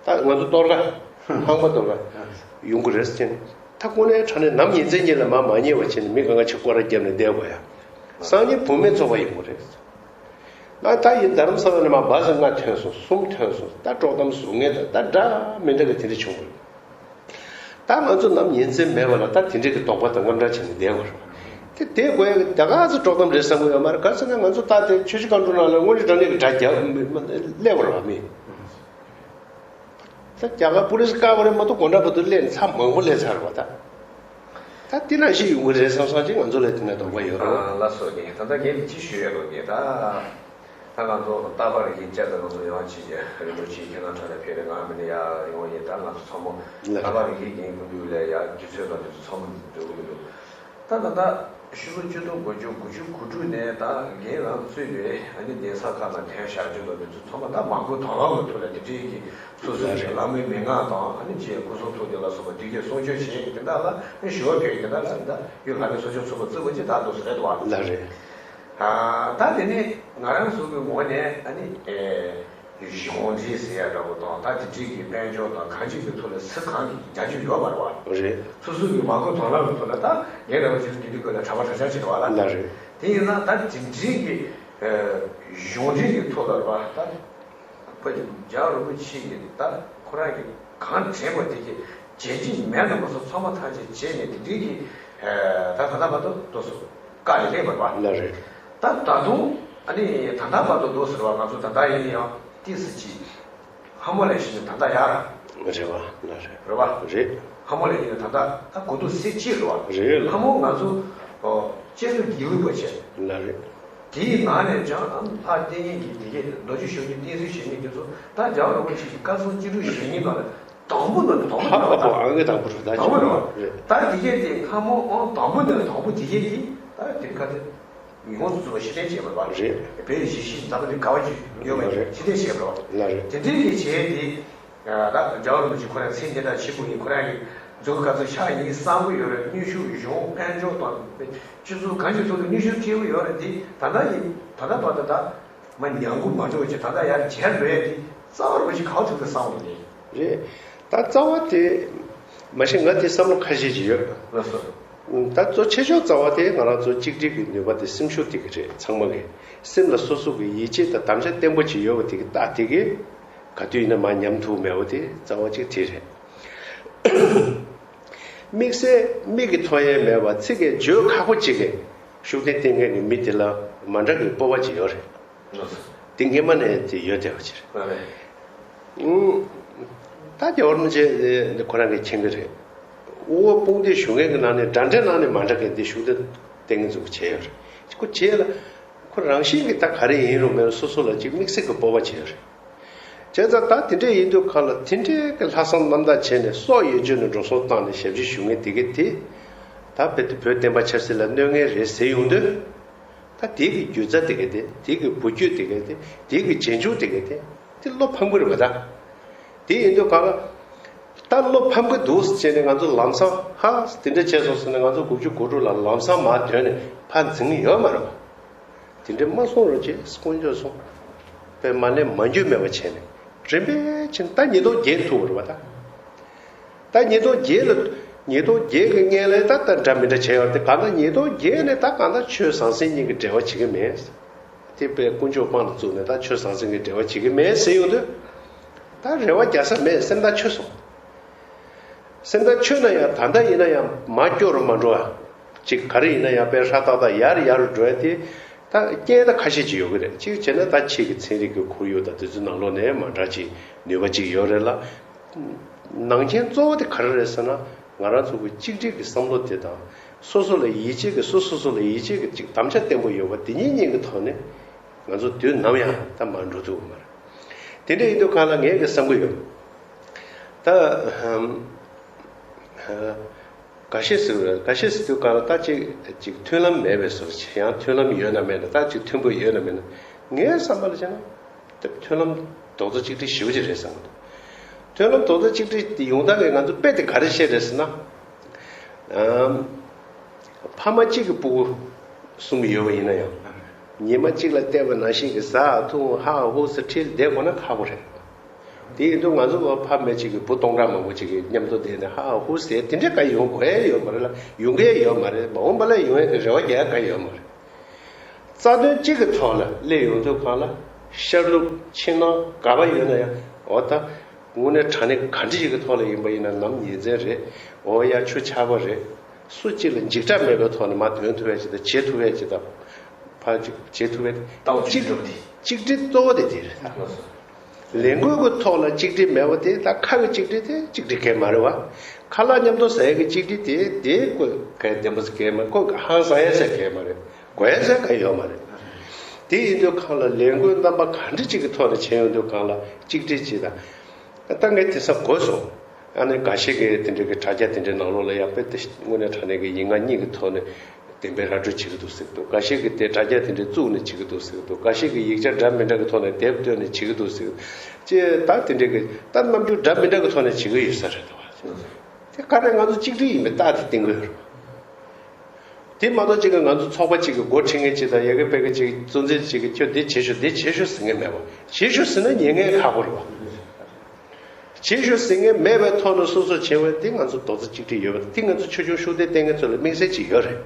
ད་ང་ཚོ་གཏོར་ཁ་ཧང་པ་གཏོར་ཁ་ཡོང་གི་རེད་ཟེར་ནས། ད་དངོས་གནས་དྲང་གནས་ནམ་ཉིན་མཚན་ཉིན་ལ་མ་མ་ཉལ་བ་བྱས་ནས་མི་གང་ག་ཆ་སྐོར་ར་བརྒྱབ་ནས་བསྡད་དགོས་ཡ། སང་ཉིན་བུད་མེད་ཚོགས་པ་ཡོང་གི་རེད། ང་ད་ཡིན་རྡ་རམ་ས་ལ་ནས་མ་བ་ས་ལྔ་ཐོན་སོང་། གསུམ་ཐོན་སོང་། ད་དཀྲོག་གཏམ་བཟོ་མཁན་དང་ད་འདྲ་མི་འདྲ་གི་དེ་འདྲ་བྱུང་གི་རེད། ད་ང་ཚོ་ནམ་ཉིན་མཚན་མེད་པ་ལ་ད་དེ་འདྲ་གི་དོགས་པ་དང་དངངས་སྐྲག་བྱས་ནས་བསྡད་དགོས་རེད། དེ་བསྡད་དགོས་ཡ་གི་ད་ག་ཚོད་དཀྲོག་གཏམ་རེད་བསམ་གི་ཡོད་མ་རེད། ག་ཚོད་ན་ང་ཚོ་ད་དེ་ཆུ་བཞི་སྒང་དྲུག་ནང་ལ་དངོས་གནས་དྲང་གནས་ཀྱི་དགྲ་རྒྱག་སླེབས་པ་རེད་བ་མི། ད་རྒྱ་གར་པུ་ལི་སི་བཀག་པ་རེད་མ་གཏོགས་དགོང་དག་བར་དུ་སླེབས་ནས་ཚར་མང་པོ་སླེབས་ཚར་བ་ད། ད་དེ་ནང་བཞིན་ཡོང་གི་རེད་བསམ་བསམ་ཅིག་ང་ཚོ་ལ་དེ་ནས་དོགས་པ་ཡོད་རེད། ལ་སོགས་ཀྱི་ད་ལྟ་ངས་ཅི་ཞུ་ཡ་ལོ་ངས་ད། ད་ང་ཚོ་རྟག་པར་ཡིན་བྱས་ད་ང་ཚོ་ཡོང་བྱེད་ཀྱི་རིན་པོ་ཆེ་ཁྱེད་རང་གྲས་ལ་ཕེབས་རེད། ང་མི་ནི་ཡ་ཡོང་ཡིན། ད་ང་ཚོ་ཚང་མ་རྟག་པར་ཡིན་ཡིན་དགོས་འདུག་ལས་ཡ་རྒྱུ་ཚོད་དང་དེ་ཚོ་ཚང་མ་འགྲོ་གི་འདུག་ད་ད་ལྟ་ཕྱི་ལོ་ཆིག་སྟོང་དགུ་བརྒྱ་དགུ་བཅུ་གོ་དྲུག་ནས་ད་ངས་རང་གཙོས་པའི་ཨ་ནི་གདན་ས་ཁག་ནང་ཐོན་བཞག་རྒྱུ་དང་དེ་ཚོ་ཚང་མ་ད་མ་དགོས་དང་བླངས་ཀྱི་ཐོག་ལ་དེ་འདྲའི་གི་སོ་སོའི་གི་བླ་མའི་མན་ངག་དང་ཨ་ནི་ཅིག་སྐུ་གསུང་ཐུགས་དེ་ལ་སོགས་པ་འདི་གས་གསུང་ཆོས་བྱེད་ཀྱི་དེ་དག་ལ་ཨ་ནི་ཞུ་བ་ཕེབས་ཀྱི་དེ་དག་ལ་ད་གཡུ་ལྷ་མོའི་གསུང་ཆོས་ཚུགས་པ་བརྩི་བ་ཅིག་ད་འདུག་སེ་རེད་དོ། ལགས་རེད། ད་དེ་ནས་ང་རང་ཚོ་གི་ངོས་ནས་ཨ་ནི། གཞུང་འབྲེལ་ཟེར་ཡ་འདྲ་པོ་དང་ད་དེ་འདྲའི་གི་དཔལ་འབྱོར་དང་གང་ཅིའི་གི་ཐོག་ལ་སུ་གང་གི་རྒྱབ་སྐྱོར་ཡོད་མ་རེད་བ། རེད། སོ་སོ་གི་མ་དགོས་དང་བླངས་གི་ཐོག་ལ་ད་ངས་འདྲ་པོ་ཅིག་ལ་དེ་འདྲའི་སྐོར་ལ་གྲྭ་པ་གྲྭ་ཆག་བྱེད་རེད་བ་ལ། ལགས་རེད། དེ་ཡིན་ན་ད་དེ་འདྲའི་གི་གཞུང་འབྲེལ་གི་ཐོག་ལ་རེད་བ། ད་ཁོ་གི་རྒྱལ་བ་རིན་པོ་ཆེ་གི་ད་ཁོ་རང་གི་གང་དྲན་པ་དེ་གི་བྱས་རྗེས་མེད་ན་མ་སོང་ཚང་མ་ཐམས་ཅད་བྱས་ནས་དེ་འདྲའི་གི་ད་ད་ལྟ་བར་དུ་འདུག་སོང་། བཀའ་ལས་སླེབས་པ་རེད་བ། ལགས་རེད། ད་ད་དུང་ཨ་ནི་ད་ལྟ་བར་དུ་འདུག་ཟེར་བ་ང་ཚོ་ད་ལྟ་ཡིན་ཡང་ཏི་སི་ཅི་ལྷ་མོ་ལས་གཞི་ནས་ད་ལྟ་ཡར་རེད་བ། ལགས་རེད། རེད་བ། རེད། ལྷ་མོ་ལས་གཞི་ནས་ད་ལྟ་ད་གོ་ཐོག་སེ་གཅིག་རེད་བ། རེད། ལྷ་མོ་ང་ཚོ་ཨོ་སྤྱི་ཚོགས་སྒྱིད་ལུག་པ་བྱས། ལགས་རེད། དེའི་ནང་ནས་ཀྱང་ལྷ་བསྟེན་མཁན་གྱི་དེ་གའི་རྡོ་རྗེ་ཤུགས་ཀྱི་བསྟེན་གསོལ་བྱེད་མཁན་དེ་ཚོ་ད་རྒྱལ་བ་རིན་པོ་ཆེ་གི་བཀའ་གསུང་སྤྱི་སྒྲོག་བཞེས་མཁན་ནང་ལ། དང་པོ་ནས་དང་པོ་ཧ་ཧ་པོ་ཨང་ཀི་དང་པོ་རེད་ད། དང་པོ་རེད་བ། རེད། ད་དེ་གས་དེ་སྔ་མོ་ཨང་དང་པོ་ནས་དང་པོ་དེ་གས་ཀྱིས་ད་དེ་ཁ་དེ་ཡོངས་སུ་རྫོགས་ཤེས་ལྡན་བྱས་པ་རེད་བ། རེད། བོད་ཡིག་གཞིས་བྱེས་འཛམ་བུ་གླིང་ག་བ་ཅིག་ཡོད་པ་རེད། ཤེས་ལྡན་བྱས་པ་རེད་བ། ལགས་རེད། དེ་འདྲའི་གི་བྱས་དེ་ད་རྒྱལ་བ་རིན་པོ་ཆེ་ཁོ་རང་མཚན་དེ་འདྲ་ཆེན་པོ་ཡིན། ཁོ་རང་གི་མཛུབ་གུ་ག་ཚོད་ཕྱག་ཡིན་བསམ་གི་ཡོད་རེད། ནུས་ཤུགས་གཞུང་དཔལ་འབྱོར་དང་སྤྱི་ཚོགས་གང་ཅིའི་ཐོག་ནས་ནུས་ཤུགས་སྤྲད་གི་ཡོད་རེད། དེ་ད་ལྟ་ཡིན་ད་ལྟ་བར་དུ་ད། མ་ཉམས་རྒུད་མ་འགྲོ་བྱས་ད་ལྟ་ཡར་རྒྱས་འགྲོ་ཡས་དེ་རྩ་བ་རིན་པོ་ཆེ་ག་བ་ཐུག་ད་བསམ་བློ་ནི། རེད། ད་རྩ་བ་དེ་མ་གཞི་ང་དེ་བསམ་བློ་ཁ་ཤས་ཅིག་ཡོད། ལགས་སོ། ད་གཙོ་ཆེ་ཤོས་རྩ་བ་དེ་ང་རང་ཚོ་གཅིག་སྒྲིལ་གྱི་ནུས་པ་དེ་སེམས་ཤུགས་དེ་གི་རེད། ཚང་མ་གི་སེམས་ལ་སོ་སོ་གི་ཡིད་ཆེས་དང་དམ་བཅའ་བརྟན་པོ་ཅིག་ཡོད་པ་དེ་གི་རྟགས་དེ་གི་ག་དུས་ཡིན་ན་མ་ཉམས་ཐུབ་མེད་པ་དེ་རྩ་བ་གཅིག་དེ་རེད། དམིགས་བསལ་མིག་གིས་མཐོང་ཡས་མེད་པ་ཚིག་གིས་བརྗོད་ཁག་པོ་ཅིག་གི་ཤུགས་ལྡན་བསྟེན་མཁན་གྱི་མི་དེ་ལ་མ་འདྲ་བའི་སྤོབས་པ་ཅིག་ཡོད་རེད། དེ་སྔོན་མ་ནས་དེ་ཡོད་བསྡད་པ་ཅིག་རེད། ད་རྒྱལ་བ་རིན་པོ་ཆེ་ཁོ་རང་གིས་མཁྱེན་གྱི་རེད། དབུ་བ་དཔུང་སྡེ་ཞུ་མཁན་གྱི་ནང་ནས་འདྲ་འདྲའི་ནང་ནས་མ་འདྲ་མཁན་དེ་ཤུགས་ལྡན་བསྟེན་མཁན་ཚོ་གིས་བྱས་ཡོད་རེད། ཁོ་བྱས་ལ་ཁོ་རང་བཞིན་གྱིས་ད་ག་རེ་ཡིན་རུང་མིན་རུང་སོ་སོ་ལ་ཅིག་དམིགས་བསལ་གྱི་སྤོབས་པ་བྱས་ཡོད་རེད། བྱས་ཙང་ད་དེ་འདྲས་ཡིན་དུས་གང་ལ་དེ་འདྲས་ཀྱི་ལྷག་བསམ་རྣམ་དག་བྱས་ནས་སྲོག་ཡོད་བཅོས་ནས་འགྲོ་སོང་བཏང་ནས་ཞབས་ཕྱི་ཞུ་མཁན་དེ་གས་དེ། ད་བོད་དེ་བོད་བསྟན་པ་ཆབ་སྲིད་ལ་གནོད་ངན་རེད་ཟེར་ཡོང་དུས། ད་དེ་གི་རྒྱུ་རྩ་དེ་གས་དེ་དེ་གི་བུ་རྒྱུད་དེ་གས་དེ་དེ་གི་རྗེས་འཇུག་དེ་གས་དེ་དེ་བློ་ཕམ་གི་རེད་པ་ད། དེ་ཡིན་དུས་གང་ལ། ད་བློ་ཕམ་གི་འདུག་ཟེར་ནས་ང་ཚོ་ལམ་སང་ཧ་དེ་འདྲས་བྱས་སོང་ཟེར་ནས་ང་ཚོ་དགུ་བཅུ་གོ་དྲུག་ལ་ལམ་སང་མར་དོན་ནས་ཕར་འཛིང་གི་ཡོད་མ་རེད་པ། དེ་འདྲས་མ་གསུང་རོགས་བྱེད་དཀོན་མཆོག་གསུང་། པས་མ་ལན་མ་འགྱོད་མེད་པ་བྱས་ནས་རིམ་པས་ཕྱིན་ད་ཉིས་སྟོང་བརྒྱད་ཐུག་པ་རེད་པ་ད། ད་ཉིས་སྟོང་བརྒྱད་ལ་ཉིས་སྟོང་བརྒྱད་ཀྱི་སྔན་ལ་ད་ལྟ་འདྲ་མི་འདྲ་བྱས་ཡོད་དེ་གང་ལྟར་ཉིས་སྟོང་བརྒྱད་ནས་ད་གང་ལྟར་ཆོས་ཟང་ཟིང་གཉིས་ཀྱི་འབྲེལ་བ་བྱེད་ཀྱི་མེད། དེ་པས་དཀོན་མཆོག་དཔང་ལ་བཙུགས་ནས་ད་ཆོས་ཟང་ཟིང་གི་འབྲེལ་བ་བྱེད་ཀྱི་མེད་ཟེར་ཡོང་དུས། ད་རེ་བ་རྒྱག་ས་མེད་སེམས་ཐག་ཆོད་སོང་། སེམས་ཐག་ཆོད་ན་ཡང་ད་ལྟ་ཡིན་ན་ཡང་མར་སྐྱོ་རུ་མ་འགྲོ་བ། ཅིག་ག་རེ་ཡིན་ན་ཡང་དཔེ་ཧྲ་ཏག་ཏག་ཡར་ཡར་འགྲོ་ཡ་དེ། ད་རྐྱེན་ད་ཁ་ཤས་ཅིག་ཡོད་ཀྱི་རེད། གཅིག་བྱས་ན་ད་ཕྱིས་ཀྱི་ཚན་རིག་གི་ཁོར་ཡུག་དང་དེ་ཚོའི་ནང་ལོགས་ནས་མ་འདྲ་ཅིག་ནུས་པ་ཅིག་ཡོད་རེད་ལ། ནང་རྐྱེན་གཙོ་བོ་དེ་ག་རེ་རེད་ཟེར་ན་ང་རང་ཚོ་གི་གཅིག་སྒྲིལ་གྱི་བསམ་བློ་དེ་དང་སོ་སོ་ལ་ཡིད་ཆེས་ཀྱི་སོ་སོ་སོ་ལ་ཡིད་ཆེས་ཀྱི་ཅིག་དམ་བཅའ་བརྟན་པོ་ཡོད་པ་དེ་གཉིས་གཉིས་ཀྱི་ཐོག་ནས་ང་ཚོ་དུས་ནམ་ཡང་ད་མར་འགྲོ་ཐུབ་ཀྱི་མ་རེད། དེ་འདྲ་ཡིན་དུས་གང་ལ་ངས་ཀྱི་བསམ་གྱི་ཡོད། ད་ཧམ། ཧ། འགའ་ཤས་ཟེར་བ་རེད། འགའ་ཤས་ཟེར་དུས་གང་ལ་ད་ཅིག་ཅིག་མཐུན་ལམ་མེད་པའི་བཟོ་ཅིག་ཡང་མཐུན་ལམ་ཡོད་ན་མེད་ན་ད་ཅིག་མཐུན་པོ་ཡོད་ན་མེད་ན། ངའི་བསམ་པ་ལ་བྱས་ན་ད་མཐུན་ལམ་རྡོག་རྩ་གཅིག་སྒྲིལ་ཞེ་པོ་ཅིག་རེད་བསམ་གྱི་འདུག་མཐུན་ལམ་རྡོག་རྩ་གཅིག་སྒྲིལ་དེ་ཡོང་སྟངས་ཀྱི་ང་ཚོ་དཔེ་དེ་ག་རེ་བཤད་རེད་ཟེར་ན། ཨམ། ཕ་མ་གཅིག་གི་སྤུ་གུ་གསུམ་ཡོད་པ་ཡིན་ན་ཡང་། ཉི་མ་གཅིག་ལ་བལྟས་པ་ནང་བཞིན་གྱི་ཟ་འཐུང་ཧ་ཧུ་ཟེར་ཁྲིད་བསྡད་དགོས་ན་ཁག་པོ་རེད། དེ་ཡིན་དུས་ང་ཚོ་ཕ་མ་གཅིག་གི་བུ་སྟོང་ཕྲག་མང་པོ་གཅིག་གི་མཉམ་དུ་བསྡད་ནས་ཧ་ཧ་ཧུ་ཟེར་དེ་འདྲ་ག་ཡོང་དགོས་ཡ་ཡོད་མ་རེད་ལ་ཡོང་གི་ཡ་ཡོད་མ་རེད། མ་འོངས་པ་ལ་ཡོང་ཡ་གི་རེ་བ་རྒྱག་ཡ་ག་ཡོད་མ་རེད། རྩ་དོན་གཅིག་གི་ཐོག་ལ་སླེབས་ཡོང་དུས་གང་ལ་ཤར་ནུབ་ཕྱི་ནང་ག་པར་ཡོད་ན་ཡང་འོ་ད་དངོས་གནས་དྲང་གནས་ག་འདྲ་ཞིག་གི་ཐོག་ལ་ཡིན་པ་ཡིན་ན་ནམ་ཉིན་མཚན་རེད། འོ་ཡ་ཆུ་ཆར་པ་རེད། སུ་གཅིག་ལ་འཇིགས་སྐྲག་མེད་པའི་ཐོག་ནས་མར་འདོན་ཐུབ་ཡ་ཅིག་དང་བྱེད་ཐུབ་ཡ་ཅིག་དང་། ཕར་ཅིག་བྱེད་ཐུབ་པའི་ལྟ་བ་གཅིག་གཅིག་སྒྲིལ་གཙོ་བོ་དེ་དེ་རེད། ལས་འགུལ་གྱི་ཐོག་ལ་གཅིག་སྒྲིལ་མེད་པ་དེ་ད་ཁ་གི་གཅིག་སྒྲིལ་དེ་གཅིག་སྒྲིལ་གང་ཡང་མ་རེད་བ། ཁ་ལག་མཉམ་དུ་ཟ་ཡ་གི་གཅིག་སྒྲིལ་དེ་དེ་ཁོ་ག་བདེན་པ་ཟེར་གང་ཡང་མ་རེད། ཁོ་གི་ཧང་སང་ཡ་ཟེར་གང་ཡང་མ་རེད། དགོས་ཡ་ཟེར་གང་ཡང་ཡོད་མ་རེད། དེ་ཡིན་དུས་ཁ་ལ་ལས་འགུལ་རྣམ་པ་ག་འདྲ་ཅིག་གི་ཐོག་ནས་བྱས་ཡོང་དུས་གང་ལ་གཅིག་སྒྲིལ་ཅིག་དང་། ད་ངས་དེང་སང་གོ་སོང་། ཨ་ནི་འགའ་ཤས་ཀྱིས་དེ་འདྲའི་གི་དྲ་རྒྱ་དེ་འདྲའི་ནང་ལོགས་ལ་ཡང་དཔེ་དེ་དངོས་གནས་དྲང་གནས་ཀྱི་ཡིག་ངག་གཉིས་ཀྱི་ཐོག་ནས་བདེན་པའི་ར་སྤྲོད་བྱེད་ཀྱི་འདུག་ཟེར་གྱི་འདུག་འགའ་ཤས་ཀྱིས་དེ་དྲ་རྒྱ་དེ་འདྲའི་བཙུགས་ནས་བྱེད་ཀྱི་འདུག་ཟེར་གྱི་འདུག་འགའ་ཤས་ཀྱིས་ཡིག་ཆ་འདྲ་མི་འདྲ་གི་ཐོག་ནས་དེབ་བཏོན་ནས་བྱེད་ཀྱི་འདུག་ཟེར་གྱི་ཅེས་ད་དེ་འདྲའི་གི་ད་རྣམ་འགྱུར་འདྲ་མི་འདྲ་གི་ཐོག་ནས་བྱེད་ཀྱི་ཡོད་ས་རེད་འདུག་དེ་ག་རེ་ང་ཚོ་གཅིག་སྒྲིལ་ཡིན་པའི་རྟགས་དེ་བསྟན་གྱི་ཡོད་རེད། དེ་མ་གཏོགས་གཅིག་གི་ང་ཚོ་ཚོགས་པ་གཅིག་གི་འགོ་ཁྲིད་མཁན་གཅིག་དང་ཡ་གི་བེ་གི་གཅིག་གཙོ་འཛིན་གཅིག་གིས་ཁྱོད་འདི་བྱེད་ཤོག་འདི་བྱེད་ཤོག་ཟེར་མཁན་མེད་པ། བྱེད་ཤོག་ཟེར་ན་ཉན་མཁན་ཁག་པོ་རེད་པ། བྱེད་ཤོག་ཟེར་མཁན་མེད་པའི་ཐོག་ནས་སོ་སོ་བྱེད་པ་འདི་ང་ཚོ་རྡོག་རྩ་གཅིག་སྒྲིལ་ཡོད་པ་འདི་ང་ཚོ་ཆོས་སྐྱོང་ཤུགས་ལྡན་བསྟེན་མཁན་ཚོ་ལ་དམིགས་བསལ་གཅིག་ཡོད་རེད།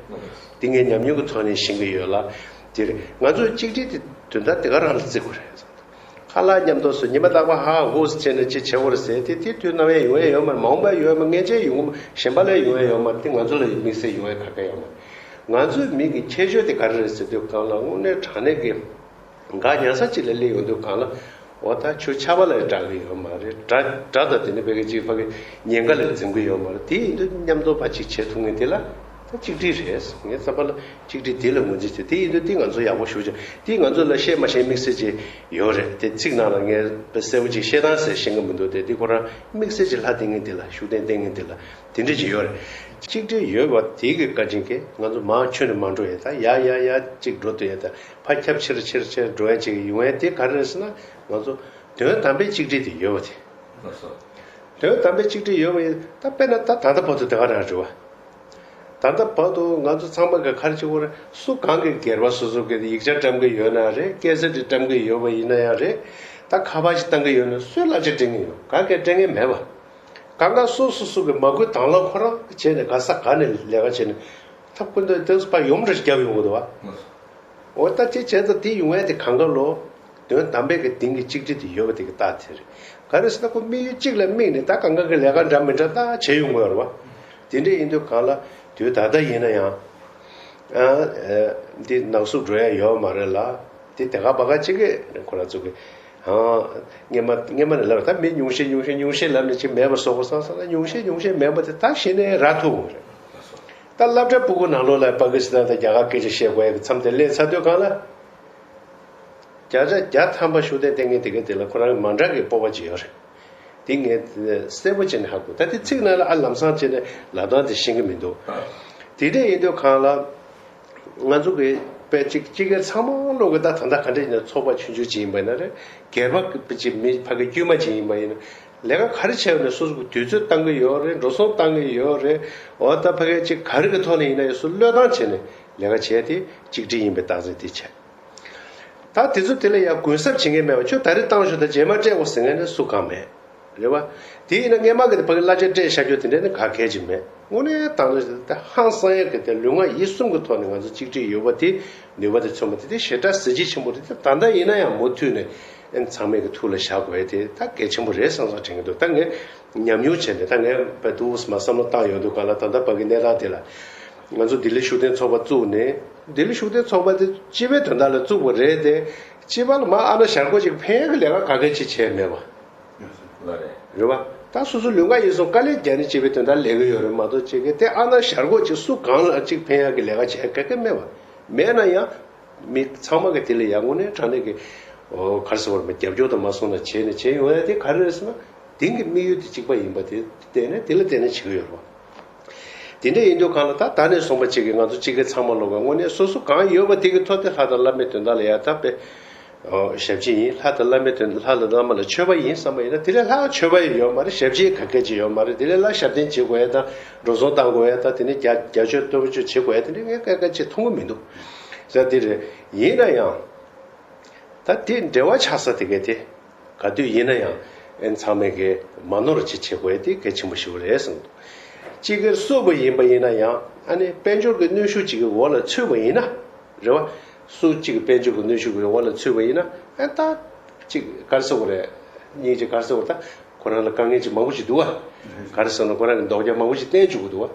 འདི་ངས་ཉམས་མྱོང་གི་ཐོག་ནས་ཤེས་ཀྱི་ཡོད་ལ། དེ་རེད། ང་ཚོས་གཅིག་སྒྲིལ་དེ་དོན་དག་དེ་ག་རང་ལ་བརྩི་དགོས་རེད། ཁ་ལག་མཉམ་དུ་སུ་ཉི་མ་རྟག་པར་ཧ་ཧུ་སུ་བྱས་ནས་ཅི་བྱེད་དགོས་རེད་ཟེར་དེ་དེ་དུས་ནམ་ཡང་ཡོང་ཡ་ཡོད་མ་རེད། མ་འོངས་པ་ཡོང་ཡ་མ་རེད། ངེས་ཅན་ཡོང་གཞན་པ་ལ་ཡོང་ཡ་ཡོད་མ་རེད། དེ་ང་ཚོ་ལ་དམིགས་བསལ་ཡོང་ཡ་ག་ག་ཡོད་མ་རེད། ང་ཚོའི་མི་གི་ཁྱད་ཆོས་དེ་ག་རེ་རེད་ཟེར་དུས་གང་ལ་དངོས་གནས་དྲང་གནས་ཀྱི་འགག་ཉར་ས་གཅིག་ལ་སླེབས་ཡོང་དུས་གང་ལ་འོ་ད་ཆུ་ཆར་པ་ལ་འདྲ་གི་ཡོད་མ་རེད། དགྲ་དགྲ་དང་དེ་ནི་བེ་གི་གཅིག་ཕ་གི་ཉེན་ཁ་ལ་འཛིན་གི་ཡོད་མ་རེད། དེ་ཡིན་དུས་མཉམ་དུ་ཕ་གཅིག་བྱེད་ཐུབ་མཁན་དེ་ལ་ད་གཅིག་སྒྲིལ་རེད། ངའི་བསམ་པ་ལ་གཅིག་སྒྲིལ་དེ་ལ་ངོས་འཛིན་བྱེད། དེ་ཡིན་དུས་དེ་ང་ཚོ་ཡག་པོ་ཞུ་ཅིག་དེ་ང་ཚོ་ལ་བཤད་མ་བཤད་དམིགས་བསལ་ཅིག་ཡོད་རེད། དེ་ཚིག་ནང་ལ་ངས་དཔེ་གསལ་པོ་ཅིག་བཤད་སྟངས་ཟེར་ཤེས་ཀྱི་མི་འདུག་དེ་དེ་ཁོ་རང་དམིགས་བསལ་ཅིག་ལྷ་བསྟེན་མཁན་དེ་ལ་ཤུགས་ལྡན་བསྟེན་མཁན་དེ་ལ་དེ་འདྲ་ཅིག་ཡོད་རེད། གཅིག་སྒྲིལ་ཡོད་པ་དེ་གི་བཀའ་དྲིན་གྱིས་ང་ཚོ་མར་ཁྱོན་ནས་མ་འགྲོ་ཡས་ད་ཡ་ཡ་ཡ་གཅིག་འགྲོ་འདོད་ཡས་ད་ཕར་ཁྱབ་ཆེར་ཆེར་ཆེར་འགྲོ་ཡས་ཅིག་ཡོང་ཡས་དེ་ག་རེ་རེད་ཟེར་ན་ང་ཚོ་དོན་དམ་པའི་གཅིག་སྒྲིལ་དེ་ཡོད་པ་དེ། དོན་དམ་པའི་གཅིག་སྒྲིལ་ཡོད་པ་ཡིན་ད་དཔེར་ན་ད་ད་ལྟ་བར་དུ་དེ་ག་རང་རེད་བ། ད་ལྟ་བར་དུ་ང་ཚོ་ཚང་མ་གི་ག་རེ་བྱེད་དགོས་རེད། སུ་གང་གི་སྒེར་པ་སོ་སོ་གི་ཡིག་ཆ་བཀྲམ་གི་ཡོད་ན་རེད། སྐད་ཆ་དེ་བཀྲམ་གི་ཡོད་པ་ཡིན་ན་ཡང་རེད། ད་ཁ་པར་ཞིག་བཏང་གི་ཡོད་ན་སུས་བསླབ་བྱ་སྤྲད་ངེས་ཡོད། ག་གེ་སྤྲད་ངེས་མེད་པ། གང་ག་སོ་སོ་སོ་གི་མ་བསྐུལ་དང་བླངས་ཁོ་རང་གིས་བྱས་ནས་ག་ས་ག་ནས་ལས་ཀ་བྱས་ནས་ཐབས་ཀུན་ཏུ་དེ་ཚོ་ཕར་ཡོམ་འདྲ་ཞིག་བརྒྱབ་ཡོང་གི་འདུག་བ། འོ་ད་ཅི་བྱས་ཙང་དེ་ཡོང་ཡ་དེ་གང་ག་ལོ། དོན་དམ་པའི་གི་དེང་གི་གཅིག་སྒྲིལ་དེ་ཡོད་པ་དེ་གི་རྟགས་དེ་རེད། ག་རེ་ཟེར་ན་ཁོ་དམིགས་ཡུལ་གཅིག་ལ་དམིགས་ནས་ད་གང་ག་གི་ལས་ཀ་འདྲ་མི་འདྲ་ད་བྱེད་ཡོང་གི་ཡོད་རེད་བ། དེ་འདྲ་ཡིན་དུས་གང་ལ་དུས་ད་ལྟ་ཡིན་ན་ཡང་། ཨ་འདི་ནག་བསུབ་འགྲོ་ཡ་ཡོད་མ་རེད་ལ། འདི་དེ་ག་བ་ག་ཅིག་གི་ཁོ་རང་ཚོ་གི་ཨ་སྔན་མ་སྔན་མ་ནས་ལབ་ད་མི་ཉུང་ཤས་ཉུང་ཤས་ཉུང་ཤས་ལབ་ནས་ཅིག་མེད་པ་བཟོ་དགོས་བསམ་བསམ་ན་ཉུང་ཤས་ཉུང་ཤས་མེད་པ་དེ་ད་གཞི་ནས་རག་ཐུབ་དགོས་རེད། ད་སློབ་གྲྭ་ཕྲུ་གུ་ནང་ལོགས་ལ་པ་ཀི་སི་ཐན་དང་རྒྱ་གར་སྐད་ཆ་བཤད་དགོས་ཡ་གི་མཚམས་དེ་སླེབས་ཚར་དུས་གང་ལ། བརྒྱ་ཆ་བརྒྱ་ཐམ་པ་ཤུགས་ལྡན་ལྟས་ངན་དེ་ག་དེ་ལ་ཁོ་རང་མ་འདྲ་གི་སྤོབས་པ་ཅིག་ཡོད་རེད། དེ་ངས་གསལ་པོ་བྱས་ནས་ཧ་གོ། ད་དེ་ཚིག་ནང་ལ་ཨ་ལམ་སང་བྱས་ནས་ལབ་སྟངས་དེ་ཤེས་ཀྱི་མི་འདུག་དེ་འདྲ་ཡིན་དུས་གང་ལ། ང་ཚོ་གི་དཔེ་གཅིག་སྤྱི་སྒེར་ཚང་མ་ལོག་གི་ད་ད་ལྟ་ག་འདྲ་ཡིན་ན་ཚོགས་པ་ཆུང་ཆུང་ཅིག་ཡིན་པ་ཡིན་ན་རེད། སྒེར་པ་གཅིག་མི་ཕ་གི་དཀྱུས་མ་ཅིག་ཡིན་པ་ཡིན་ན། ལས་ཀ་ག་རེ་བྱས་པ་ན་སོ་སོ་གི་དུས་ཚོད་བཏང་གི་ཡོད་རེད། འགྲོ་སོང་བཏང་གི་ཡོད་རེད། འོ་ད་ཕ་གི་གཅིག་ག་རེ་གི་ཐོག་ནས་ཡིན་ན་ཡང་སོ་བློས་བཏང་བྱས་ནས་ལས་ཀ་བྱས་ཏེ་གཅིག་སྒྲིལ་ཡིན་པའི་རྟགས་མཚན་དེ་བྱས། ད་དེ་ཚོ་དེ་ལ་ཡང་གུན་གསབ་བྱེད་མཁན་མེད་པ། ཁྱོད་ད་རེས་བཏང་ཤོག་ད་རྗེས་མ་སྤྲད་དགོས་ཟེར་མཁན་ནི་སུ་གང་མེད། རེད་བ། དེ་ཡིན་ན་སྔས་མ་གི་ཕ་གི་གླ་ཆ་སྤྲད་བཞག་རྒྱུ་དེ་འདྲ་ནི་ག་གལ་ཅིག་མེད། དངོས་གནས་བཏང་ན་ད་ཧང་སང་ཡག་གི་དེ་ལུས་ངག་ཡིད་གསུམ་གི་ཐོག་ནས་ང་ཚོ་གཅིག་སྒྲིལ་ཡོད་པ་དེ་ནུས་པ་དེ་མཚོན་པ་དེ་དེ་ཞེ་དྲག་གཟི་བརྗིད་ཆེན་པོ་རེད། དེ་ད་ལྟ་ཡིན་ན་ཡང་མུ་མཐུད་ནས་ཨེ་ཚང་མས་གི་ཐུགས་ལ་བཞག་དགོས་དེ་ད་གལ་ཆེན་པོ་རེད་བསམ་བསམ་དྲན་གི་འདུག་ད་ངས་ཉམས་མྱོང་བྱས་ནས་ད་ངས་བལ་དུ་མ་བསམ་བློ་བཏང་ཡོང་དུས་ག་ལ་ད་ལྟ་ཕ་གི་གནས་སྟངས་དེ་ལ། ང་ཚོ་ལྡི་ལི་ཤུགས་ལྡན་ཚོགས་པ་བཙུགས་ནས། ལྡི་ལི་ཤུགས་ལྡན་ཚོགས་པ་དེ་སྤྱི་པའི་དོན་དག་ལ་བཙུགས་པ་རེད་དེ། སྤྱི་པ་ལ་མ་ཨ་ན་ཞར་གོ་ཅིག་ཕན་ཡག་གི་ལས་ཀ་ག་གེ་ཅིག་བྱས་མེད་པ། ལ་རེད། རེད་བ། ད་སོ་སོ་ལུས་ངག་ཡིད་གསུམ་དཀའ་ལས་རྒྱག་ནས་སྤྱི་པའི་དོན་དག་ལས་ཀྱི་ཡོད་རེད་མ་གཏོགས་ཅིག་གི་དེ་ཨ་ན་ཞར་གོ་ཅིག་སུ་གང་ལ་ཅིག་ཕན་ཡག་གི་ལས་ཀ་བྱས་ག་གེ་མེད་པ། མེད་ན་ཡང་། མི་ཚང་མ་གི་དེ་ལ་ཡང་དངོས་གནས་དྲང་གནས་ཀྱི། ཨོ་ག་རེ་ཟེར་བ་རེད་མ་རྒྱབ་སྐྱོར་དང་མ་སོང་ན་བྱས་ནས་བྱས་ཡོང་ཡ་དེ་ག་རེ་རེད་ཟེར་ན། དེང་གི་དམིགས་ཡུལ་དེ་གཅིག་པ་ཡིན་པ་དེ་བརྟེན་ནས་དེ་ལ་བརྟེན་ནས་བྱེད་ཀྱི་ཡོད་རེད་བ། དེ་འདྲ་ཡིན་དུས་གང་ལ་ད་ད་ནས་བཟུང་པ་གཅིག་གིས་ང་ཚོ་གཅིག་གི་ཚང་མ་ལོག་གི་དངོས་གནས་སོ་སོ་གང་ཡོད་པ་དེ་གི་ཐོག་དེ་ལྷ་དང་བླ་མའི་དོན་དག་ལ་ཡ་ད་དཔེ། ཨོ་ཞབས་ཕྱི་ཡིན། ལྷ་དང་བླ་མའི་དོན་ལྷ་དང་བླ་མ་ལ་མཆོད་པ་ཡིན་བསམ་པ་ཡིན་ན་དེ་ལས་ལྷག་མཆོད་པ་ཡིན་ཡོད་མ་རེད། ཞབས་ཕྱི་ག་གེ་ཅིག་ཡོད་མ་རེད། དེ་ལས་ལྷ་ཞབས་བརྟན་བྱེད་དགོས་ཡ་དང་འགྲོ་སོང་བཏང་དགོས་ཡ་དང་དེ་ནས་རྒྱ་རྒྱ་མཆོད་སྟོན་མཆོད་བྱེད་དགོས་ཡ་དེ་འདྲ་ངས་སྐད་ཆ་ཅིག་མཐོང་གི་མི་འདུག་ཟེར་དེ་རེད། ཡིན་ན་ཡང་། ད་དེ་འབྲེལ་བ་ཆགས་ས་དེ་གས་དེ། ག་དུས་ཡིན་ན་ཡང་ཨེ་ཚང་མས་ཀྱི་མ་ནོར་ཅིག་བྱེད་དགོས་དེ་གལ་ཆེན་པོ་ཞིག་རེད་གསུངས་འདུག་སྤྱི་སྒེར་སུ་བ་ཡིན་པ་ཡིན་ན་ཡང་ཨ་ནི་དཔལ་འབྱོར་གྱི་གནོན་ཤུགས་ཅིག་གི་འོག་ལ་ཚུད་པ་ཡིན་ན། རེད་བ། སུ་གཅིག་གི་དཔལ་འབྱོར་གྱི་གནོན་ཤུགས་ཀྱི་འོག་ལ་ཚུད་པ་ཡིན་ན་ཨ་ད་གཅིག་ག་རེ་ཟེར་དགོས་རེད། སྙིང་རྗེ་ག་རེ་ཟེར་དགོས་རེད། ད་ཁོ་རང་ལ་དཀའ་ངལ་ཅིག་མང་པོ་ཞིག་འདུག་བ། ག་རེ་ཟེར་ན་ཁོ་རང་གི་མདོག་རྒྱ་མང་པོ་ཞིག་བསྟན་བཅུག་གི་འདུག་བ།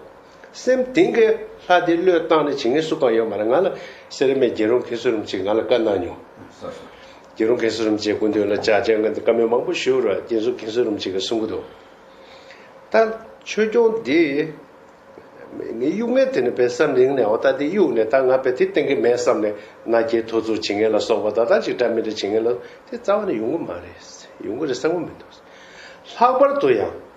སེམས་གཏིང་གི་ལྷ་དེ་བློས་བཏང་ནས་བྱེད་མཁན་སུ་གང་ཡོད་མ་རེད། ང་ལ་སེར་སྨད་རྒྱལ་རོང་མཁན་ཟུར་རིན་པོ་ཆེས་ང་ལ་བཀའ་གནང་མྱོང་། རྒྱལ་རོང་མཁན་ཟུར་རིན་པོ་ཆེའི་སྐུ་མདུན་ལ་ཅག་ཅག་ང་ཚོ་བཀའ་མོལ་མང་པོ་ཞུས་ར་རྒྱལ་རོང་མཁན་ཟུར་རིན་པོ་ཆེ་གིས་གསུང་གི་འདུག་ད་ཆོས་སྐྱོང་འདི་ངས་གཡུག་མཁན་དེ་ནི་བས་བསམ་གླིང་ནས་འོ་ད་འདི་གཡུག་ནས་ད་ང་བས་དེ་བསྟན་གི་མེད་བསམ་ནས་མནའ་སྐྱེལ་ཐོ་བཙུགས་བྱེད་མཁན་ལ་སོགས་པ་ད་ད་ཅིག་འདྲ་མི་འདྲ་བྱེད་མཁན་ལ་དེ་རྩ་བ་ནས་ཡོང་གི་མ་རེད། ཡོང་གི་རེད་བསམ་གི་མི་འདུག་ལྷག་པར་དུ་ཡང་།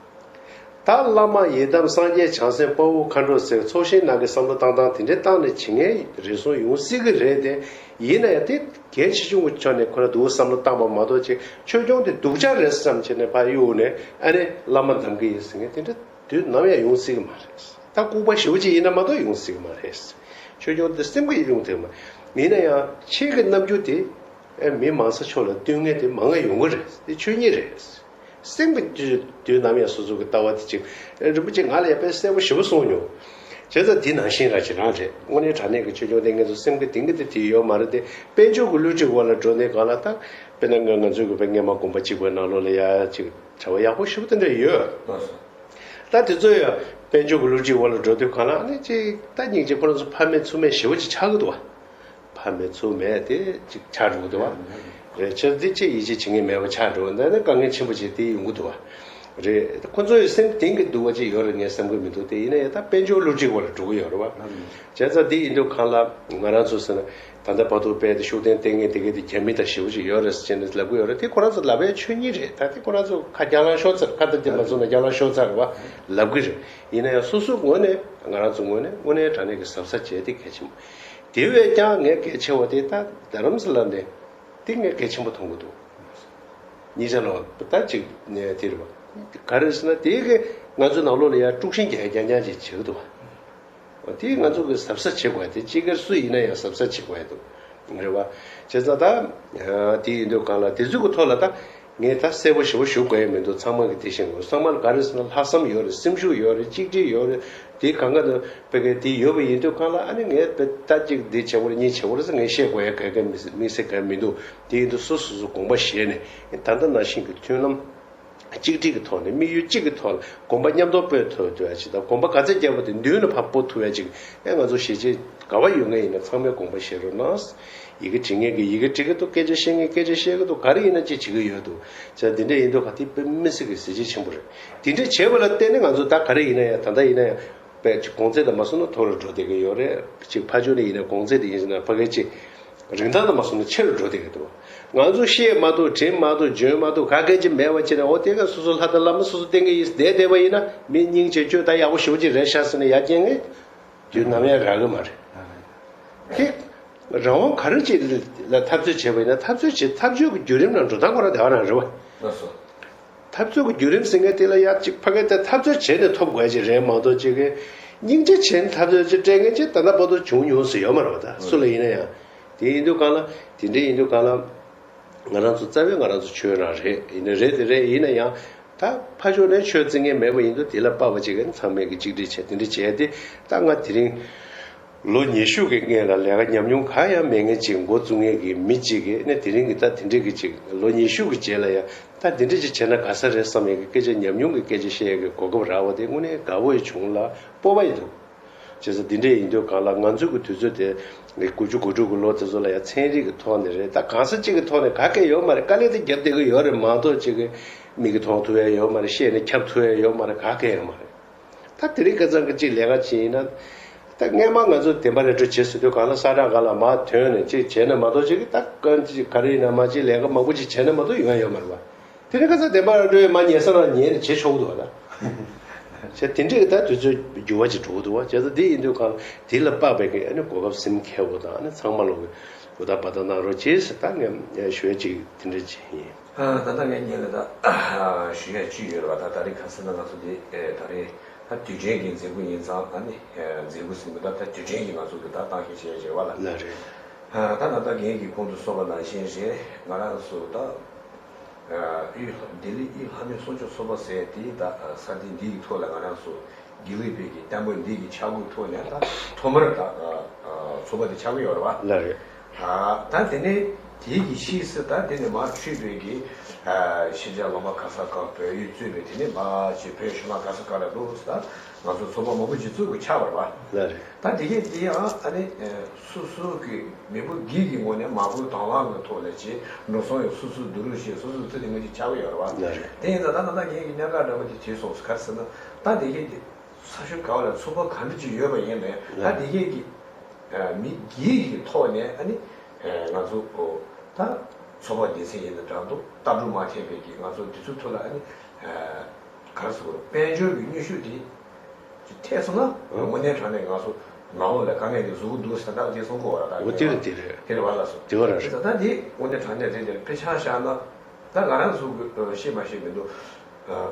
ད་བླ་མ་ཡི་དམ་སངས་རྒྱས་བྱང་སེམས་དཔའ་བོ་མཁའ་འགྲོ་ཟེར་ཚོགས་ཞིང་ནང་གི་བསམ་བློ་བཏང་སྟངས་དེ་འདྲའི་བཏང་ནས་བྱེད་མཁན་རེ་ཟུང་ཡོང་སྲིད་གི་རེད་དེ། ཡིན་ན་ཡང་དེ་གལ་ཆེ་ཆུང་གི་ཕྱོགས་ནས་ཁོ་རང་སྡུག་བསམ་བློ་བཏང་པ་མ་གཏོགས་ཅིག་ཆོས་སྐྱོང་དེ་སྡུག་ཅག་རེད་བསམ་བྱས་ནས་ཕར་གཡུག་ནས་ཨ་ནི་བླ་མ་འདམ་གི་ཡིན་ཟེར་མཁན་དེ་འདྲ་དུས་ནམ་ཡང་ཡོང་སྲིད་གི་མ་རེད། ད་ལྐུགས་པ་ཞེ་པོ་ཅིག་ཡིན་ན་མ་གཏོགས་ཡོང་སྲིད་གི་མ་རེད། ཆོས་སྐྱོང་དེ་སེམས་ཀྱི་ཡོང་ཐུབ་མ། ཡིན་ན་ཡང་ཆོས་ཀྱི་རྣམ་འགྱུར་དེ་ཨེ་མི་མང་ས་ཕྱོགས་ལ་སྟོན་མཁན་དེ་མང་ང་ཡོང་གི་རེད། དེ་ཆོས་ཉིད་རེད། སེམས་ཀྱི་དུས་དུས་ནམ་ཡང་སོ་སོ་གི་ལྟ་བ་དེ་ཅིག་རིན་པོ་ཆེ་ང་ལ་ཡང་དཔེ་གསལ་པོ་ཞེ་པོ་གསུངས་མྱོང་། བྱས་ཙང་འདི་ནང་བཞིན་ར་ཅིག་རང་རེད། དངོས་གནས་དྲང་གནས་ཀྱི་ཆོས་སྐྱོང་དེ་ངེད་ཚོ་སེམས་ཀྱི་གཏིང་གི་དེ་དེ་ཡོད་མ་རེད་དེ། དཔལ་འབྱོར་གྱི་བསླུ་བྲིད་འོག་ལ་འགྲོ་ནས་གང་ལ་ད། དཔེར་ན་ང་ང་ཚོའི་གི་དཔེ་སྔས་མ་དགོན་པ་གཅིག་པའི་ནང་ལོགས་ལ་ཡ་ཅིག་བྱ་བ་ཡག་པོ་ཞེ་པོ་དེ་འདྲ་ཡོད། ད་དེ་ཚོ་ཡང་དཔལ་འབྱོར་གྱི་བསླུ་བྲིད་འོག་ལ་འགྲོ་དུས་གང་ལ་ཨ་ནི་ཅིག་ད་སྙིང་རྗེ་ཁོ་རང་ཚོ་ཕ་མེས་ཚུ་མེས་ཞེ་པོ་ཅིག་ཆགས་ཀྱི་འདུག་བ། ཕ་མེས་ཚུ་མེས་དེ་ཅིག་ཆགས་འགྲོ་གི་འདུག་བ། རེད་ཆེར་འདི་ཅིག་ཡིད་ཆེས་བྱེད་མཁན་མེད་པ་ཆགས་འགྲོ་འདི་ནི་དཀའ་ངལ་ཆེན་པོ་ཅིག་དེ་ཡོང་གི་འདུག་བ། རེད་ཁོ་ཚོ་ཡི་སེམས་གཏིང་གི་སྡུག་པ་ཅིག་ཡོད་རེད་ངས་བསམ་གི་མི་འདུག་དེ་ཡིན་ན་ཡང་ད་དཔལ་འབྱོར་བསླུ་བྲིད་འོག་ལ་འགྲོ་གི་ཡོད་རེད་བ། བྱས་ཙང་འདི་ཡིན་དུས་གང་ལ་ང་རང་ཚོ་ཟེར་ན། ད་ལྟ་བར་དུ་དཔལ་དེ་ཤུགས་ལྡན་ལྟས་ངན་དེ་གའི་དེ་རྒྱ་མི་དང་ཞེ་པོ་ཅིག་ཡོད་རེད་ཟེར་ནས་ལབ་གི་ཡོད་རེད། དེ་ཁོ་རང་ཚོ་ལབ་པའི་ཆོས་ཉིད་རེད། ད་དེ་ཁོ་རང་ཚོ་ཁ་རྒྱང་ལངས་ཤོར་ཚར། ཁ་ད་དེ་མ་སོང་ན་རྒྱང་ལངས་ཤོར་ཚར་རེད་བ་ལབ་གི་རེད། ཡིན་ན་ཡང་སོ་སོའི་ངོས་ནས་ང་རང་ཚོ་ངོས་ནས་དངོས་གནས་དྲང་གནས་ཀྱི་གཟབ་གཟབ་བྱས་ཏེ་གལ་ཆེན་པོ། དེ་བས་ཀྱང་ངས་གལ་ཆེ་བ་དེ་ད་རྡ་རམ་ས་ལ་ནས་དེ་ངས་གལ་ཆེན་པོ་མཐོང་གི་འདུག་གཉིས་ཆ་ལོ་ད་ཅིག་དེ་རེད་བ། ག་རེ་ཟེར་ན་དེ་གི་ང་ཚོ་ནང་ལོགས་ལ་ཡང་དཀྲུག་ཤིང་རྒྱག་རྒྱག་རྒྱག་ཅིག་བྱེད་གི་འདུག་བ། དེ་ང་ཚོ་གི་གཟབ་གཟབ་བྱེད་དགོས་དེ་སྤྱི་སྒེར་སུ་ཡིན་ན་ཡང་གཟབ་གཟབ་བྱེད་དགོས་འདུག་རེད་བ། བྱས་ཙང་ད་དེ་ཡིན་དུས་གང་ལ་དེ་ཚོ་གི་ཐོག་ལ་ད་ངས་ད་གསལ་པོ་ཞེ་པོ་ཞུ་དགོས་ཡ་མི་འདུག་ཚང་མ་གི་དེ་བཞིན་གོ་ཚང་མ་ལ་ག་རེ་ཟེར་ན་ལྷག་བསམ་ཡོད་རེད། སེམས་ཤུགས་ཡོད་རེད། གཅིག་སྒྲིལ་ཡོད་རེད། དེ་གང་ག་ནས་བོད་སྐད་དེ་ཡོད་པ་ཡིན་དུས་གང་ལ་ཨ་ནི་ངས་ད་གཅིག་འདི་བྱེད་དགོས་རེད་གཉིས་བྱེད་དགོས་རེད་ཟེར་ངས་བཤད་དགོས་ཡ་ག་ག་མི་མི་སྲིད་ག་མི་འདུག་དེ་ཡིན་དུས་སོ་སོ་སོ་དགོངས་པ་བཞེས་ནས་ད་ལྟ་ནང་བཞིན་གི་མཐུན་ལམ། གཅིག་སྒྲིལ་གྱི་ཐོག་ནས་དམིགས་ཡུལ་གཅིག་གི་ཐོག་ལ་དགོངས་པ་མཉམ་དུ་སྤོ་ཐུབ་ཐུབ་ཡ་ཅིག་དང་། དགོངས་པ་ག་ཚད་བརྒྱབ་པ་དེ་མདུན་ལ་ཕར་སྤོ་ཐུབ་ཡ་ཅིག་ཨེ་ང་ཚོ་གཞིས་བྱེས་ག་བ་ཡོད་མཁན་ཡིན་ན་ཚང་མས་དགོངས་པ་བཞེས་རོགས་གནང་། ཡི་གེ་འབྲི་མཁན་གྱིས་ཡི་གེ་འབྲི་གི་འདུག་སྐད་ཆ་བཤད་མཁན་སྐད་ཆ་བཤད་གི་འདུག་ག་རེ་ཡིན་ན་ཅིག་བྱེད་ཀྱི་ཡོད་འདུག་བྱས་འདི་འདྲ་ཡིན་དུས་ག་དེ་དཔེ་མི་སྲིད་ཀྱི་གཟི་བརྗིད་ཆེན་པོ་རེད། དེ་འདྲ་བྱས་པ་ལ་བརྟེན་ནས་ང་ཚོ་ད་ག་རེ་ཡིན་ན་ཡང་ད་ལྟ་ཡིན་ན་ཡང་། དཔེ་ཅིག་གོང་ཚད་དུ་མ་སོང་ན་མཐོ་རུ་འགྲོ་བསྡད་ཀྱི་ཡོད་རེད། ཅིག་ཕར་ཕྱོགས་ནས་ཡིན་ན་གོང་ཚད་དེ་ཡིན་ཟེར་ན་ཕ་གི་ཅིག་རིན་ཐང་དུ་མ་སོང་ན་ཆེ་རུ་འགྲོ་བསྡད་ཀྱི་འདུག་ང་ཚོ་བཤད་མ་ཐུབ་དྲན་མ་ཐུབ་འཇོན་མ་ཐུབ་ག་གལ་ཅིག་མེད་པ་བྱས་ནས་འོ་དེ་ག་སོ་སོ་ལྷ་དང་བླ་མ་སོ་སོ་བསྟེན་གྱི་ཡིན་བསྡད་བསྡད་པ་ཡིན་ན་མི་སྙིང་རྗེ་ཁྱོད་ད་ཡག་པོ་ཞེ་པོ་ཅིག་རེད་ཤག་ཟེར་ནས་ཡར་བསྐྱལ་མཁན་དུས་ནམ་ཡང་རག་གི་མ་རེད། དེ་རང་དབང་ག་རེ་ཅིག་ལ་འཐབ་རྩོད་བྱས་པ་ཡིན་ན་འཐབ་རྩོད་བྱེད་འཐབ་རྩོད་ཀྱི་བརྒྱུད་རིམ་ལ་འགྲོ་སྟངས་ཁོ་རང་དེ་ག་རང་རེད་བ། ལགས་སོ། འཐབ་རྩོད་ཀྱི་བརྒྱུད་རིམ་ཟེར་མཁན་དེ་ལ་ཡ་གཅིག་ཕ་གི་དེ་འཐབ་རྩོད་བྱས་ནས་ཐོབ་དགོས་ཀྱི་རེད་མ་གཏོགས་ཅིག་གི་སྙིང་རྗེ་བྱས་ནས་འཐབ་རྩོད་ཅིག་སྤྲད་མཁན་ཅིག་ད་ལྟ་བར་དུ་བྱུང་མྱོང་ཟེར་ཡོད་མ་རེད་བ། ད་སུ་ལ་ཡིན་ན་ཡང་དེ་ཡིན་དུས་གང་ལ་དེ་འདྲ་ཡིན་དུས་གང་ལ་ང་རང་ཚོ་རྩ་བའི་ང་རང་ཚོ་ཆོས་རང་རེད། ཡིན་ན་རེད་དེ་རེད། ཡིན་ན་ཡང་ད་ཕ་ཕྱོགས་ནས་ཆོས་བརྩི་མཁན་མེད་པ་ཡིན་དུས་དེ་ལ་དཔག་པ་ཅིག་གི་ཚང་མས་ཀྱི་གཅིག་སྒྲིལ་བྱས་དེ་འདྲ་བྱས་ཏེ་ད་ང་དེ་རིང་། ལོ་ཉི་ཤུ་གི་སྔོན་ལ་ལས་ཀ་ཉམས་མྱོང་གང་ཡང་མེད་མཁན་ཅིག་འགོ་བཙུགས་མཁན་གྱི་མི་གཅིག་གིས་ནི་དེ་རིང་གི་ད་དེ་འདྲ་གི་ཅིག་ལོ་ཉི་ཤུ་གི་རྗེས་ལ་ཡང་ད་དེ་འདྲ་ཅིག་བྱས་ན་དགའ་ས་རེད་བསམ་ཡས་ཀྱི་སྐད་ཆ་ཉམས་མྱོང་གི་སྐད་ཆ་བཤད་ཡས་ཀྱི་གོ་སྐབས་རག་པ་དེ་དངོས་གནས་དགའ་བོ་ཡི་བྱུང་ལ་སྤོབས་པ་ཡི་འདུག་བྱས་ཙང་དེ་འདྲ་ཡིན་དུས་གང་ལ་ང་ཚོའི་གི་དུས་ཚོད་དེ་ནི་དགུ་བཅུ་གོ་དྲུག་གི་ལོ་དེ་ཚོ་ལ་ཡང་ཚན་རིག་གི་ཐོག་ནས་རེད། ད་གང་ས་ཅིག་གི་ཐོག་ནས་ག་གེ་ཡོད་མ་རེད། དཀའ་ལས་དེ་རྒྱབ་བསྡད་ཀྱི་ཡོད་རེད་མ་གཏོགས་ཅིག་གི་མིག་གིས་མཐོང་ཐུབ་ཡས་ཡོད་མ་རེད། ཤེས་ནས་ཁྱབ་ཐུབ་ཡས་ཡོད་མ་རེད། ག་གེ་ཡོད་མ་རེད། ད་དེ་རིང་ཁ་སང་གི་ཅིག་ལས་ཀ་ཅིག་ཡིན་ན། ད་སྔས་མ་ང་ཚོ་བདེན་པ་རེ་སྤྲོད་བྱེད་ཟེར་དུས་གང་ལ་ས་བཀྲ་གང་ལ་མར་ཐོན་ནས་ཅིག་བྱས་ན་མ་གཏོགས་ཅིག་གི་ད་གང་ཅིག་ག་རེ་ཡིན་ན་མ་ཅིག་ལས་ཀ་མང་པོ་ཅིག་བྱས་ན་མ་གཏོགས་ཡོང་ཡ་ཡོད་མ་རེད་བ། དེ་རིང་ཁ་སང་བདེན་པ་རེ་སྤྲོད་མ་ཉལ་ས་ན་ཉལ་ནས་བྱེད་ཆོག་གི་འདུག་བ་ད། བྱས་དེ་འདྲས་ཀྱི་ད་དུས་ཚོད་འགྱུར་བ་ཅིག་འགྲོ་གི་འདུག་བ། བྱས་ཙང་འདི་ཡིན་དུས་གང་ལ་དེ་ལ་དཔག་པའི་གི་ཨ་ནི་གོ་སྐབས་སེམས་ཁྱེར་བོ་དང་ཨ་ནི་ཚང་མ་ལོག་གི་འུ་ད་བ་ད་གནང་རོགས་བྱེད་ཟེར་ད་ངས་ཞུ་ཡ་ཅིག་དེ་འདྲས་ཅིག་ཡིན། ད་ལྟ་ངས་ཉིད་ལ་ད་ཞུ་ཡ་ཅི་ཡོད་རེད་བ། ད་ད་རེས་ཁ་སང་ད་ང་ཚོ་འདི་ད་རེས་ད་དུས་དྲན་གྱི་མཛད་སྒོ་ཡིན་ཙང་ཨ་ནི་མཛད་སྒོ་ཟིན་པ་ད་ད་དུས་དྲན་གྱི་ང་ཚོ་གི་ད་གཏམ་བཤད་བྱས་བྱས་བ་ལ། ལ་རེད། ད་ད་ལྟ་ངས་ཀྱི་གོང་དུ་གསུངས་པ་ནང་བཞིན་རེད། ང་རང་ཚོ་ད་དབུས་ལྡི་ལི་དབུས་ལྷ་མོའི་གསུང་ཆོས་ཚོགས་པ་ཟེར་དེ་ད་ས་སྟེང་འདི་གི་ཐོག་ལ་ང་རང་ཚོ་དགེ་ལུགས་པའི་གི་བསྟན་པ་འདི་གི་ཆག་སྒོའི་ཐོག་ནས་ད་ཐོག་མར་ད་ཚོགས་པ་འདི་ཆགས་ཀྱི་ཡོད་རེད་བ། ལ་རེད། ད་དེ་ནས་དེའི་གི་ཕྱིས་སུ་ད་དེ་ནས་མར་ཁྲིད་པའི་གི་ཤེས་བྱ་ལམ་པ་ག་ས་ག་བོད་ཡིག་གཙོས་པའི་དེ་ནས་མར་ཅིག་བོད་གཞུང་ལ་ག་ས་ག་ལ་འགྲོ་ད་ང་ཚོ་ཚོགས་པ་མང་པོ་ཅིག་བཙུགས་དགོས་ཆགས་པ་རེད་བ། ལ་རེད། ད་དེ་གས་དེ་ཡང་ཨ་ནི་སོ་སོ་གི་མི་བུ་སྒེར་གྱི་ངོས་ནས་མ་བུ་དང་བླངས་ཀྱི་ཐོག་ལ་ཅིག་འགྲོ་སོང་ཡང་སོ་སོ་བསྡུ་རུབ་བྱས་སོ་སོ་བཙུགས་དེ་ངོས་ཅིག་ཆགས་ཀྱི་ཡོད་རེད་བ། ལ་རེད། དེ་ཡིན་ཙང་ད་ད་ལྟ་ངས་ཀྱི་གནད་འགག་འདྲ་པོ་དེ་དྲིས་སོང་ག་རེ་ཟེར་ན་ད་དེ་གས་དེ། ས་ཕྱོགས་ག་བ་ལ་ཚོགས་པ་ག་འདྲ་ཅིག་ཡོད་པ་ཡིན་ནའི་ད་དེ་གས་ཀྱི་མི་སྒེར་གྱི་ཐོག་ནས་ཨ་ནི་ང་ཚོ་ད་ཚོགས་པ་སྡེ་ཚན་ཡིན་ན་འདྲ་འདུག་ལྟ་གྲུབ་མ་མཁྱེན་པའི་གི་ང་ཚོ་འདི་ཚོའི་ཐོག་ལ་ཨ་ནི་ག་རེ་ཟེར་དགོས་རེད། དཔལ་འབྱོར་གྱི་གནོན་ཤུགས་དེ་ཐེབས་སོང་ན་དངོས་གནས་དྲང་གནས་ང་ཚོ་ནང་ལོགས་ལ་དཀའ་ངལ་དེ་བཟོ་གི་འདུག་ཟེར་ད་དེ་གསུང་གི་ཡོད་རེད། ད་འོ་དེ་རེད་དེ་རེད། དེ་རེད་བ་ལགས་སོ། དེ་བ་ར་རེད། ད་ད་དེ་དངོས་གནས་དྲང་གནས་རེད། དེ་དཔེ་ཆ་བཞག་ན་ད་ང་རང་ཚོ་གི་ཤེས་མ་ཤེས་མི་འདུག་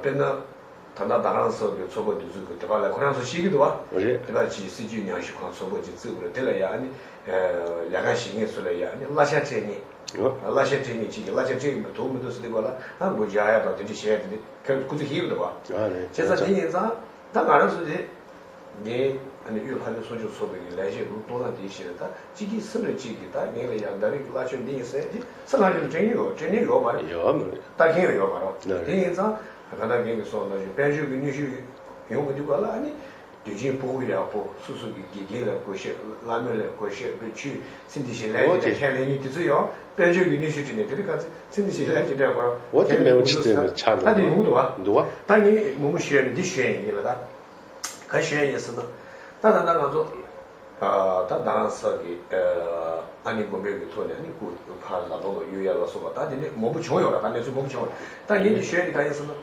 དཔེར་ན། ད་ལྟ་རྡ་རམ་ས་ལ་གི་ཚོགས་པ་འདི་ཚོ་གི་དེ་ག་ལ་ཁོ་རང་ཚོ་ཤེས་ཀྱི་འདུག་བ། རེད། དེ་ག་ཅིག་སྲིད་བྱུས་ཉམས་ཞིབ་ཁང་ཚོགས་པ་ཅིག་བཙུགས་པ་རེད། དེ་ལ་ཡ་ཨ་ནི་ལས་ཀ་བྱེད་མཁན་ཚོ་ལ་ཡ་ཨ་ནི་གླ་ཆ་སྤྲད་མཁན། ཨོ། གླ་ཆ་སྤྲད་མཁན་ཅིག་གིས་གླ་ཆ་སྤྲད་ཡོད་མེད་འདུག་མི་འདུག་ཟེར་དུས་ག་ལ་ཨ་མགོ་སྦྱར་ཡ་དང་དེ་འདྲ་བྱེད་ཡ་དེ་འདྲ་ཁོ་ཚོ་ཤེས་ཀྱི་འདུག་བ། ཨ་རེད། བྱས་ཙང་དེ་ཡིན་ཙང་ད་ང་རང་ཚོ་དེ། ངས་ཨ་ནི་དབུས་ལྷ་མོའི་གསུང་ཆོས་ཚོགས་པའི་གི་ལས་བྱེད་ལུང་གཏོང་ན་དེའི་ཕྱིར་ད་གཅིག་གིས་སུ་ལ་གཅིག་གིས་ད་ངས་ལ་ཡང་ད་རེས་ཀྱི་གླ་ཆ་འདི་ཡིན་ཟེར་དེ་སུ་ལ་ཡང་སྤྲད་མཁན་ཡོད་སྤྲད་མཁན་ཡོད་མ་རེད། ཡོད་མ་རེད། ལྟ་མཁན་ཡང་ཡོད་མ་རེད། ལ་རེད། དེ་ཡིན་ཙང་ག་ད་ངས་གི་སོང་ན་ཞུ་དཔལ་འབྱོར་གྱི་གནོན་ཤུགས་ཡོང་གི་འདུག་ག་ལ་ཨ་ནི་དུས་ཆེན་སྤུ་གུ་ཡག་པོ་སོ་སོ་གི་དགེ་རྒན་ལ་བགོ་བཤའ་བླ་མ་ལ་བགོ་བཤའ་བོད་ཆུ་ཚེ་འདི་ཞིག་ལས་ཀྱི་ཁས་ལེན་མཁན་དེ་ཚོ་ཡང་དཔལ་འབྱོར་གྱི་གནོན་ཤུགས་བྲིས་ནས་དེ་རིང་ཁ་ཚེ་ཚེ་འདི་ཞིག་ལས་ཀྱི་འདྲ་བར་ཁས་ལེན་གྱི་འདུག་ཟེར་ད་དེ་ཡོང་གི་འདུག་བ། འདུག་བ། ད་ངས་མང་པོ་ཞུ་ཡ་མེད་འདི་ཞུ་ཡ་ཡིན་ལ་ད། ག་ཞུ་ཡ་ཡིན་ཟེར་ན། ད་ད་ལྟ་ང་ཚོ་ད་རྡ་རམ་ས་ལ་གི་ཨ་ནི་དགོན་པའི་གི་ཐོག་ནས་ཨ་ནི་སྐུ་ཕར་ལ་ལོག་ལ་གཡུག་ཡ་ལ་སོགས་པ་ད་དེ་ནས་མང་པོ་བྱུང་ཡོད་ར། ད་གནས་ཚུལ་མང་པོ་བྱུང་ཡོད། ད་ངས་ནི་ཞུ་ཡ་ནི་ག་ཡིན་ཟེར་ན།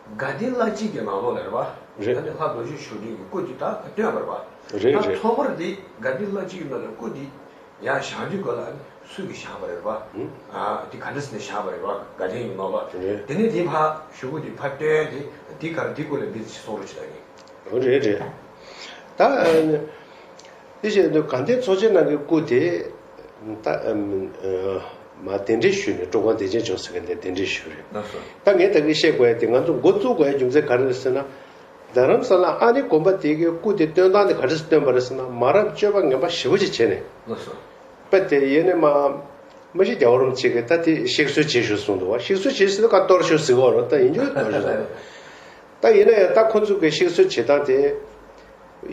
དགའ་ལྡན་བླ་སྤྱི་གི་ནང་ལོགས་ལ་རེད་བ། རེད། ད་ནི་ལྷ་རྡོ་རྗེ་འཆང་འདུས་ཀྱི་སྐུ་དེ་ད་བཏོན་པ་རེད་བ། རེད་ད་རེད། ཐོག་མར་དེ་དགའ་ལྡན་བླ་སྤྱི་གི་ནང་ལ་སྐུ་དེ། ཡང་བཞག་དུས་ག་ལ་ཨ་ནི་སུ་གིས་བཞག་པ་རེད་བ། ཨ་དེ་ག་འདྲ་ཟེར་ནས་བཞག་པ་རེད་བ་དགའ་ལྡན་ཡོད་ནོ་བ། རེད། དེ་ནས་དེ་ཕར་གཞུག་གུ་དེ་ཕར་བཏོན་ཏེ་དེ་ག་རེ་དེ་སྐོར་ལ་འདི་ཅི་གསུང་རོགས་བྱེད་ད་ངས། རེད་རེད། ད་ཨ་ནི་དེ་བཞིན་དུ་དགའ་ལྡན་ཚོགས་ཆེན་ནང་གི་སྐུ་དེ་ད་ཨ་མ་གདན་འདྲེན་ཞུས་ནས་སྤྲུལ་སྐུ་བདེ་ཆེན་ཇོ་སི་གི་གདན་འདྲེན་ཞུས་རེད། ལགས་སོ། ད་ངས་ད་གིན་བཤད་དགོས་ཡ་དེ་ང་ཚོ་འགོ་བཙུགས་དགོས་ཡ་རྒྱུ་མཚན་ག་རེ་རེད་ཟེར་ན། རྡ་རམ་ས་ལ་ཨ་ནི་དགོན་པ་དེ་གའི་སྐུ་དེ་སྟོན་སྟངས་དེ་ག་འདྲ་སེ་སྟོན་པ་རེད་ཟེར་ན། མ་རབས་སྤྱོད་པ་ངན་པ་ཞེ་པོ་ཅིག་བྱས་ནས། ལགས་སོ། དཔེ་དེ་ཡེ་ནས་མ་ མ་གཞི་རྒྱལ་བ་རིན་པོ་ཆེ་གིས་ད་དེ་གཤེགས་གསོལ་བྱེད་ཞུ་གསུངས་འདུག་བ། གཤེགས་གསོལ་བྱེད་ཟེར་ན་ག་གཏོར་ཞུ་ཟེར་གོ་རོ། ད་ཡིན་རྒྱུ་གཏོར་ཞུ་ཟེར། ད་ཡིན་ན་ཡང་ད་ཁོ་ཚོ་གི་གཤེགས་གསོལ་བྱེད་སྟངས་དེ།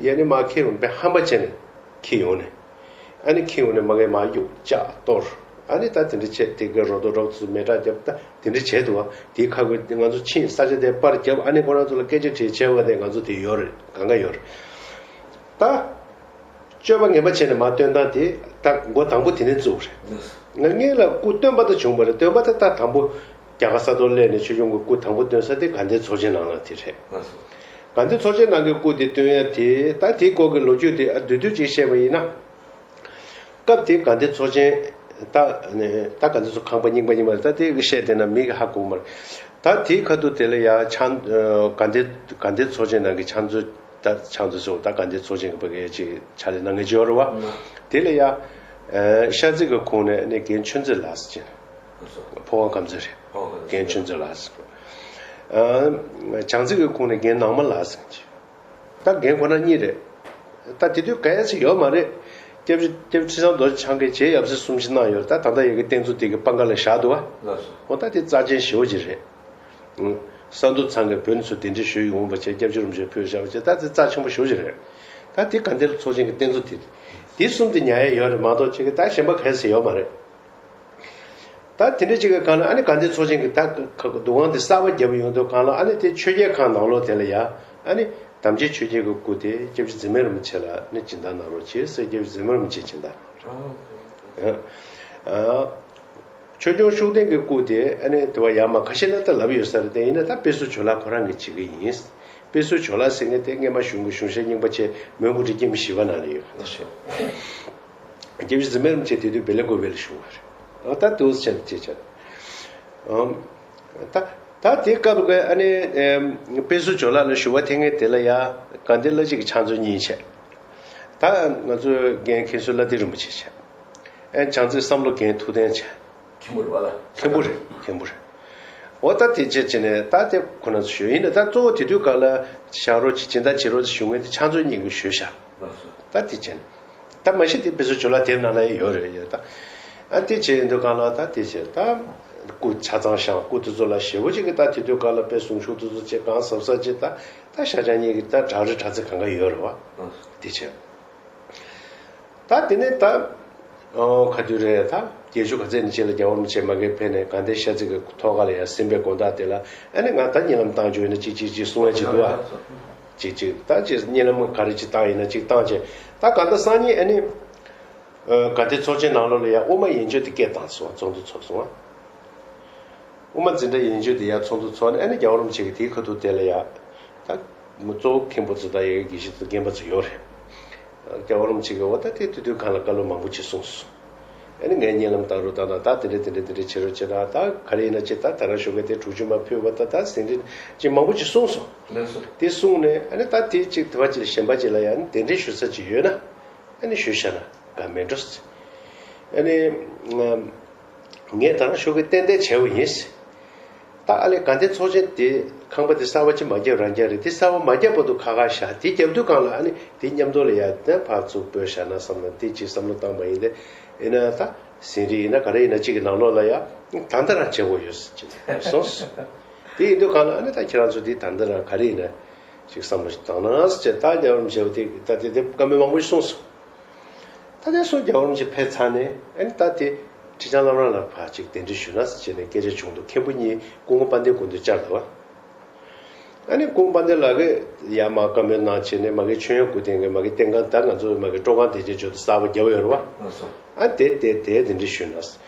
ཡ་ནི་མ་ཁྱེར་ཡོང་པའི་ཧམ་པ་བྱས་ནས་ཁྱེར་ཡོང་ནས། ཨ་ནི་ཁྱེར་ཡོང་ནས་མ་གི་མ་གཡུག་ལྕགས་གཏོར། ཨ་ནི་ད་དེ་འདྲ་བྱས་དེ་གི་རོ་དོ་རོག་ཚོ་མེ་སྲེག་རྒྱབ། ད་དེ་འདྲ་བྱས་འདུག་བ། དེའི་ཁ་གོ་ང་ཚོ་ཕྱིན་ས་ཆ་དེ་པར་རྒྱབ། ཨ་ནི་ཁོ་རང་ཚོ་ལ་སྐད་ཆ་དྲིས་བྱས་པ་དེ་ང་ཚོ་དེ་ཡོད་རེད། གང་ག་ཡོད་རེད། ད། སྤྱོད་པ་ངན་པ་བྱས་ནས་མར་བཏོན་སྟངས་དེ་ད་འགོ་དང་པོ་དེ་ནས་བཙུགས་རེད། ང་སྔོན་ལ་སྐུ་སྟོན་པ་དང་བྱུང་བ་རེད། སྟོན་པ་དེ་ད་དང་པོ་རྒྱ་གར་ས་ཐོག་སླེབས་ནས་ཆོས་སྐྱོང་གི་སྐུ་དང་པོ་སྟོན་ས་དེ་དགའ་ལྡན་ཚོགས་ཆེན་ནང་ལ་དེ་རེད། དགའ་ལྡན་ཚོགས་ཆེན་ནང་གི་སྐུ་དེ་སྟོན་ཡ་དེ་ད་དེའི་སྐོར་གྱི་ལོ་རྒྱུས་དེ་ཨ་བསྡུས་བསྡུས་ཅིག་བཤད་པ་ཡིན་ན། སྐབས་དེ་དགའ་ལྡན་ཚོགས་ཆེན་ད་ད་དགའ་ལྡན་ཚོགས་ཁང་པ་རྙིང་པ་རྙིང་པ་རེད། ད་དེ་གི་བཤད་བསྡད་ན་མི་གི་ཧ་གོ་མ་རེད། ད་དེའི་ཁ་ཐུག་དེ་ལ་ཡ་ཕྱག་དགའ་ལྡན་དགའ་ལྡན་ཚོགས་ཆེན་ནང་གི་ཕྱག་མཛོད། ད་ཕྱག་མཛོད་ཚོ་ད་དགའ་ལྡན་ཚོགས་ཆེན་གྱི་ཕ་གི་ཅིག་ཕྱག་ལས་གནང་མཁན་ཅིག་ཡོད་རེད་བ། དེ་ལ་ཡ། ཨ་ཤར་རྩེ་གི་ཁོངས་ནས་ནི་རྒན་ཆོས་མཛད་ལགས་ཟེར་གྱི། ཕོ་བ་ཁམས་ཚན་རེད། རྒན་ཆོས་མཛད་ལགས་ཟེར། ཨ་བྱང་རྩེ་གི་ཁོངས་ནས་རྒན་ནང་མ་ལགས་ཟེར་གྱི། ད་རྒན་ཁོ་ན་གཉིས་རེད། ད་དེ་དུས་ག་ཡ་ཟིག་ཡོད་མ་རེད། སྐྱབས་རྗེ་སྐྱབས་རྗེ་ཁྲི་བྱང་རྡོ་རྗེ་འཆང་གིས་རྗེ་ཡབ་སྲས་གསུམ་བཞི་གནང་ཡོད་རེད། ད་ད་ལྟ་ཡ་གི་རྟེན་གཙོ་དེ་གི་པང་ཁ་ལ་བཞག་འདུག་བ། ལགས་སོ། འོ་ད་དེ་རྩ་ཆེན་ཞེ་པོ་ཅིག་རེད། ས་འདུལ་ཚང་གི་བོན་ཚོ་གདན་འདྲེན་ཞུས་ཡོང་བ་བྱས། སྐྱབས་རྗེ་རིན་པོ་ཆེ་ཕུལ་བཞག་པ་བྱས། ད་དེ་རྩ་ཆེན་པོ་ཞེ་པོ་ཅིག་རེད། ད་དེ་དགའ་ལྡན་ཚོགས་ཆེན་གི་རྟེན་གཙོ་དེ། དེ་གསུམ་དེ་ཉར་ཡ་ཡོད་རེད་མ་གཏོགས་ཅིག་གི་ད་གཞན་པ་ག་ཡ་ཟིག་ཡོད་མ་རེད། ད་དེ་འདྲ་ཅིག་གི་སྒང་ལ་ཨ་ནི་དགའ་ལྡན་ཚོགས་ཆེན་གྱི་ད་ཁ་འདུ་ཁང་དེ་གསར་པ་བརྒྱབ་ཡོང་དུས་སྒང་ལ་ཨ་ནི་དེ་ཆོས་རྒྱལ་ཁང་ནང་ལོགས་དེ་ལ་ཡ་ཨ་ནི་དམ་ཅན་ཆོས་རྒྱལ་གྱི་སྐུ་དེ་སྐྱབས་རྗེ་འཛིན་མའི་རིན་པོ་ཆེ་ལ་ནི་སྦྱིན་བདག་གནང་རོགས་བྱེད་ཟེར། སྐྱབས་རྗེ་འཛིན་མའི་རིན་པོ་ཆེ་སྦྱིན་བདག་གནང་རོགས། ཨ་ཆོས་སྐྱོང་ཤུགས་ལྡན་གྱི་སྐུ་དེ་ཨ་ནི་དེ་བ་ཡ་མ་ཁ་ཤས་ན་ད་ལབ་ཡོད་ས་རེད། དེ་ཡིན་ན་ད་དཔེ་ཟུར་ཇོ་ལགས་ཁོ་རང་གིས་བྱེད་ཀྱི་ཡིན། དཔེ་ཟུར་ཇོ་ལགས་ཟེར་མཁན་དེ་སྔོན་མ་གཞུང་གི་གཞུང་ཞབས་རྙིང་པ་བྱས། མོན་གྷོ་རི་སྐྱེས་མི་བཞི་པ་ནང་ལ་ཡོད་ཁ་ཤས། སྐྱབས་རྗེ་འཛིན་མའི་རིན་པོ་ཆེ་དེ་དུས་བེ་ལེ་ཀོ་བེ་ལ་བཞུགས་པ་རེད། ཨ་ད་དུས་ཆེན་ཅེས་བྱ། ཨམ། ད་ད་དེ་སྐབས་ཀྱི་ཨ་ནི་ཨེམ་དཔེ་ཟུར་ཇོ་ལགས་ལ་ཞུ་བ་འཐེན་མཁན་དེ་ལ་ཡ་དགའ་ལྡན་བླ་སྤྱི་གི་ཕྱག་མཛོད་གཉིས་བྱས། ད་ང་ཚོའི་རྒན་མཁན་ཟུར་བླ་བདེ་རིན་པོ་ཆེ་བྱས། ཨེ་བྱང་རྩེ་བསམ་བློ་རྒན་ཐུབ་བསྟན་བྱས། མཁན་པོ་རེད་བ་ལ། མཁན་པོ་རེད། མཁན་པོ་རེད། འོ་ད་དེ་བྱས་བྱས་ནས་ད་དེ་ཁོ་ན་ཚོ་ཞུས། ཡིན་ན་ད་གཙོ་བོ་དེ་དུས་སྐབས་ལ་བཞག་རོགས་ཅིག་སྦྱིན་བདག་བྱེད་རོགས་ཅིག་ཞུ་མཁན་དེ་ཕྱག་མཛོད་གཉིས་ཀྱིས་ཞུས་བཞག་ལགས་སོ། ད་དེ་བྱས་ནས། ད་མ་གཞི་དེ་དཔེ་ཟུར་ཇོ་ལགས་དེབ་ནང་ལ་ཡོད་རེད་ཡོད་ད། ཨ་དེ་བྱས་ཡིན་དུས་སྒང་ལ་ད་དེ་བྱས་ད། སྐུ་ཆ་ཚང་བཞེངས། སྐུ་དེ་ཚོ་ལ་ཞེ་པོ་ཅིག་གི་ད་དེ་དུས་སྐབས་ལ་དཔེ་གཟུངས་གཞུག་དེ་ཚོ་བྱས་གང་གཟབ་གཟབ་བྱས། ད་ད་ཤར་བྱང་གཉིས་ཀྱི་ད་བྲག་རི་བྲག་རྩེ་གང་ག་ཡོད་རེད་བ། དེ་བྱས། ད་དེ་ནས་ད། ཨོ་ག་དུས་རེད། ད་བརྒྱད་ཅུ་ག་ཚད་ནས་ཕྱི་ལ་རྒྱལ་བ་རིན་པོ་ཆེ་མ་གིར་ཕེབས་ནས་དགའ་ལྡན་ཤར་རྩེ་གི་ཐོག་ཁ་ལ་ཡར་གསན་པའི་དགོང་དག་དེ་ལ་ཨ་ནི་ང་ད་གཉིད་ལམ་བཏང་རྒྱུ་ཡིན་ན་ཅིག་ཅིག་ཅིག་གསུང་ཡ་ཅིག་འདུག་ཨ། ཅིག་ཅིག་ད་ཅིག་གཉིད་ལམ་ག་རེ་ཅིག་བཏང་ཡིན་ན་ཅིག་བཏང་བྱས། ད་གང་ལྟར་སང་ཉིན་ཨ་ནི། ཨ་དགའ་ལྡན་ཚོགས་ཆེན་ནང་ལོགས་ལ་ཡར་དབུ་མ་ཡན་ཆོད་དེ་སྐད་བཏང་སོང་། ཚོགས་འདུ་ཚོགས་སོང་ཨ། དབུ་མ་འཛིན་གྲྭ་ཡན་ཆོད་དེ་ཡར་ཚོགས་འདུ་ཚོགས་ནས་ཨ་ནི་རྒྱལ་བ་རིན་པོ་ཆེ་གིས་དེའི་ཁ་ཐུག་དེ་ལ་ཡ། ད་མི་གཙོ་བོ་མཁན་པོ་ཚོ་དང་ཡ་གི་དགེ་བཤེས་ཚོ་རྒན་པ་ཚོ་ཡོད་རེད། རྒྱལ་བ་རིན་པོ་ཆེ་གིས་འོ་ད་དེ་དུས་དུས་གང་ལ་བཀའ་སློབ་མང་པོ་ཅིག་གསུངས་སོང་། ཨ་ནི་ངས་གཉིད་ལམ་བཏང་རུ་བཏང་དང་། ད་དེ་འདྲ་དེ་འདྲ་དེ་འདྲ་བྱེད་རོགས་བྱེད་དང་། ད་ག་རེ་ཡིན་ན་ཅིག་ད་ད་རང་ཞོགས་ཀས་དེ་དྲུག་ཅུ་མ་ཕུལ་བ་ད་ད་ཟིན་བྲིས་ཅིག་མང་པོ་ཅིག་གསུངས་སོང་། ལགས་སོ། དེ་གསུངས་ནས་ཨ་ནི་ད་དེ་ཅིག་དེ་བ་ཅིག་ལ་གཞན་པ་ཅིག་ལ་ཡ་ཨ་ནི་གདན་འདྲེན་ཞུ་ས་ཅིག་ཡོད་ན། ཨ་ནི་ཞུས་བཞག་ན་དགའ་མེད་འགྲོ། ཨ་ནི་ང་ངས་ད་རང་ཞོགས་ཀས་ཏན་ཏན་བྱས་པ་ཡིན། ད་ཨ་ལས་དགའ་ལྡན་ཚོགས་ཆེན་དེ་ཁང་པ་དེ་གསར་པ་ཅིག་མ་བརྒྱབ་རང་རྐྱང་རེད། དེ་གསར་པ་མ་བརྒྱབ་བར་དུ་ཁ་ཁ་བཞག་དེ་བརྒྱབ་དུས་སྒང་ལ་ཨ་ནི་དེ་མཉམ་དུ་ལ་ཡ་དེ་ཕར་ཚུར་སྤོས་བཞག་ན་བསམ་ན་དེ་ཅིག་བསམ་བློ་བཏང་པ་ཡིན་ཏེ། ཡིན་ན་ད་ཟིན་བྲིས་ཡིན་ན་ག་རེ་ཡིན་ན་ཅིག་གི་ནང་ལོགས་ལ་ཡ་ད་ལྟ་རང་བྱེད་དགོས་ཡོད་ཟེར་གྱི་སོང་། དེ་ཡིན་དུས་སྒང་ལ་ཨ་ནི་ད་ཁྱེད་རང་ཚོ་དེ་ད་ལྟ་རང་ག་རེ་ཡིན་ན་ཅིག་བསམ་བློ་ཞིག་བཏང་ན་ཟེར་བྱས། ད་རྒྱལ་བ་རིན་པོ་ཆེ་བ་དེ་ད་དེ་དེ་བཀའ་མོལ་མང་པོ་ཞིག་གསུངས་སོང་། ད་དེ་སོང་རྒྱལ་བ་རིན་པོ་ཆེ་ཕེབས་ཚར་ནས་ཨ་ནི་ད་དེ་ཁྲི་བྱང་བླ་བྲང་ལ་ཕར་ཅིག་གདན་འདྲེན་ཞུ་ན་ཟེར་བྱས་ནས་སྐད་ཆ་བྱུང་འདུག་མཁན་པོ་གཉིས་སྐུ་ངོ་དཔལ་ལྡན་དགོངས་འདུས་བཅར་འདུག་བ། ཨ་ནི་སྐུ་ངོ་དཔལ་ལྡན་ལགས་ཀྱིས་ཡར་མར་བཀའ་མོལ་གནང་བྱས་ནས་མ་གི་ཆོས་དབྱངས་སྐུ་རྟེན་གྱི་མ་གི་རྟེན་ཁང་ད་ང་ཚོ་མ་གི་སྤྲོ་ཁང་དེ་ཅན་ཇོ་དུ་གསར་པ་རྒྱབ་ཡོད་རེད་བ། ལགས་སོ། ཨ་དེ་དེ་དེ་གདན་འདྲེན་ཞུས་ན།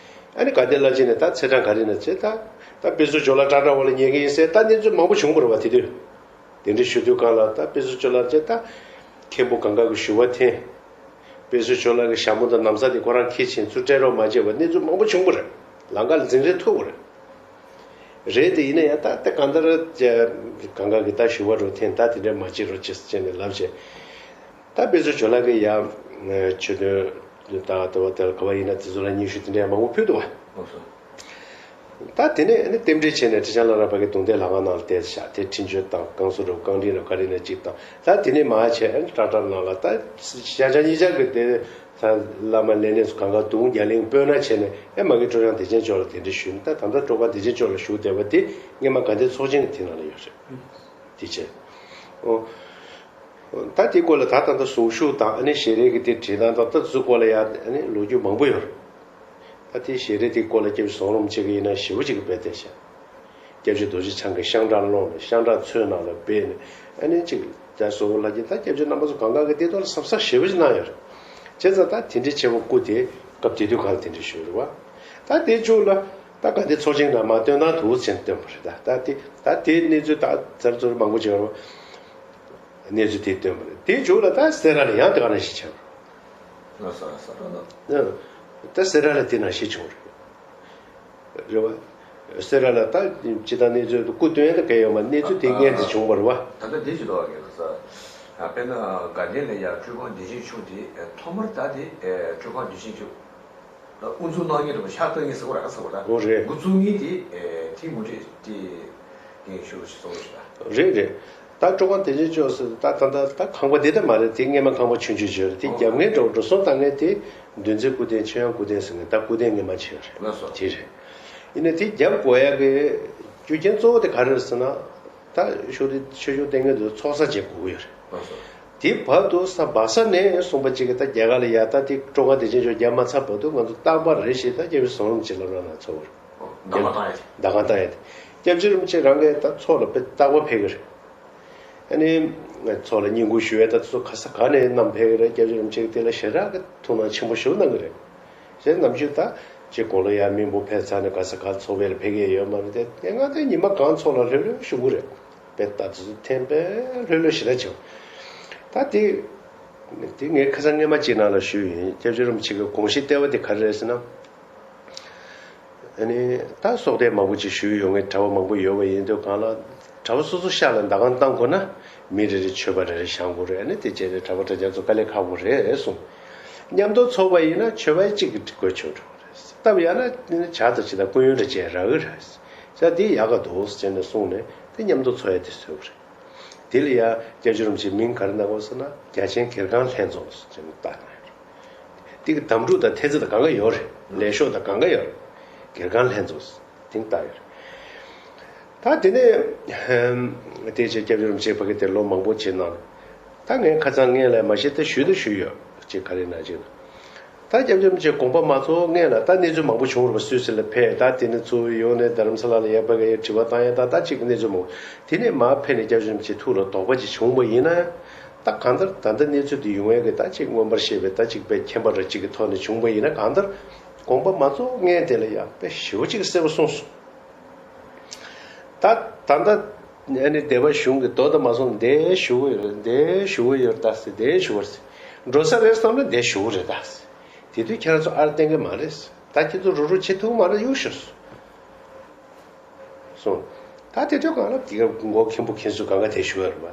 ཨ་ནི་དགའ་ལྡན་བླ་སྤྱི་ནས་ད་ཚེས་གྲངས་ག་རེ་ན་བྱས་ད་ད་དཔེ་ཟུར་ཇོ་ལགས་ཏྲ་ཏྲ་བ་ལ་ཉན་གི་ཡིན་ཟེར། ད་གནས་ཚུལ་མང་པོ་བྱུང་བ་རེད་བ་དེ་དུས། དེ་འདྲ་ཞུ་དུས་སྒང་ལ་ད་དཔེ་ཟུར་ཇོ་ལགས་ཀྱིས་ད་མཁན་པོ་གང་ག་གི་ཞུ་བ་འཐེན། དཔེ་ཟུར་ཇོ་ལགས་ཀྱི་ཞྭ་མོ་དང་ན་བཟའ་དེ་ཁོ་རང་འཁྱེར་ཕྱིན་ཚུར་སྤྲད་རོགས་མ་བྱས་པ་གནས་ཚུལ་མང་པོ་བྱུང་བ་རེད། ལམ་ཁ་ལ་འཛིང་རེས་ཐུག་པ་རེད། རེད་དེ་ཡིན་ན་ཡང་ད་ད་གང་ལྟར་གང་ག་གི་ད་ཞུ་བ་རོ་འཐེན། ད་དེ་འདྲ་མ་བྱེད་རོགས་བྱེད་ཟེར་བྱས་ནས་ལབ་བྱས། ད་དཔེ་ཟུར་ཇོ་ལགས་ཀྱིས་ཡ་ཆོས་དོན་དང་ལྟ་བ་དེ་ལ་ག་བ་ཡིན་ན་དེ་ཚོ་ལ་སྙན་ཞུ་དེ་འདྲ་ཡང་མང་པོ་ཕུལ་འདུག་བ། ལགས་སོ། ད་དེ་ནས་ནི་རྟེན་འབྲེལ་བྱས་ནས་ཁྲི་བྱང་བླ་བྲང་ཕ་གི་གདུང་རྟེན་ལྷ་ཁང་ནང་ལ་གཏད་བཞག་དེ་འཕྲིན་བཅོལ་དང་བསྐང་གསོ་རུ་བསྐང་འཕྲིན་རུ་ག་རེ་ན་གཅིག་དང་། ད་དེ་ནས་མར་བྱས་ཨ་ནི་ཏྲ་ཏྲ་ནང་ལ་ད་ཤར་བྱང་གཉིས་ཆར་གྱི་དེ་ ད་བླ་མ་ལས་སྣེ་ཚོ་གང་ག་དུང་རྒྱ་གླིང་སྤོས་སྣ་བྱས་ནས་ཨེ་མ་གི་སྤྲོ་སྦྱོང་བདེ་ཆེན་མཆོག་ལ་གདན་འདྲེན་ཞུས་ནས། ད་ད་ལྟ་སྤྲོ་སྦྱོང་བདེ་ཆེན་མཆོག་ལ་བཞུགས་བསྡད་པ་དེ་སྔས་མ་དགའ་ལྡན་ཚོགས་ཆེན་གྱི་དེ་ནང་ལ་ཡོད་རེད། དེ་བྱས། ཨོ། ད་དེའི་སྐོར་ལ་ད་ད་ལྟ་གཟུངས་གཞུག་དང་ཨ་ནི་ཞལ་རས་ཀྱི་དེ་བྲིས་སྟངས་དང་ད་དེ་ཚོའི་སྐོར་ལ་ཡང་ཨ་ནི་ལོ་རྒྱུས་མང་པོ་ཡོད་རེད། ད་དེ་ཞལ་རས་དེའི་སྐོར་ལ་སྐྱབས་རྗེ་ཟམ་གདོང་རིན་པོ་ཆེ་གིས་ཡིན་ན་ཞེ་པོ་ཅིག་གི་དཔེ་བལྟས་ཤག་སྐྱབས་རྗེ་རྡོ་རྗེ་འཆང་གིས་ཤང་ཀྲང་ཀློང་ནས་ཤང་ཀྲང་མཚོའི་ནང་ལ་སྦས་ནས་ཨ་ནི་ཅིག་རྒྱ་བཟོ་བོ་ལྷ་རྒྱལ་ད་སྐྱབས་རྗེ་རྣམ་པ་ཚོ་གང་ག་གི་དེ་ཐོག་ལ་གཟབ་གཟབ་ཞེ་པོ་ཅིག་གནང་ཡོད་རེད། བྱས་ཙང་ད་དེ་འདྲའི་ཆེ་བ་སྐུ་དེ་སྐབས་དེ་དུས་གང་ལ་དེ་འདྲ་ཞུས་རེད་བ། ད་དེ་མཇུག་ལ་ད་ག་དེ་ཚོགས་ཆེན་ནང་མ་སྟོན་སྟངས་འདུག་ཟེར་ནས་སྟོན་པ་རེད། ད་ད་དེ་ད་དེ་གནས་ཚུལ་ད་ཚར་ཚུར་མང་པོ་བྱས་རེད་བ། གནས་ཚུལ་དེ་སྟོན་པ་རེད། དེ་མཇུག་ལ་ད་སེ་ར་ལ་ཡང་དེ་ག་ནང་བཞིན་བྱས་པ་རེད། ལགས་སོ་ལགས་སོ་ལགས་སོ། ད་སེ་ར་ལ་དེ་ནང་བཞིན་བྱུང་རེད། རེད་བ། སེ་ར་ལ་ད་སྤྱི་བཏང་གནས་ཚུལ་དུ་སྐུ་སྟོན་ཡ་ད་གལ་ཡོད་མ་གནས་ཚུལ་དེ་སྔོན་དུ་བྱུང་བ་རེད་བ། ད་ལྟ་དེ་ཅི་ལོ་བ་གི་ལགས་སོ། དཔེར་ན་དགའ་ལྡན་ལ་ཡ་སྤྲུལ་སྐུ་བདེ་ཆེན་མཆོག་དེ་ཐོག་མར་ད་དེ་སྤྲུལ་སྐུ་བདེ་ཆེན་མཆོག་དབུ་འཛུགས་གནང་མཁན་རེད་པ། ཕྱག་བཏབ་མཁན་ཟེར་བ་རེད་ཟེར་བ་རེད། འོ་རེད། འགོ་བཙུགས་མཁན་དེ་ཨེ་དེ་ངོ་སྤྲོད་དེ་ངས་ཞུ་རོགས་ཞུ་གསུང་རོགས་ཞུ་ད། རེད་རེད། ད་སྤྲུལ་སྐུ་བདེ་ཆེན་མཆོག་ཟེར་ད་ད་ད་ད་ཁང་པ་འདི་ད་མ་རེད། དེ་སྔས་མ་ཁང་པ་ཆུང་ཆུང་ཅིག་རེད། དེ་ཨོ། རྒྱབ་ངེས་འགྲོ་འགྲོ་སོང་བཏང་མཁན་དེ་འདུལ་འཛིན་སྐུ་རྟེན་ཆོས་དབྱངས་སྐུ་རྟེན་ཟེར་མཁན་ད་སྐུ་རྟེན་སྔས་མ་ཅིག་རེད། ལགས་སོ། དེ་རེད། ཡིན་ནའི་དེ་རྒྱབ་དགོས་ཡ་གི་རྒྱུ་རྐྱེན་གཙོ་བོ་དེ་ག་རེ་རེད་ཟེར་ན། ད་ཤོག་དེ་ཆོས་སྐྱོང་བསྟེན་མཁན་དེ་ཚོགས་བསགས་བྱེད་དགོས་ཀྱི་ཡོད་རེད། ལགས་སོ། དེ་བར་དུ་ས་སྦག་ས་ནས་གསུངས་པ་གཅིག་གིས་ད་རྒྱ་གར་ལ་ཡ་ད་དེ་སྤྲུལ་སྐུ་བདེ་ཆེན་མཆོག་རྒྱབ་མ་ཚར་བར་དུ་ང་ཚོ་རྟག་པར་རེ་ཞིག་ད་སྐྱབས་རྗེ་ཟམ་གདོང་རིན་པོ་ཆེ་ལ་རོགས་གནང་ཚོགས་པར་ཟླ་གང་བཏང་ཡ་དེ། ཟླ་གང་བཏང་ཡ་དེ། སྐྱབས་རྗེ་རིན་པོ་ཆེ་རང་གིས་ད་ཚོགས་ལ་དཔེ་རྟག་པར་ཕེབས་ཀྱི་རེད། ཨ་ནི་ཚོགས་ལ་བསྙེན་བཀུར་ཞུ་བའི་ད་ཚོ་ག་ས་ག་ནས་བསྣམས་ཕེབས་ཀྱི་རེད། སྐྱབས་རྗེ་རིན་པོ་ཆེ་གིས་དེ་ལ་ཞེ་དྲག་གི་ཐུགས་སྣང་ཆེན་པོ་ཞིག་གནང་གི་རེད། ཞེས་ནམ་རྒྱུན་ད་ཅིག་དགུང་ལོ་ཡར་མི་འབོར་འཕེལ་ཚར་ནས་ག་ས་ག་ཚོགས་པ་ལ་ཕེབས་ཀྱི་ཡོད་མ་རེད་དེ། དེ་སྔ་དེ་ཉི་མ་གང་ཚོགས་ལ་ལྷོད་ལྷོད་བཞུགས་ཀྱི་རེད། དཔེ་ལྟ་ཚུལ་ཐེམ་པས་ལྷོད་ལྷོད་ཞེ་དྲག་བྱུང་། ད་དེ་དེ་ངས་ཁ་སང་སྔས་མ་ཅིག་ནང་ལ་ཞུས་ཡིན། སྐྱབས་རྗེ་རིན་པོ་ཆེ་གི་དགོངས་གཞི་ལྟེ་བ་དེ་ག་རེ་རེད་ཟེར་ན། ཨ་ནི་ད་གསོལ་འདེབས་མང་པོ་ཅིག་ཞུས་ཡོང་མཁན་གྲྭ་པ་མང་པོ་ཡོད་པ་ཡིན་དུས་གང་ལ་གྲྭ་པ་སོ་སོ་ཤག་ལ་ཟླ་གང་བཏང་དགོས་ན་མི་རེ་རེ་མཆོད་པ་རེ་རེ་བཞེངས་དགོས་རེད། ཨ་ནི་དེ་བྱས་ནས་གྲྭ་པ་གྲྭ་རྐྱང་ཚོ་དཀའ་ལས་ཁག་པོ་རེད་གསུངས། མཉམ་དུ་ཚོགས་པ་ཡིན་ན་མཆོད་པ་གཅིག་གིས་དགོས་ཆོག་འགྲོ་གི་རེད། སྟབས་ཡག་ན་ཇ་དང་ཅི་དང་སྐུ་ཡོན་འདྲ་བྱས་རག་གི་རེད། ཇ་འདི་ཡག་ག་འདུག་ཟེར་ནས་གསུངས་ནས་དེ་མཉམ་དུ་ཚོགས་ཡ་དེ་བཟོས་པ་རེད། དེ་ལ་ཡ་སྐྱབས་རྗེ་རིན་པོ་ཆེའི་མིང་ག་རེ་གནང་དགོས་ཟེར་ན་རྒྱ་ཆེན་གྱེར་ཁང་ལྷན་ཚོགས་ཟེར་ནས་བཏགས་གནང་ཡོད་རེད། དེ་གི་དམ་ཕྲུག་དང་འཐེན་རྩོད་དང་གང་ག་ཡོད་རེད། ལས་ཤོག་དང་གང་ག་ཡོད་རེད། གྱེར་ཁང་ལྷན་ཚོགས་དེ་བཏགས་ཡོད་རེད། ད་དེ་ནས་ཧམ། དེ་རྗེས་སྐྱབས་རྗེ་རིན་པོ་ཆེ་ཕ་གི་དེར་ལོ་མང་པོ་བྱས་གནང་། ད་ངས་ཁ་སང་སྔོན་ལ་མ་གཞི་ད་ཞུས་ད་ཞུས་ཡོད་ཅེས་ག་རེ་ན་ཅིག་ད་སྐྱབས་རྗེ་རིན་པོ་ཆེ་དགོངས་པ་མ་རྫོགས་སྔོན་ལ་ད་གནས་ཚུལ་མང་པོ་བྱུང་རེད་པ། སུད་སི་ལ་ཕེབས། ད་དེ་ནས་ཚུར་ཡོང་ནས་རྡ་རམ་ས་ལ་ལ་ཡ་ཕ་གི་ཡ་དྲི་བ་བཏང་ཡ་ད་ད་ཅིག་གནས་ཚུལ་མང་པོ། དེ་ནས་མར་ཕེབས་ནས་སྐྱབས་རྗེ་རིན་པོ་ཆེ་ཐུགས་ལ་དོགས་པ་ཅིག་བྱུང་བ་ཡིན་ན། ད་གང་ལྟར་ད་ལྟ་གནས་ཚུལ་འདི་ཡོང་ཡ་གི་ད་ཅིག་མངོན་པར་ཤེས་པའི་ད་ཅིག་པའི་མཁྱེན་པ་ར་ཅིག་གི་ཐོག་ནས་བྱུང་བ་ཡིན་ན། གང་ལྟར་དགོངས་པ་མ་རྫོགས་སྔོན་དེ་ལ་ཡང་དཔེ་ཞེ་པོ་ཅིག་གསལ་པོ་གསུངས་སོང་། ད་ད་ལྟ་ཨ་ནི་སྡེ་པ་གཞུང་གི་མདོ་དང་མ་སོང་འདིར་བཞུགས་ཡོད་རེད། འདིར་བཞུགས་ཡོད་རེད་ད་ཟེར། འདིར་བཞུགས་རེད་ཟེར། འགྲོ་ས་རེད་བསམ་ན་འདིར་བཞུགས་རེད་ད་ཟེར། དེ་དུས་ཁྱེད་རང་ཚོ་ཨར་བསྟན་གི་མ་རེད་ཟེར། ད་ཁྱེད་ཚོ་རུག་རུག་བྱེད་ཐུབ་མ་རེད། གཡུག་ཞོག་ཟེར། སོང་། ད་དེ་དུས་གང་ལ་དེ་ག་མགོ་མཁན་པོ་མཁན་ཟུར་གང་ག་དེ་ཞུ་བ་རེད་པ།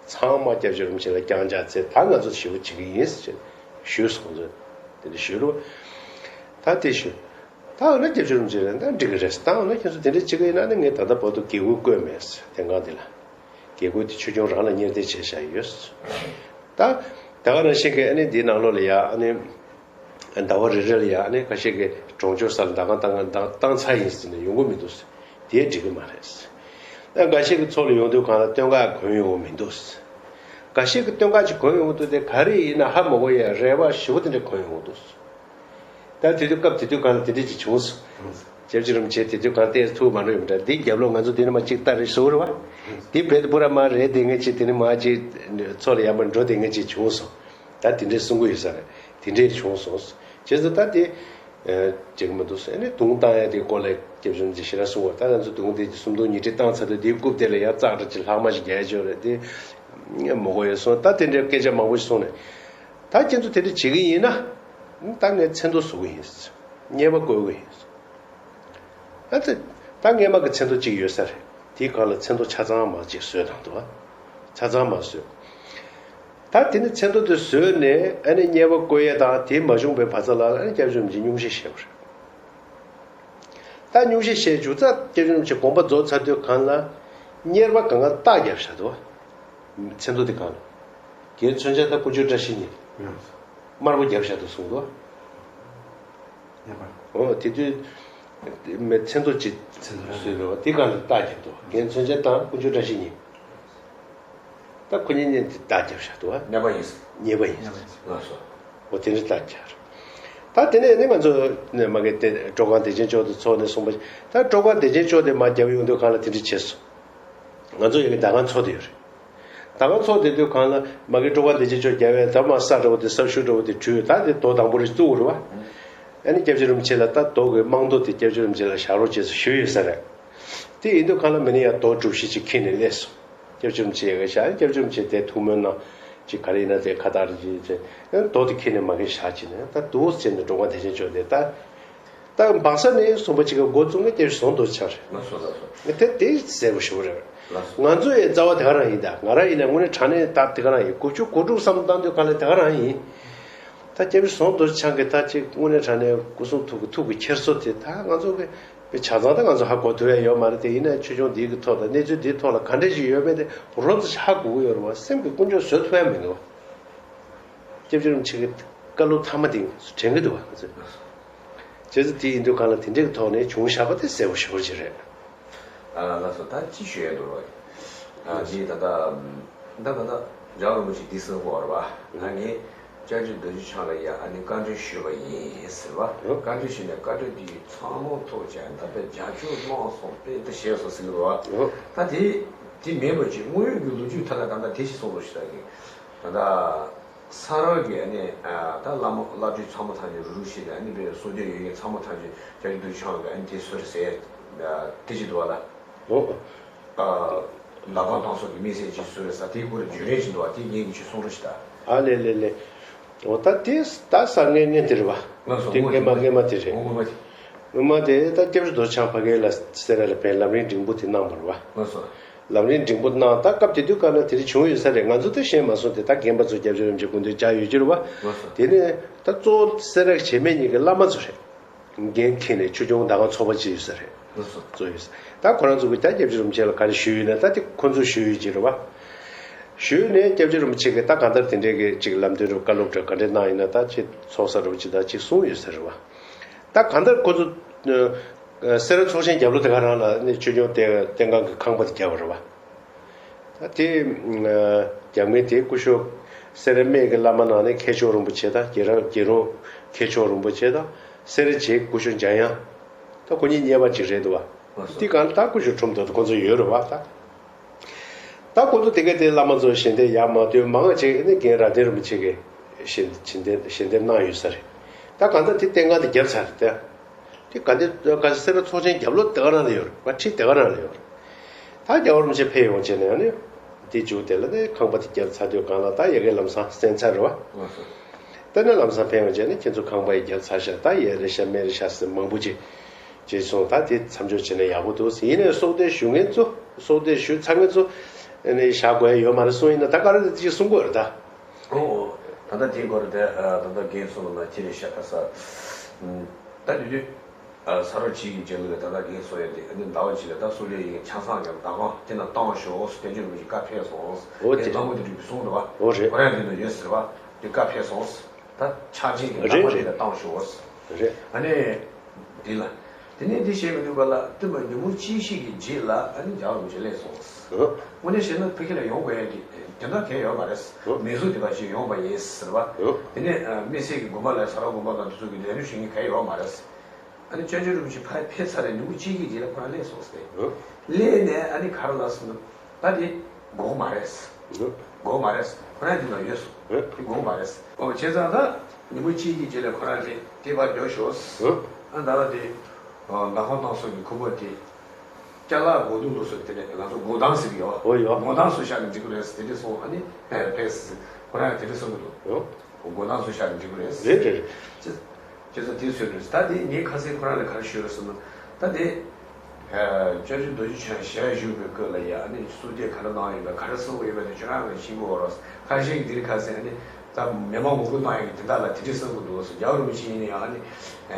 ཚང་མ་སྐྱབས་རྗེ་རིན་པོ་ཆེ་ལ་རྐྱང་རྐྱང་བཙལ། ད་ང་ཚོ་ཞེ་པོ་བྱེད་ཀྱི་ཡིན་ཟེར་ཞུས་སོང་ཚོད། དེ་འདྲ་ཞུས་རུ། ད་དེ་ཞུ། ད་འོ་ན་སྐྱབས་རྗེ་རིན་པོ་ཆེ་ལ་ད་འགྲིག་གི་རེད་ཟེར། ད་འོ་ན་ཁྱེད་ཚོ་དེ་འདྲ་བྱེད་ཀྱི་ཡིན་ན་ནི་ངས་ད་ལྟ་བར་དུ་དགེ་སྐོས་བསྐོས་མེད་ཟེར། དེ་སྒང་དེ་ལ། དགེ་སྐོས་དེ་ཆོས་སྐྱོང་རང་ལ་གཉེར་གཏད་བྱས་བཞག་ཡོད་ཟེར། ད་ད་ག་ནང་བཞིན་གྱི་ཨ་ནི་འདིའི་ནང་ལོགས་ལ་ཡ་ཨ་ནི། ཟླ་བ་རེ་རེ་ལ་ཡང་ནི་ཁ་ཤས་ཀྱིས་གྲོང་ཆོག་ས་ལ་ཟླ་གང་བཏང་བཏང་ཚར་ཡིན་ཟེར་ནས་ཡོང་གི་མི་འདུག་ཟེར། དེ་འགྲིག་གི་མ་རེད་ཟེར། ཨ་འགའ་ཤས་ཀྱིས་ཚོགས་ལ་ཡོང་དུས་གང་ལ་སྟོན་ཀ་གོན་ཡོང་གི་མི་འདུག་ཟེར། འགའ་ཤས་ཀྱིས་སྟོན་ཀ་ཅིག་གོན་ཡོང་གི་འདུག་དེ་ག་རེ་ཡིན་ན་ཧ་མ་གོ་ཡ་རེ་བ་ཞེ་པོ་དེ་འདྲ་གོན་ཡོང་གི་འདུག་ཟེར། ད་དེ་དུས་སྐབས་དེ་དུས་གང་ལ་དེ་འདྲ་ཅིག་བྱུང་ཟེར། སྐྱབས་རྗེ་རིན་པོ་ཆེ་དེ་དུས་གང་ལྟས་ཐུགས་མ་འགྲོ་ཡོད་མི་འདྲ། འདི་རྒྱབ་ལོགས་ང་ཚོ་འདི་ནས་མར་ཅིག་ལྟ་རེ་ཟེར་བ་རེད་བ། འདི་རྦད་དེ་པུ་ར་མར་རེད་དེ་ངས་ཅིག་དེ་ནས་མར་ཅིག་ཚོགས་ལ་ཡར་མར་འགྲོ་དེ་ངས་ཅིག་བྱུང་སོང་། ད་དེ་འདྲའི་གསུང་གི་ཡོད་ས་རེད། དེ་འདྲས་བྱུང་སོང་། བྱས་ཙང་ད་དེ་བྱེད་ཀྱི་མི་འདུག་ཟེར་ནས་དུང་བཏང་ཡ་དེ་སྐོར་ལ་སྐྱབས་རྗེ་རིན་པོ་ཆེས་ཞེ་དྲག་གསུང་བ། ད་ང་ཚོ་དུང་དེ་སུམ་དུང་ཉིས་ཁྲི་བཏང་ཚར་དུས་དེའི་རྐུབ་དེ་ལ་ཡ་ཙག་སྒྲ་ཅིག་ལྷག་མ་ཞིག་རྒྱག་ཡ་ཅིག་ཡོད་རེད། དེ་མི་དགོས་ཡ་གསུངས། ད་དེ་འདྲའི་སྐད་ཆ་མང་པོ་ཞིག་གསུངས་ནས། ད་ཁྱེད་ཚོ་དེ་འདྲ་བྱེད་ཀྱི་ཡིན་ན། ད་ངས་མཚན་ཐོ་བཟོ་གི་ཡིན། མཉེས་པ་བཀོད་གི་ཡིན། ཨ་ཙི། ད་སྔས་མ་གི་མཚན་ཐོ་གཅིག་ཡོད་ས་རེད། དེའི་སྒང་ལ་མཚན་ཐོ་ཆ་ཚང་མ་གཅིག་བཟོས་དང་འདུག་ཨ། ཆ་ཚང་མ་བཟོས། ད་དེ་ནི་མཚན་ཐོ་དེ་བཟོས་ནས་ཨ་ནི་མཉེས་པ་བཀོད་ཡས་དང་དེ་མ་བྱུང་བའི་བར་མཚམས་ལ་ཨ་ནི་སྐྱབས་རྗེ་རིན་པོ་ཆེས་སྙུང་གཞི་བཞེས་པ་རེད། ད་སྙུང་གཞི་བཞེས་མཇུག་རྩ་སྐྱབས་རྗེ་རིན་པོ་ཆེ་དགོངས་པ་རྫོགས་ཚར་དུས་སྒང་ལ་མཉེས་པ་སྒང་ག་རྟགས་བརྒྱབ་བཞག་འདུག་ཨ། མཚན་ཐོ་དེ་སྒང་ལ། རྒན་མཚོན་ཆ་དང་དཀོན་མཆོག་བཀྲ་ཤིས་གཉིས། དམར་པོ་བརྒྱབ་བཞག་འདུག་གསུངས་འདུག། ཡག་པ། འོ་དེ་དུས་མཚན་ཐོ་ཅིག་མཚན་ཐོ་ར་བཟོས་པ་དེ་གང་ལ་རྟགས་བརྒྱབ་འདུག། རྒན་མཚོན་ཆ་དང་དཀོན་མཆོག་བཀྲ་ཤིས་གཉིས། ད་ཁོ་གཉིས་གཉིས་དེ་རྟགས་བརྒྱབ་བཞག་འདུག་བ། ཉེས་པ་ཡིན། ཉེས་པ་ཡིན། ལགས་སོ། འོ་དེ་འདྲ་རྟགས་བརྒྱབ། ད་དེ་ནས་ནི་ང་ཚོ་ནས་མ་གི་དེ་སྤྲོ་ཁང་བདེ་ཆེན་མཆོག་ཏུ་ཚོགས་ནས་གསུངས་པ། ད་སྤྲོ་ཁང་བདེ་ཆེན་མཆོག་དེ་མ་བརྒྱབ་ཡོང་དུས་གང་ལ་དེ་འདྲ་བྱས་སོང་། ང་ཚོ་ཡ་གི་ཟླ་གང་ཚོགས་དེ་ཡོད་རེད། ཟླ་གང་ཚོགས་དེ་དུས་གང་ལ་མ་གི་སྤྲོ་ཁང་བདེ་ཆེན་མཆོག་བརྒྱབ་པའི་ད་མ་ས་འདྲ་བོ་དེ་ས་ཤུ་འདྲ་བོ་དེ་བྲུས། ད་དེ་རྡོ་དང་པོ་རེ་བཙུགས་རེད་བ། ཨ་ནི་སྐྱབས་རྗེ་རིན་པོ་ཆེ་ལ་ད་རྡོ་གི་རྨང་རྡོ་དེ་སྐྱབས་རྗེ་རིན་པོ་ཆེ་ལ་བཞག་རོགས་བྱས་སོ་ཞུས་ཡོད་ས་རེད། དེ་ཡིན་དུས་གང་ལ་མི་ནི་ཡང་རྡོ་གྲུ་བཞི་ཅིག་ཁྱེར་ནས་སླེབས་སོང་། སྐྱབས་རྗེ་རིན་པོ་ཆེ་ཡ་གི་བཞག། སྐྱབས་རྗེ་རིན་པོ་ཆེ་དེ་ཐུགས་སྨོན་གནང་། ཅིག་ག་རེ་ཡིན་ན་དེ་ཁ་བཏགས་རེ་ཅིག་བྱས། རྡོ་དེ་ཁྱེར་ནས་མ་གི་བཞག་བྱས་ནས་ད་འདུག་བྱས་ནས་སྤྲོ་ཁང་བདེ་ཆེན་མཆོག་དེ་ད། ད་བང་ས་ནས་གསུངས་པ་ཅིག་གི་འགོ་བཙུགས་ནས་སྐྱབས་རྗེ་ཟུང་དུ་འཇུག་རེད། ལགས་སོ་ལགས་སོ། དེ་དེ་གསལ་པོ་ཞེ་པོ་རེད། ལགས་སོ། ང་ཚོ་ཡི་རྩ་བ་དེ་ག་རང་ཡིན། ད་ང་རང་ཡིན་ན་དངོས་གནས་དྲང་གནས་ད་དེ་ག་རང་ཡིན། དགུ་བཅུ་གོ་དྲུག་བསམ་བཏང་དུས་ག་ལ་དེ་ག་རང་ཡིན། ད་སྐྱབས་རྗེ་ཟུང་དུ་འཇུག་གི་ད་ཅིག་དངོས་གནས་དྲང་གནས་སྐུ་གསུང་ཐུགས་ཀྱི་ཐུགས་ཀྱི་འཁྱེར་སོ་དེ་ད་ང་ཚོ་གི་ཆ་ཚང་ད་ང་ཚོ་ཧ་གོ་ཐུབ་ཡ་ཡོད་མ་རེད། དེ་ཡིན་ན་ཆོས་སྐྱོང་འདི་གི་ཐོག་དང་གནས་ཚུལ་འདིའི་ཐོག་ལ་ག་འདྲ་ཞིག་ཡོད་མེད་དེ་རོབ་ཙམ་ཧ་གོ་གི་ཡོད་རེད་བ། སེམས་ཀྱི་ཀུན་སྤྱོད་བཟོ་ཐུབ་ཡ་མི་འདུག་བ། སྐྱབས་རྗེ་རིན་པོ་ཆེ་གི་བཀའ་སློབ་མཐའ་མ་དེ་དྲན་གྱི་འདུག་བ། ང་ཚོས་བྱས་ཙང་དེ་ཡིན་དུས་གང་ལ་དེ་འདྲའི་ཐོག་ནས་བྱུང་བཞག་པ་དེ་གསལ་པོ་ཞེ་པོ་ཅིག་རེད། ཨ་ལགས་སོ། ད་ཅི་ཞུ་ཡས་འདུག་རོགས། ཨ་འདི་ད་ལྟ་ད་ད་ལྟ་རྒྱལ་བ་རིན་པོ་ཆེ་འདི་གསུང་གི་ཡོད་རེད་བ། ང་ངས་སྐྱབས་རྗེ་རྡོ་རྗེ་འཆང་ལ་ཡ་ཨ་ནི་བཀའ་འདྲི་ཞུས་པ་ཡིན་ཟེར་བ། ཨོ། བཀའ་འདྲི་ཞུས་ནས་བཀའ་འདྲི་འདི་ཚང་མ་ཐོག་བཅད་ད་ལྟ་རྒྱབ་སྐྱོར་གནང་སོང་དཔེ་ད་ཞེས་སོ་ཟེར་གི་རེད་བ། ཨོ། ད་དེ་དེ་མིན་པ་ཅིག་དངོས་ཡོད་ཀྱི་ལོ་རྒྱུས་ཐད་ལ་ད་ལྟ་དེ་ཞིག་གསུང་རོགས་ཞེས་ད་གི་ད་ལྟ། ས་ར་གི་ཨ་ནི་ད་བླ་མ་བླ་སྤྲུལ་ཚང་མ་ཐམས་ཅད་རུ་རུ་ཞིག་ནས་ཨ་ནི་པའི་སྲོག་གཅོད་ཡོད་མཁན་ཚང་མ་ཐམས་ཅད་སྐྱབས་རྗེ་རྡོ་རྗེ་འཆང་གི་ཨ་ནི་དེ་གསོལ་རས་ཟེར་དེ་ཅིག་འདུག་བ་ལ། ཨོ། ཨ་ཟླ་གང་བཏང་སོགས་ཀྱི་དམིགས་བསལ་ཅིག་གསོལ་རས་ས་དེའི་སྐོར་བརྗོད་རན་ཞིག་འདུག་བ། དེ་ངས་ཀྱི་ཆུ་སོང་རུ་ཞིག་ད། ཨ་ལེ་ལེ་ལེ། འོ་ད་དེ་ད་ས་ངན་ངན་དེ་རེད་བ། ལགས་སོ། དེ་ངོ་ངན་མ་ངན་མ་དེ་རེད། ངོ་ངོ་མ་དེ། ངོ་མ་དེ་ད་སྐྱབས་རྗེ་རྡོ་རྗེ་འཆང་ཕ་གི་ལ་སེ་ར་ལ་ཕེབས་ལམ་རིམ་འབྲིང་པོ་དེ་གནང་བ་རེད་བ། ལགས་སོ། ལམ་རིམ་འབྲིང་པོ་གནང་། ད་སྐབས་དེ་དུས་ག་ན་དེ་རིང་བྱུང་ཡོད་ས་རེད། ང་ཚོ་ད་ཤེས་མ་སོང་། དེ་ད་རྒན་པ་ཚོ་སྐྱབས་རྗེ་རིན་པོ་ཆེ་སྐུ་མདུན་བཅར་ཡོད་ཀྱི་རེད་བ། ལགས་སོ། དེ་ནས་ད་གཙོ་བོ་སེ་ར་བྱེས་སྨད་གཉིས་ཀྱི་བླ་མ་ཚོ་རེད། འགན་འཁྱེར་ནས་ཆོས་སྐྱོང་ཟླ་གང་ཚོགས་པ་ཅིག་ཡོད་ས་རེད། ལགས་སོ། གཙོ་ཡོད་ས། ད་ཁོ་རང་ཚོ་གིས་ད་སྐྱབས་རྗེ་རིན་པོ་ཆེ་ལ་ག་རེ་ཞུས་ཡོད་ན་ད་དེ་ཁོ་ཚོས་ཞུས་ཡོད་ཀྱི་རེད་བ། ཞུས་ནས་སྐྱབས་རྗེ་རིན་པོ་ཆེ་གིས་ད་གང་ལྟར་དེ་འདྲའི་གི་ཅིག་ལམ་སྟོན་རུ་བཀའ་སློབ་འདྲ་ག་འདྲ་གནང་ཡིན་ན་ད་ཅིག་ཚོགས་ས་རུ་ཅིག་ད་ཅིག་གསུངས་ཡོད་ས་རེད་བ། ད་གང་ལྟར་ཁོ་ཚོ་ཨ་སེ་ར་ཚོགས་ཆེན་རྒྱབ་ལོགས་དེ་ག་རང་ལ་ནི་ཆོས་སྐྱོང་རྟེན་རྟེན་ཁང་གི་ཁང་པ་དེ་བརྒྱབ་པ་རེད་བ། ད་དེ་ཨ་རྒྱབ་ངེས་དེ་སྐུ་ཞབས་སེ་ར་སྨད་ཀྱི་བླ་མ་ནང་ནས་མཁས་མཆོག་རིན་པོ་ཆེ་དང་རྒྱལ་རབས་རྒྱལ་རོང་མཁས་མཆོག་རིན་པོ་ཆེ་དང་སེ་ར་བྱེས་སྐུ་ཞབས་འཇམ་དབྱངས། ད་ཁོ་གཉིས་གཉེར་པ་ཅིག་རེད་འདུག་བ། དེ་གང་ད་སྐུ་ཞབས་ཁྲོམ་དུ་ཁོ་ཚོ་ཡོད་རེད་བ་ད། ད་ཁོ་ཚོ་དེ་ག་དེ་བླ་མ་ཚོ་ཞལ་འདེབས་ཡག་མ་ཐོན་མང་ཆེ་ནི་རྒན་རྭ་སྡེ་རིན་པོ་ཆེ་གི་ཞལ་ཞལ་འདེབས་ཞལ་འདེབས་གནང་ཡོད་ས་རེད། ད་གང་ལྟར་དེ་རྟེན་ཁང་དེ་བརྒྱབ་ཚར་རེད་དེ། དེ་ག་འདི་ག་སེ་ར་ཚོགས་ཆེན་རྒྱབ་ལོགས་དེ་ག་རང་ལ་ཡོད་རེད་བ། ཁྲི་དེ་ག་རང་ལ་ཡོད་རེད། ད་རྒྱལ་བ་རིན་པོ་ཆེ་ཕེབས་ཡོང་བྱས་ནས་ཨ་ནི་དེ་མཇུག་དེ་ལ་ནི་ཁང་པ་དེ་བརྒྱབ་ཚར་དུས་གང་ལ་ད་ཡ་གི་ལམ་སང་གསན་ཚར་རེད་བ། ད་ནི་ལམ་སང་ཕེབས་ཡོང་བྱས་ནས་ཁྱེད་ཚོ་ཁང་པ་ཡི་བརྒྱབ་ཚར་ཤག་ད་ཡ་རེད་ཤག་མེད་རེད་ཤག་ཟེར་མང་པོ་ཅིག་བྱས་སོང་། ད་དེ་མཚམས་འཇོག་བྱས་ན་ཡག་པོ་འདུག་ཟེར། ཡིན་ནའི་གསོལ་འདེབས་ཞུ་མཁན་ཚོ་གསོལ་འདེབས་ཞུ་ཚར་མཁན་ཚོ་ཨ་ནི་བཞག་དགོས་ཡ་ཡོད་མ་རེད་གསུངས་ཡིན་ན་ད་ག་རེ་ཅིག་གསུང་དགོས་རེད་ད། ཨོ་ཨོ། ད་ལྟ་དེའི་སྐོར་དེ་ཨ་ད་ལྟ་རྒན་གསུངས་ལ་ན་ཁྱེད་རེད་ཤག་ད་ས། ཨུམ། ད་དུས་དུས་ཨ་ས་རོ་བྱེས་ཀྱི་རྒྱལ་ལོ་ལ་ད་ལྟ་རྒན་གསུངས་ཡ་དེ་ཨ་ནི་ཟླ་བ་གཅིག་ལ་ད་སྲོག་ལེན་ཡིན་ཆ་ཚང་གི་ཟླ་གང་དེ་ན་བཏང་ཤོག་ཟེར་དཔལ་འབྱོར་རིན་པོ་ཆེ་བཀའ་ཕེབས་སོང་། ཨོ་དེ་དེ་ནང་མི་དེ་རིགས་གསུངས་རེད་བ། ཨོ་རེད། ཁོ་རང་དེ་ན་ཡོད་ཟེར་བ། དེ་བཀའ་ཕེབས་སོང་། ད་ཕྱག་ཆེན་གྱི་ལག་པ་དེ་ལ་བཏང་ཤོག་ཟེར། རེད། ཨ་ནི་དེ་ལ། དེ་ནས་འདི་བཤད་ཀྱི་འདུག་ག་ལ་སྟོན་པ་ཉིན་མོ་གཅིག་ཤིག་གི་རྗེས་ལ་ཨ་ནི་རྒྱལ་བ་རིན་པོ་ཆེ་སླེབས་སོང་། ཨོ། དངོས་གནས་བཤད་ན་ཕ་གི་ལ་ཡོང་དགོས་ཡ་གི་དོན་དག་གང་ཡང་ཡོད་མ་རེད། ཨོ། མི་གཟུགས་དེ་ག་ཞིག་ཡོང་བ་ཡིན་ཟེར་བ། ཨོ། དེ་ནས་ཨ་དམིགས་བསལ་གྱི་དགོན་པ་ལ་ས་ར་དགོན་པ་དང་དེ་ཚོ་གི་ལས་རིམ་ཞུ་མཁན་གང་ཡང་ཡོད་མ་རེད། ཨ་ནི་སྤྱན་རས་རིན་པོ་ཆེ་ཕར་ཕེབས་ཚར་རེ་ཉིན་མོ་གཅིག་གི་རྗེས་ལ་ཁོ་རང་སླེབས་སོང་ཟེར། ཨོ། སླེབས་ནས་ཨ་ནི་ག་རེ་ལབ་སོང་ན། ད་དེ་དགོས་མ་རེད། དགོས་མ་རེད། ཁོ་རང་དེ་ན་ཡོད་སོང་། དེ་དགོས་མ་རེད། ཨོ་བྱས་ཙང་ད་ཉིན་མོ་གཅིག་གི་རྗེས་ལ་ཁོ་རང་དེ་དེ་བར་འགྱོ་ཤོག་ཨ་ད་ལ་དེ་ཟླ་གང་བཏང་སོགས་ཀྱི་ཁུ་བོ་དེ་ཅ་ལག་སྒོ་དུང་ལོ་སོགས་དེ་ནས་ང་ཚོ་སྒོ་ཐང་ཟེར་གི་ཡོད། ཨོ་ཡོད། སྒོ་ཐང་སུ་བཞག་ནས་འགྲིག་གི་རེད་ཟེར་དེ་འདྲ་སོང་ཨ་ནི་ཕེབས་ཟེར་ཁོ་རང་དེ་འདྲ་གསུང་གི་འདུག་སྒོ་ཐང་སུ་བཞག་ནས་འགྲིག་གི་རེད། རེད་རེད། ཅེས་སོ་དེ་ཟེར་རེད། ད་དེ་ངས་ཁ་སང་ཁོ་རང་ལ་ག་རེ་ཞུས་རེད་ཟེར་ན། ད་དེ་སྐྱབས་རྗེ་རྡོ་རྗེ་འཆང་ཞལ་བཞུགས་པའི་སྐབས་ལ་ཡ་ཨ་ནི་གསོལ་འདེབས་ག་རེ་གནང་ཡོད་པ་ག་རེ་གསུང་གི་ཡོད་པ་དེ་ཁྱོད་རང་ལ་ཤེས་ཀྱི་ཡོད་རེད། ཁ་ཤས་ཀྱིས་འདིར་ཁ་སང་ཨ་ནི་ད་མི་མང་ངོ་རྒོལ་གནང་ཡོད་ཀྱི་དེ་དག་ལ་དེ་འདྲས་གསུང་གི་འདུག་ཟེར། རྒྱལ་བ་རིན་པོ་ཆེ་ཡིན་ན་ཡང་ཨ་ནི་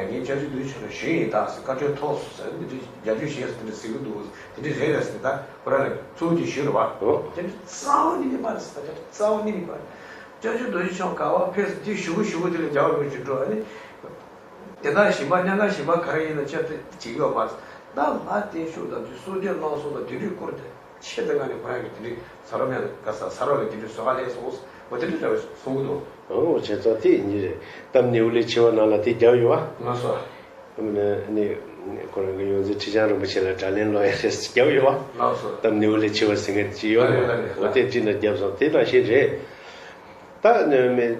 ངས་སྐྱབས་རྗེ་རྡོ་རྗེ་འཆང་ལ་ཞུས་ཡིན་ད་ཟེར་བཀའ་ཁྲོལ་ཐོག་སོང་ཟེར་འདི་འདྲས་རྒྱབ་སྐྱོར་བྱས་ཟེར་དེ་འདྲས་ཟེར་གི་འདུག་དེ་འདྲས་རེད་རེད་ཟེར་ད་ཁོ་རང་ལ་གཙོ་བོ་དེ་ཞུས་རེད་བ། ཨོ། དེ་འདྲས་རྩ་བ་ནས་མེད་པ་རེད་ཟེར། ད་དེ་རྩ་བ་ནས་མེད་པ་རེད། སྐྱབས་རྗེ་རྡོ་རྗེ་འཆང་ག་བ་ཕེབས་སོང་དེ་གཞུག་གུ་གཞུག་གུ་དེ་ལ་རྒྱལ་བ་རིན་པོ་ཆེ་འགྲོ་ཨ་ནི། དེ་དག་གཞན་པ་གནད་འགག་གཞན་པ་ག་རེ་ཡིན་ན་ཆ་དེ་བྱེད་ཀྱི་ཡོད་མ་རེད། ད་ལྷ་བརྟན་བཞུགས་དང་དེ་གསུང་ཆོས་གནང་སོང་དང་དེ་འདྲའི་སྐོར་དེ་ཆེད་དུ་ང་ནས་ཁོ་རང་གི་དེ་འདྲའི་ས་རོ་མེད་ལ་ག་ས་ས་རོ་ལ་དེ་འདྲའི་བཟོ་ག་སླེབས་སོང་འོ་དེ་འདྲའི་འདྲ་བའི་གསུང་གི་འདུག་ཨོ་བྱས་ཙང་དེ་ཡིན་གྱི་རེད། གཏམ་ནེའུ་ལེ་མཆེ་བ་ནང་ལ་དེ་རྒྱབ་ཡོད་བ། ལགས་སོ། ཨ་ནི་ཁོ་རང་གི་ཡོངས་འཛིན་ཁྲི་བྱང་རིན་པོ་ཆེ་ལ་དགྲ་ལན་སློག་ཡ་རེད་རྒྱབ་ཡོད་བ། ལགས་སོ། གཏམ་ནེའུ་ལེ་མཆེ་བ་ཟེར་མཁན་ཅིག་ཡོད་རེད་བ། ལགས་རེད། འོ་དེ་བྲིས་ན་རྒྱབ་སོང་དེ་ནང་བཞིན་རེད། ད་གནོད་མེད་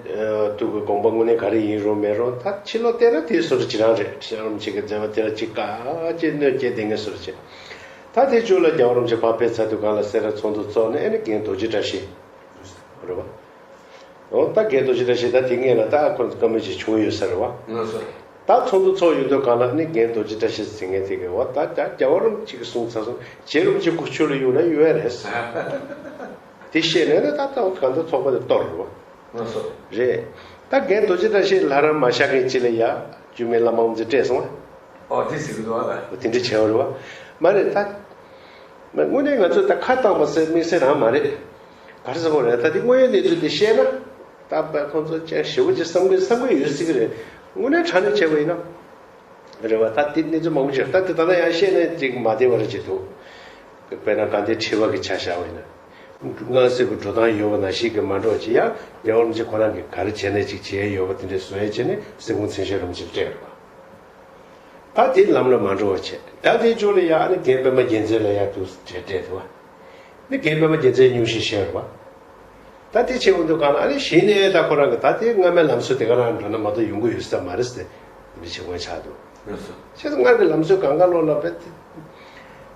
ཐུགས་ཀྱི་དགོངས་པ་དངོས་གནས་ག་རེ་ཡིན་རུང་མེད་རུང་ད་ཕྱི་ལོགས་བལྟས་ན་དེའི་བཟོ་འདྲ་ཅིག་རང་རེད། ཁྲི་བྱང་རིན་པོ་ཆེ་གི་མཛད་པ་དེ་ལ་ཅིག་དཀའ་སྤྱད་གནོད་སྐྱེལ་བསྡད་མཁན་བཟོ་འདྲ་ཅིག་ད་དེ་བཅུ་ལ་རྒྱལ་བ་རིན་པོ་ཆེ་ཕར་ཕེབས་ཚར་དུས་སྒང་ལ་སེ་ར་ཚོགས་འདུ་ཚོགས་ནས་ཨ་ནི་རྒན་རྡོ་རྗེ་བཀྲ་ཤིས་རེད་བ། འོ་ད་རྒན་རྡོ་རྗེ་བཀྲ་ཤིས་ད་དེ་སྔོན་ལ་ད་ཁོ་བཀའ་མོལ་ཅིག་བྱུང་ཡོད་ས་རེད་བ། ལགས་སོ། ད་ཚོགས་འདུ་ཚོགས་ཡོད་དུས་སྒང་ལ་ཨ་ནི་རྒན་རྡོ་རྗེ་བཀྲ་ཤིས་ཟེར་མཁན་དེ་གིས་འོ་ད་རྒྱལ་བ་རིན་པོ་ཆེ་གིས་གསུངས་ཚར་སོང་རྗེ་རིན་པོ་ཆེ་སྐུ་ཕྱོགས་ལ་ཡོང་ན་ཡོད་རེད། དེ་བཤད་ནས་ནི་ད་ལྟ་གང་ལྟར་ཚོགས་པ་དེ་གཏོར་རེད་བ། ལགས་སོ། རེད། ད་རྒན་རྡོ་རྗེ་བཀྲ་ཤིས་ལྷ་རམས་མ་བཞག་མཁན་ཅིག་ལ་ཡ་རྒྱུད་སྨད་བླ་མ་དབུ་མཛད་སྤྲད་སོང་ཨ། ཨོ་དེ་ཟེར་གི་འདུག་ཨ་ད། དེ་འདྲ་བྱས་པ་རེད་བ། མ་རེད་ད། མ་དངོས་གནས་ང་ཚོས་ད་ཁ་བཏང་བ་ཟེར་དམིགས་བསལ་རང་མ་རེད། ག་རེ་ཟེར་དགོས་རེད་ད་དེ་དངོས་ཡོད་གནས་ཚུལ་དེ་བཤད་ན། ད་བས་ཁོང་ཚོ་ཅང་ཞེ་པོ་ཅིག་བསམ་གི་བསམ་གི་ཡོད་སྲིད་གི་རེད། དངོས་གནས་དྲང་གནས་བྱས་པ་ཡིན་ན། རེད་བ། ད་དེ་གནས་ཚུལ་མང་པོ་ཅིག་ད་དེ་ད་ལྟ་ཡང་བཤད་ན་ཅིག་མ་བདེ་བ་རེ་ཅིག་འདུག་དཔེར་ན་དགའ་ལྡན་ཁྲི་པ་གི་ཆ་བཞག་པ་ཡིན་ན། སྔ་ཟེར་གི་འགྲོ་སྟངས་ཡོད་པ་ནང་བཞིན་གི་མ་འགྲོ་ཅིག་ཡང་རྒྱལ་བ་རིན་པོ་ཆེ་ཁོ་རང་གིས་ག་རེ་བྱས་ནས་ཅིག་བྱས་ཡོད་པ་དེ་འདྲའི་བཟོ་ཡས་བྱས་ནས་སྲིད་སྐྱོང་མཚན་བཞད་རིན་པོ་ཆེ་སྤྲད་རེད་བ། ད་དེ་ལམ་ལ་མ་འགྲོ་བ་བྱས་ད་དེ་ཅོག་ལ་ཡང་ཨ་ནི་རྒན་པད་མ་རྒྱལ་མཚན་ལ་ཡང་དུ་བྱས་སྤྲད་འདུག་བ། ནི་རྒན་པད་མ་རྒྱལ་མཚན་སྙུང་གཞི་བཤད་རེད་བ། ད་དེ་བྱེད་དགོས་འདུག་གང་ལ་ཨ་ནི་གཞི་ནས་ད་ཁོ་རང་གི་ད་དེ་སྔ་མའི་ལམ་སྲོལ་དེ་ག་རང་འགྲོ་ན་མ་གཏོགས་ཡོང་གི་ཡོད་ས་མ་རེད་ཟེར་ཏེ་འདི་བྱེད་དགོས་ཆགས་འདུག་ལགས་སོ། བྱས་ཙང་སྔར་གྱི་ལམ་སྲོལ་གང་ག་ལོག་ལ་བས་ཏེ།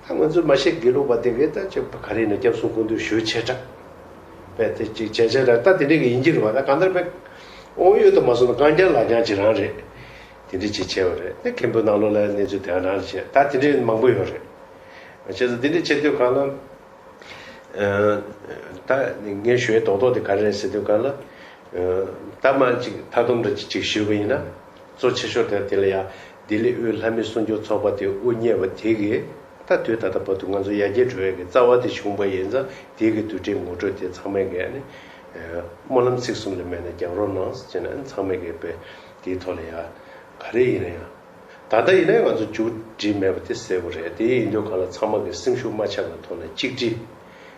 ད་ང་ཚོས་མ་ཤེས་དགེ་ལུགས་པ་དེ་གས་ད་ཅེ་ག་རེ་ཡིན་ན་སྐྱབས་གསུམ་སྐུ་མདུན་ཞུ་ཆེ་དྲགས། བས་ཏེ་ཅིག་བྱས་བྱས་དྲགས་ད་དེ་འདྲས་ཀྱི་ཡིན་གྱི་རེད་བ། ད་གང་ལྟར་བས་དབང་ཡོད་དུ་མ་སོང་ན་རྐང་རྐྱང་ལག་རྐྱང་ཅིག་རང་རེད། དེ་འདྲས་ཅིག་བྱས་པ་རེད་ད་མཁན་པོའི་ནང་ལོགས་ལ་གནས་ཚུལ་དེ་ག་རང་བྱས་ད་དེ་འདྲས་མང་པོ་ཡོད་རེད། བྱས་ཙང་དེ་འདྲས་བྱེད་དུས་གང་ལ། ད་ངས་ཞུ་ཡའི་རྡོག་རྡོག་དེ་ག་རེ་རེད་ཟེར་དུས་གང་ལ། ད་མ་ཅིག་མཐའ་སྡོམ་འདྲ་ཅིག་ཞུས་པ་ཡིན་ན། གཙོ་ཆེ་ཤོས་དེ་དེ་ལ་ཡ་ལྡི་ལི་དབུས་ལྷ་མི་སྲུང་སྐྱོབ་ཚོགས་པ་དེ་དབུ་བརྙེས་པ་དེ་གིས་ད་དུས་ད་ལྟ་བར་དུ་ང་ཚོ་ཡར་རྒྱས་འགྲོ་ཡ་གི་རྩ་བ་དེ་བྱུང་པ་ཡིན་ཙང་དེ་གི་བསྡུས་གྲྭའི་ངོ་སྤྲོད་དེ་ཚང་མས་གས་ནི་སྨོན་ལམ་ཚིག་གསུམ་ལས་མེད་ན་རྒྱག་རོགས་གནང་ཟེར་ནས་ཚང་མས་གས་པས་དེའི་ཐོག་ལ་ཡ་ག་རེ་ཡིན་ན་ཡང་། ད་ལྟ་ཡིན་ན་ང་ཚོ་མཇུག་སྒྲིལ་མེད་པ་དེ་གསལ་པོ་རེད། དེ་ཡིན་དུས་གང་ལ་ཚང་མ་གི་སེམས་ཤུགས་མ་ཆག་པའི་ཐོག་ནས་གཅིག་སྒྲིལ།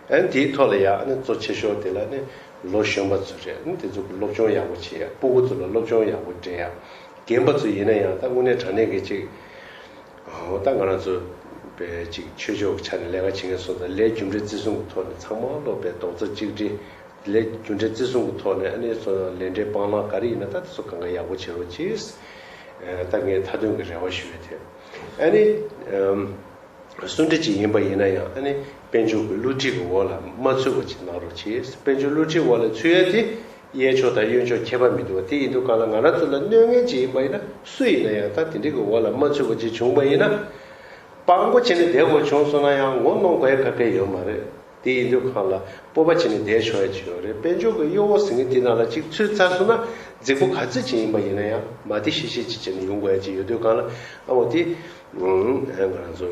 ཨ་ནི་དེའི་ཐོག་ལ་ཡ་ཨ་ནི་གཙོ་ཆེ་ཤོས་དེ་ལ་ནི་ལོ་གཞོན་པ་ཚོ་རེད། ཨ་ནི་དེ་ཚོ་གི་སློབ་སྦྱོང་ཡག་པོ་བྱེད་ཡ། སྤུ་གུ་ཚོ་ལ་སློབ་སྦྱོང་ཡག་པོ་སྤྲད་ཡ། རྒན་པ་ཚོ་ཡིན་ན་ཡང་ད་དངོས་གནས་དྲང་གནས་ཀྱི་ཅིག་ད་ང་རང་ཚོ་པའི་ཅིག་ཆོས་ཕྱོགས་ཀྱི་ཆ་ནས་ལས་ཀ་བྱེད་མཁན་སོང་ཙང་ལས་རྒྱུ་འབྲས་བརྩི་སྲུང་གི་ཐོག་ནས་ཚང་མ་སློབ་པའི་རྡོག་རྩ་གཅིག་སྒྲིལ། ལས་རྒྱུ་འབྲས་བརྩི་སྲུང་གི་ཐོག་ནས་ཨ་ནི་སོ་ལས་འབྲས་སྤང་བླང་ག་རེ་ཡིན་ན་ད་དེ་ཚོ་གང་ག་ཡག་པོ་བྱེད་རོགས་གྱིས། ད་ངས་མཐའ་དོན་གྱི་རེ་བ་ཞུ་ཡོད་དེ། ཨ་ནི། གསུང་འདྲི་ཅིག་ཡིན་པ་ཡིན་ན་ཡང་ཨ་ནི་དཔལ་འབྱོར་གྱི་བསླུ་བྲིད་ཀྱི་འོག་ལ་མ་ཚུད་པ་ཅིག་གནང་རོགས་གྱིས། དཔལ་འབྱོར་བསླུ་བྲིད་འོག་ལ་ཚུད་ཡ་དེ་གཡས་ཕྱོགས་དང་གཡོན་ཕྱོགས་ཁྱད་པར་མི་འདུག་བ། དེ་ཡིན་དུས་གང་ལ་ང་རང་ཚོ་ལ་གནོད་མཁན་ཅིག་ཡིན་པ་ཡིན་ན་སུ་ཡིན་ན་ཡང་ད་དེ་འདྲའི་གི་འོག་ལ་མ་ཚུད་པ་ཅིག་བྱུང་པ་ཡིན་ན། སྤང་པོ་བྱས་ནས་བསྡད་དགོས་བྱུང་སོང་ན་ཡང་ངོ་གནོང་དགོས་ཡ་ག་གེ་ཡོད་མ་རེད། དེ་ཡིན་དུས་གང་ལ་སྤོབས་པ་བྱས་ནས་བསྡད་ཆོག་ཡ་ཅིག་ཡོད་རེད། དཔལ་འབྱོར་གྱི་གཡོ་བ་ཟེར་མཁན་དེ་ནང་ལ་ཅིག་ཚུད་ཚར་སོང་ན་རྫིག་པོ་ག་ཚོད་ཅིག་ཡིན་པ་ཡིན་ན་ཡང་མ་བདེ་ཤི་ཤི་ཅིག་བྱས་ནས་ཡོང་དགོས་ཡ་ཅིག་ཡོད་དུས་གང་ལ་ཨ་འོ་དེ་ང་རང་ཚོ་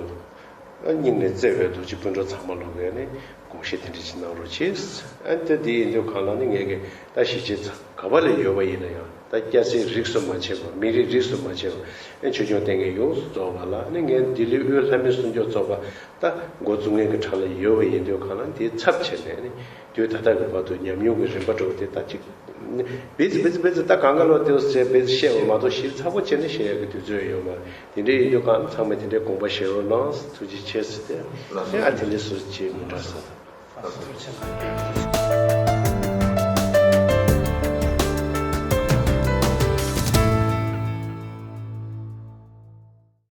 སྙིང་ནས་བརྩེ་བའི་རྡོ་རྗེ་སྤུན་གྲོགས་ཚང་མ་ལོག་གི་ནས་དགོངས་བཞེས་དེ་འདྲ་ཅིག་གནང་རོགས་གྱིས། ཨ་ནི་དེ་ཡིན་དུས་གང་ལ་ནི་ངས་ཀྱི་ད་གཞིས་བྱེས་ཚང་ག་པ་ལ་ཡོད་པ་ཡིན་ན་ཡང་ད་སྐྱ་སེར་རིགས་སུ་མ་ཆད་པ་མི་རིགས་རིགས་སུ་མ་ཆད་པ་ཨ་ཆོས་སྐྱོང་བསྟེན་མཁན་ཡོངས་སུ་རྫོགས་པ་ལ་ཨ་ནི་ངས་ལྡི་ལི་དབུས་ལྷ་མི་སྲུང་སྐྱོབ་ཚོགས་པ་ད་འགོ་བཙུགས་མཁན་གྱི་གྲས་ལ་ཡོད་པ་ཡིན་དུས་གང་ལ་དེའི་ཚབ་བྱས་ནས་ནི་དུས་ད་ལྟ་གི་བར་དུ་ཉམས་མྱོང་གི་རིམ་པ་འགྲོ་བ་དེ་ད་ཅིག་བེ་ཙི་བེ་ཙི་བེ་ཙི་ད་གང་ག་ལོ་དེ་བཟོ་བྱས་བེ་ཙི་བཤད་པ་མ་གཏོགས་ཞིབ་ཚགས་པོ་བྱས་ནས་བཤད་ཡག་གི་དུས་ཚོད་ཡོད་མ་རེད། དེ་འདྲའི་ཡིན་དུས་གང་ཚང་མས་དེ་འདྲའི་དགོངས་པ་བཞེས་རོགས་གནང་། ཐུགས་རྗེ་ཆེ་ཟེར་ཏེ། ལགས་སོ། ཨ་དེ་འདྲའི་བཟོ་བྱས་མི་འདྲ་ས། ལགས་སོ། ཐུགས་རྗེ་ཆེ།